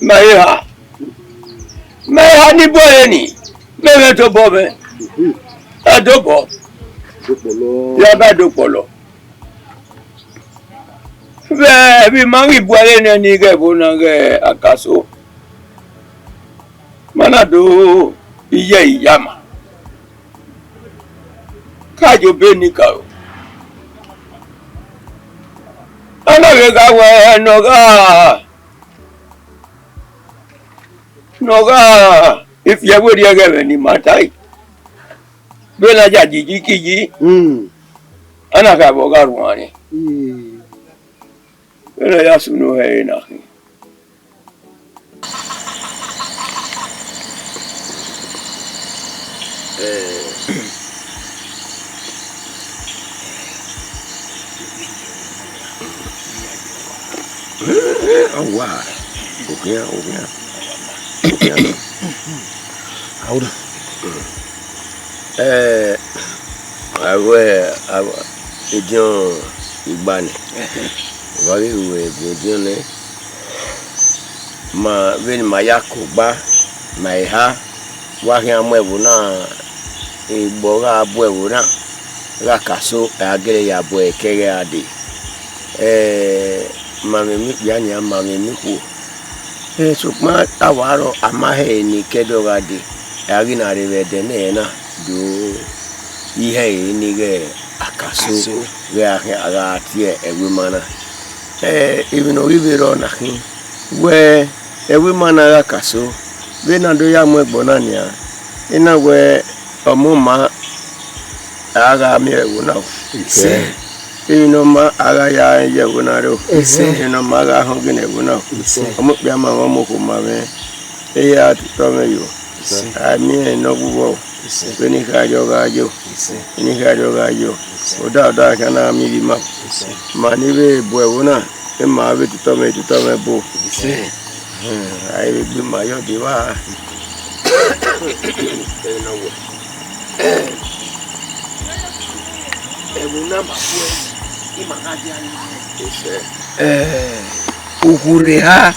Ma he ha. Ma he ha ni bu ẹre ni. Mẹ mwẹ tobọ mwẹ. A dobọ. Dokpọlọ. Ya ba dokpọlọ. Vbe, vbe ima ghi bu ẹre nẹ ni ghẹ ẹvbo na ghẹ akaso. Ma na do iye iyama. Ka ye obọ ni ka ro. A na vbe gha wẹ ne ọ gha, ne ọ gha, ifi ẹvbo rhie ẹghẹ mwẹ ni ma tae. Vbene a ya yi iyi ki iyi, Mm. a na kha vbe ọ gha rhuanriẹn. Mm. Vbene a ya sunu hẹ ẹre na khin. Ọwa, okhian, okhian, okhian. Ahuda. Eh, avbe, avbe ediọn igba nẹ, wa ghi ru ediọn nẹ, ma vbene ima ya kogba, ma eha, wa khian mu ẹvbo na, egbe ọ gha bu ẹvbo na, gha kaso, a gele ya bu ẹre ke ẹghẹ a dee. Eh, ma mwẹ emwi okpia nian, ma mwẹ emwi ikhuo. Eh, sokpan a wa rrọọ, a ma hẹ ẹre ni ke ẹdẹ ọ gha dee, a ghi na rre vbe ẹdẹ nẹ na do ihe ẹre ni ghẹ akaso, Akaso. ghẹ a khian gha tie ẹvbo ima na. Eh, emwi ne ọ ghi vbe rrọọ na khin, wẹ ẹvbo ima na gha kaso, vbene a do ya mu ẹgbọ na nian, ena wẹ ọmọ ma a gha miẹn ẹvbo na o. Isẹ. Emwi ne ọ ma a gha ya ye ẹvbo na rre o. Isẹ. Emwi ne ọ ma a gha họn ghe ne ẹvbo na o. Isẹ. Ọmọ okpia ma mwẹ, ọmọ okhuo ma mwẹ, eya tutọ mwẹ yo. Isẹ. A miẹn ne ọ wu vbọ o. Isẹ. Vbene I kha yo gha yo. Isẹ. Vbene I kha yo gha yo. Isẹ. Oda oda khian na miẹn ivbi ima. Isẹ. Ma ni vbe bu ẹvbo na, ima vbe tutọ mwẹ, tutọ mwẹ bo. Isẹ. A i vbe gbe ima yọ dee evba. Ẹvbo na ma khuẹ, ima gha dia ni. Isẹ. Eh, ukhurre eha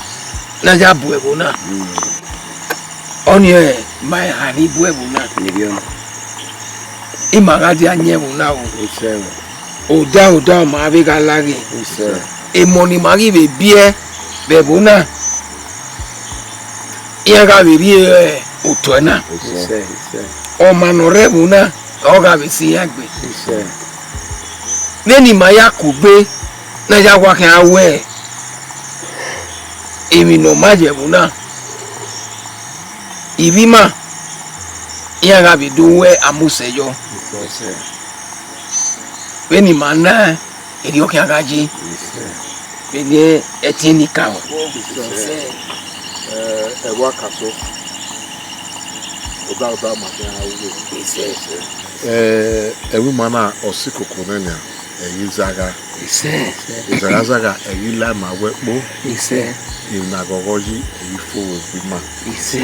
na ya bu ẹvbo na. Mm. Ọnii ma eha ni bu ẹvbo na. Ni vbiẹ ọnii. Ima gha dia yan ẹvbo na o. Isẹ. Oda oda ma vbe gha laghe. Isẹ. Emọ ne ima ghi vbe biẹ vbe ẹvbo na, iran gha vbe rhie otọ na. Isẹ, isẹ. Ọma ne ọ rre ẹvbo na, ọ gha vbe sẹ iran egbe. Isẹ. Vbene ima ya kugbe, ne a ya wa khian wẹ emwi ne ọ ma ye ẹvbo na, ivbi ima, iran gha vbe do ru amusẹ yọ. Vbene ima na, erriọ khian gha ye. Vbene ẹtin ni ka o. Ẹ, ẹvbo akaso, ọga ọda ma khian ru. Ẹ, ẹvbo ima na, ọ sẹ ikoko nẹ nian, ẹ i ghi zagha. Isẹ. Zagha zagha, ẹ i ghi la ima wẹ kpo. Isẹ. Emwi ne a ghọghọ yi, ẹ i ghi fo vbe egbe ima. Isẹ.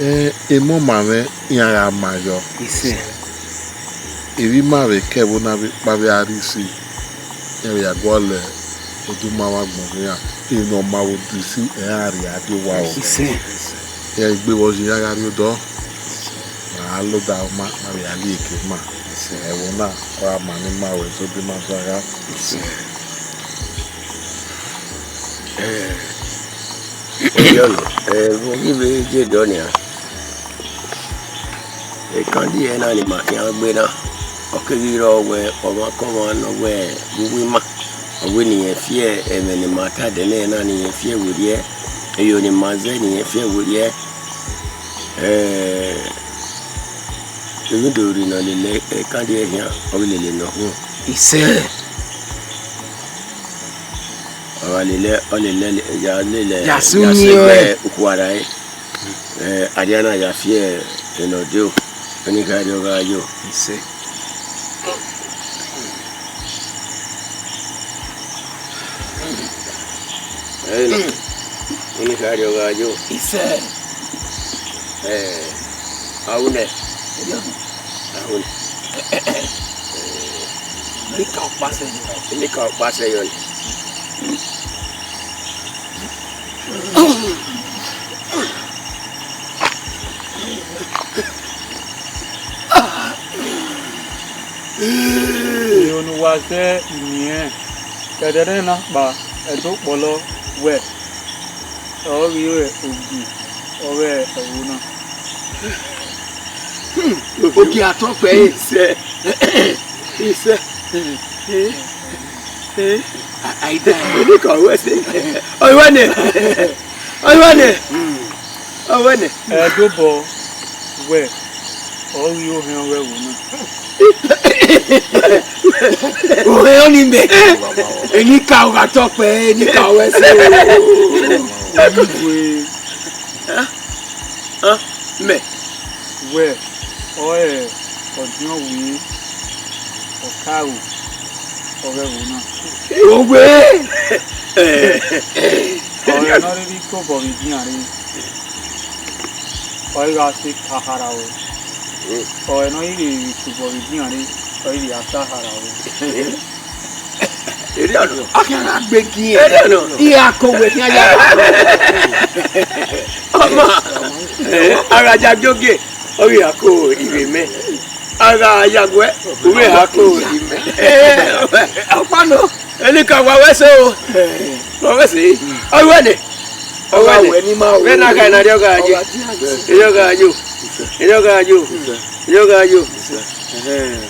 Ẹ, emọ ma mwẹ iran gha ma yọ. Isẹ. Emwi ima vbe ke ẹvbo na vbe kpa vbe a rhie isi, iran vbe ya gualọ oduma vbe agbọn iran. Emwi ne ọ ma vbe odẹ isi, ẹ i gha rhie a die owa o. Isẹ. Iran egbe vbe ọ yi, iran gha rrie odọ. Ma lodaro ma, ma vbe ya rhie eke ima. Ẹvbo na, ọ gha ma ne ima wẹ zẹ odẹ ima zagha. Ẹ, ọ yọ nọ, ẹ, vbe ọ ghi vbe ye dọ nian. Ekandi ẹre na ne ima khian gbe na, ọ keghi rrọọ wẹ ọmwaikọmwa ne ọ wẹ vbe uwu ima, ọ wẹ ne irẹn fi ẹmwẹ ne ima ta dẹ nẹ na, ne irẹn fi ẹe werriẹ, eyo ne ima zẹ ne irẹn fi ẹe werriẹ. Ẹ, emwi do rri ne ọ lele ekandi ẹre khian, ọ ghi lele ne ọ huẹn. Isẹ. Ọ gha lele, ọ lele, ya lele, ya sunu ya sẹ ọe. Ukhuarha ẹre. Ẹ, a dia na ya fi ẹ, enọ dio, ọni kha rrie ọ gha yo. Isẹ. Ẹ, ọni kha rrie ọ gha yo. Isẹ. Ẹ, a ru nẹ. A ru nẹ. Nika ọkpa sẹ yọ. Nika ọkpa sẹ yọ nẹ. Iro ne uwa zẹ imiẹn, ẹdẹrẹ na kpa ẹdẹ okpọlọ wẹ, ọ ghi re ogie ọghe ẹvbo na. Ogie atọ kpẹre. Isẹ. Isẹ. Eh, eh, a, a, ida. Eni ka wẹ sẹ. Ọ wẹ nẹ. Ọ wẹ nẹ. Ọ wẹ nẹ. Ẹdobọ wẹ, ọ ghi ohẹn ọghe ẹvbo na. Ohẹn ọnii mẹ. Eni ka gha tọ kpẹ, eni ka wẹ sẹ. Ẹdobọ. Hàn, mẹ. Wẹ, ọre ọdiọn wẹ, ọkaro ọghe ẹvbo na. Ogbe. Ọre ne ọ rhirhi tobọ vbe edian re, ọ i gha sẹ ka harha ruẹ. Ọre ne ọ i vbe tobọ vbe edian re, ọ i vbe a sa harha ruẹ. Erriọ nọ. A khian gha gbe gi ẹn. Erriọ nọ. Iran ko wẹ khian ya. Ọma, a gha ya giogie, ọ ghi ha ko ivbi mẹ. A gha ya guẹ, u vbe ha ko ivbi mẹ. Ọkpa nọ, eni ka wa wẹ sẹ o. Wa wẹ sẹ. Ọ wẹ nẹ. Ọ wẹ nẹ. Vbene a kha na rrie ọ gha ye. Rrie ọ gha yo. Rrie ọ gha yo. Rrie ọ gha yo. Ẹhẹn.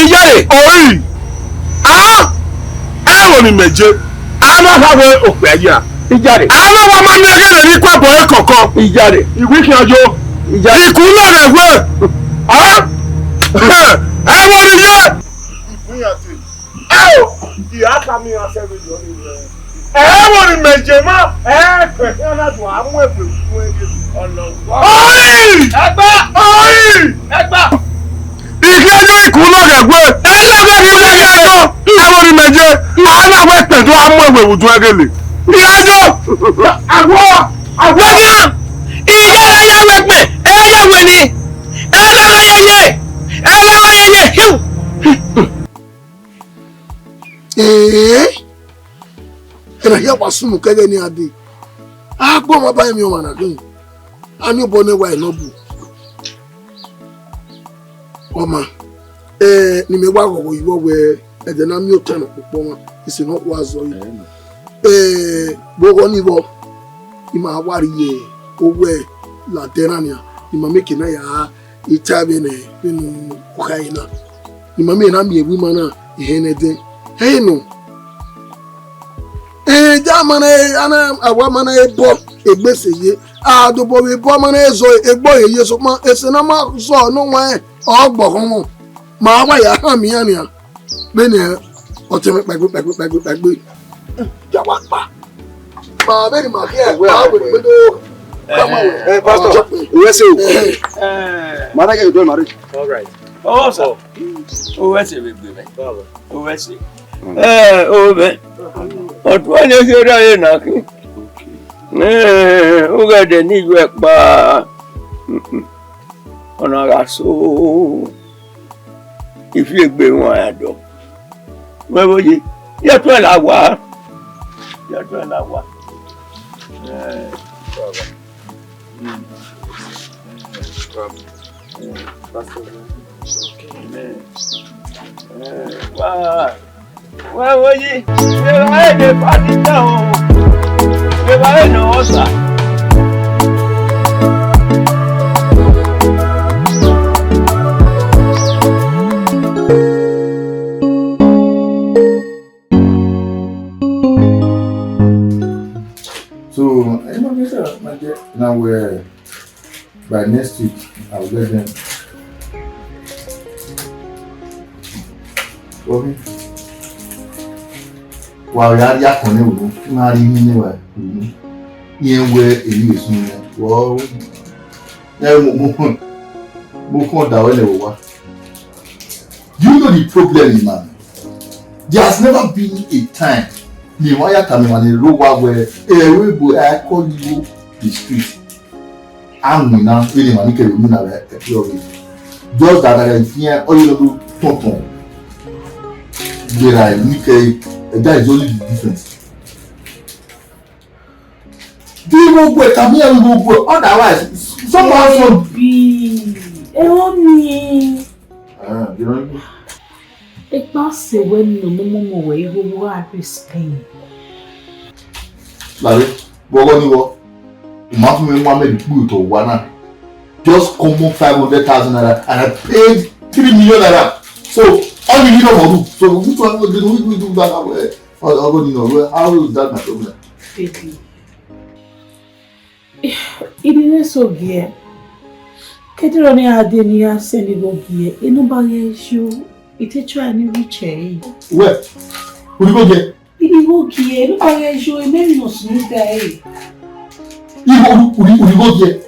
Iyare. Oi. A, ẹvbo ne imẹ je, a na kha wẹ okpia ya. Iyare. A na wa ma miẹn ghe ne emwi kpa bọ ẹre kọkọ. Iyare. Iwẹ khian yo. Iyare. Ikun na ghẹ wẹ. A, ẹvbo ne iye. Ikun ya te. Ẹo, I a khama iran sẹ vberriọ nii wẹẹ, ẹvbo ne imẹ je ma, ẹkpẹn khian na do a mu egbe unu ẹre. Ọlọghọ. Oi! Ẹgba! Oi! Ẹgba! I khian yo ikun na ghẹ wẹ, ẹlẹghẹ ne I wẹ ghe ẹjọ, ẹvbo ne imẹ je, a na wẹ ẹkpẹn do a mu egbe vbe udu ẹghẹ le. I gha yo! Awọ! Awọ! Iye ẹre ya wẹ ẹkpẹn, ẹre ya wẹ ni, ẹre ya wẹ yeye, ẹre ya wẹ yeye. Ee, ẹna hia wa sunu kẹghẹ ne iran dee. Agbọn ọmwa ba emwi ọmwa na khin. A miẹn obọ ne wa enọ bu. Ọ ma, eh, ne imẹ wa ghọghọ ivbọ wẹẹ, ẹdẹ na miẹn otọ ne ọkpọkpọ ọmwa, ese ne ọ khua zọ yi. Eh, vbe oghọ nii vbọ, I ma wa rhie owẹ la adẹ na nian, ne I ma miẹn eke na ya ta vbene, vbene u kha ẹre na. Ne I ma miẹn na miẹn ẹvbo ima na, ehẹn nẹdẹn. Ẹre nọ. Eja ma na, ana, awa ma na bọ egbe ese ye. A dobọ vbe bọ ma na zọ egbe ọre ye, sokpan ese na ma zọ ne ọ wan ọ gbọghọmwọ. Ma wa ya khama iran nian. Vbene ọtẹn mwẹ kpaegbe, kpaegbe, kpaegbe, kpaegbe. Ya wa kpa. Ma vbene ma khian kpa wẹ gbe do. Kama wẹ. Eh, pastor, uwẹ se o. Eh. Ma na ke do ma re. All right. Oh, sir. Uwẹ se vbe gbe mẹ. Uwẹ se. Eh, o mẹ. Ọtuẹn ne kherhe ẹre na khin. Eh, ughẹdẹ ne I yu ẹkpa. Ọna gha so. Ifi egbe wan ya dọ. Wẹ vbo ye? Ya tuẹ la wa. Ya tuẹ la wa. Eh. Wa, wa, wa, yi, evba ẹre ne pastor o, evba ẹre ne ọ sa. So, I know this, uh, my dear. Now, uh, by next week, I'll get them. Okay. Wa ya ya kone unu, na ri ni ne wa unu. Iye we eri esun ne. Wo. Ne mo, mo, mo kon da wele wo wa. Do you know the problem, man? There has never been a time me wa ya tama emwa ne rre owa wẹ, eh, we boy, I call you the street. A winna, vbene emwa ni kevbe winna vbe ẹki ọvbehe. Just that I can hear all you do, tonton. There are, you can, that is only the difference. Di vbe ogue, come here, vbe ogue. Otherwise, someone from Baby, ẹ wọ mi. Ah, you know? Ekpa sẹ wẹ ne momomo wẹ igho wa respect. Lare, vbe ọghọ ni vbọ? U ma fun mwẹ one hundred kpu otọ owa na. Just common five hundred thousand naira, and I paid three million naira. So, all you need of do. So, which one will do, we do that? Ọghọ ni nọ, how is that my problem? Baby. I didn't so gear. Kedro ni ade ni a send igho gie. Inu ba ye shu. Ite try ni reach e. Where? Urigo gie. Igho gie. Inu ba ye shu. Ime ni no sunu da e. Igho uri urigo gie.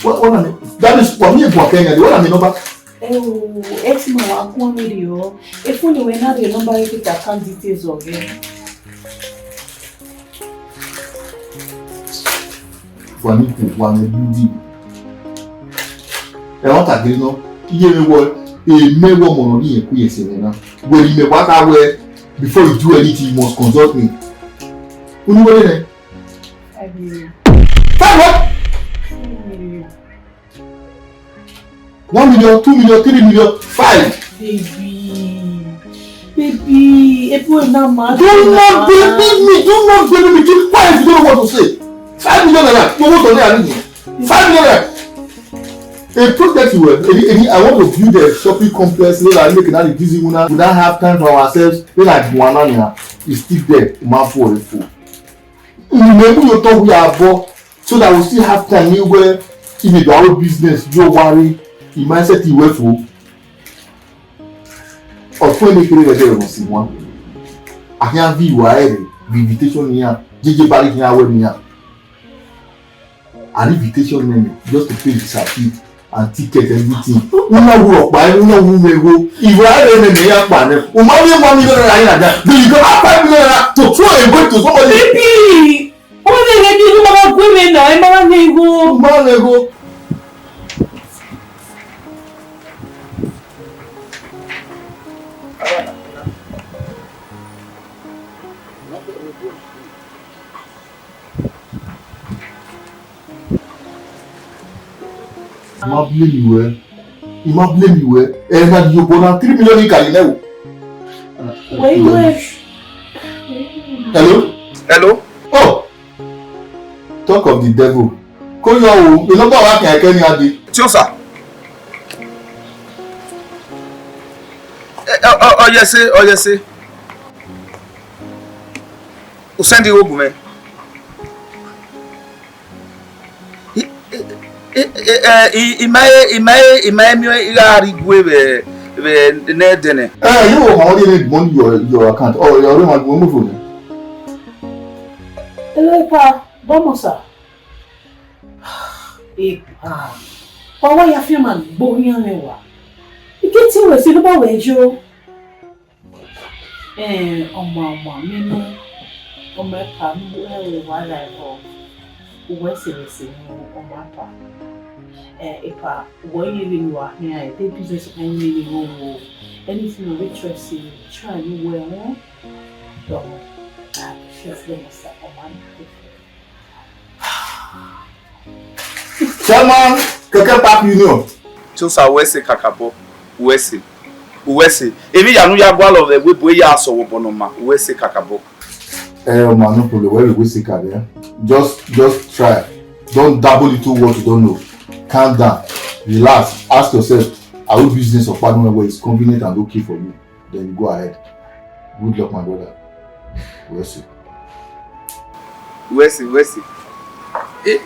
What, what am I? That is what me go Kenya. What am I number? Eh, oh, ex ma wa kun mi rio. If only we na the number, you can details of it. Wa ni ku wa ni du di. Ẹ wọn ta gere nọ, iye mwẹ wọ, emẹ wọ mọ nọ ni yẹn ku yẹn sẹ mwẹ na. Wẹ ni mẹ wa ka wẹ, before you do anything, you must consult me. Unu wẹrẹ nẹ? Five million. Five what? Five million. One million, two million, three million, five. Baby, baby, ebu na ma. Do not baby me, do not baby me. Keep quiet if you don't know what to say. Five million naira, you want to hear me? Five million naira. A project you were, I want to build a shopping complex so that we can have this, we now have time for ourselves. Then I do one now, it's still there. Uma fo e fo. Maybe you talk we are, but so that we still have time. Anywhere, if you do our business, you worry, you mindset you well for. Ọfẹn ne kere rẹ dẹrẹ must want. A khian viọ uwa ẹre, vbe invitation nian, jeje bari khian wẹ nian. An invitation nene just to pay visa fee and ticket, everything. Una wu ọkpa, una wu mẹ gho. Iwa ẹre nene ya kpa nẹ. U ma vbe one million naira ya da. Do you go have five million naira to throw away to somebody? Baby, ọ vbe ghe ghi ne u ma gha gu mwẹ na, I ma gha ne igho. U ma ne igho. I ma blame you, eh? I ma blame you, eh? Eh, na di obọ na three million i kari nẹ o. Wait, wait. Hello? Hello? Oh! Talk of the devil. Ko yọ o, the number wa kan ẹkẹ ni a de. Tiosa. Eh, ọ, ọ, ọ, yes, sir, ọ, yes, sir. U send igho gu mwẹ. I, i, i, i, eh, i, I ma he, I ma he, I ma he miẹn I gha rhie igue vbe, vbe ne ẹdẹnẹ. Eh, you know, I want to need money your, your account. Oh, your room and move on. Hello, pa, vamos a. Epa, wa wa ya fian ma gbe ohian mwẹ wa. I ke tie ruẹ si ne u ba wẹ yo. Eh, ọma, ọma, mẹ nọ, ọma epa, ne u ru ẹre wa la ẹvbo, uwẹ sẹ vbe sẹ ne ọma epa. Eh, epa, uwẹ ye vbene uwa khian, e de business ọkpa ne I vbe ru o. Anything you request, try ne uwẹ, hmm? Dọmọ, ah, first, dọmọ sa, ọma epa. Chairman, Keke Park Union. Tiosa, uwẹ sẹ kakabọ, uwẹ sẹ, uwẹ sẹ. Emwi ya ne u ya gualọ vbe ẹvbo ebo ya sẹ ọvbọ ne ọ ma, uwẹ sẹ kakabọ. Eh, man, no problem. Where we sick at there? Just, just try. Don't dabble into what you don't know. Calm down. Relax. Ask yourself, are we business or partner where it's convenient and okay for you? Then you go ahead. Good luck, my brother. We'll see. We'll see, we'll see. Eh,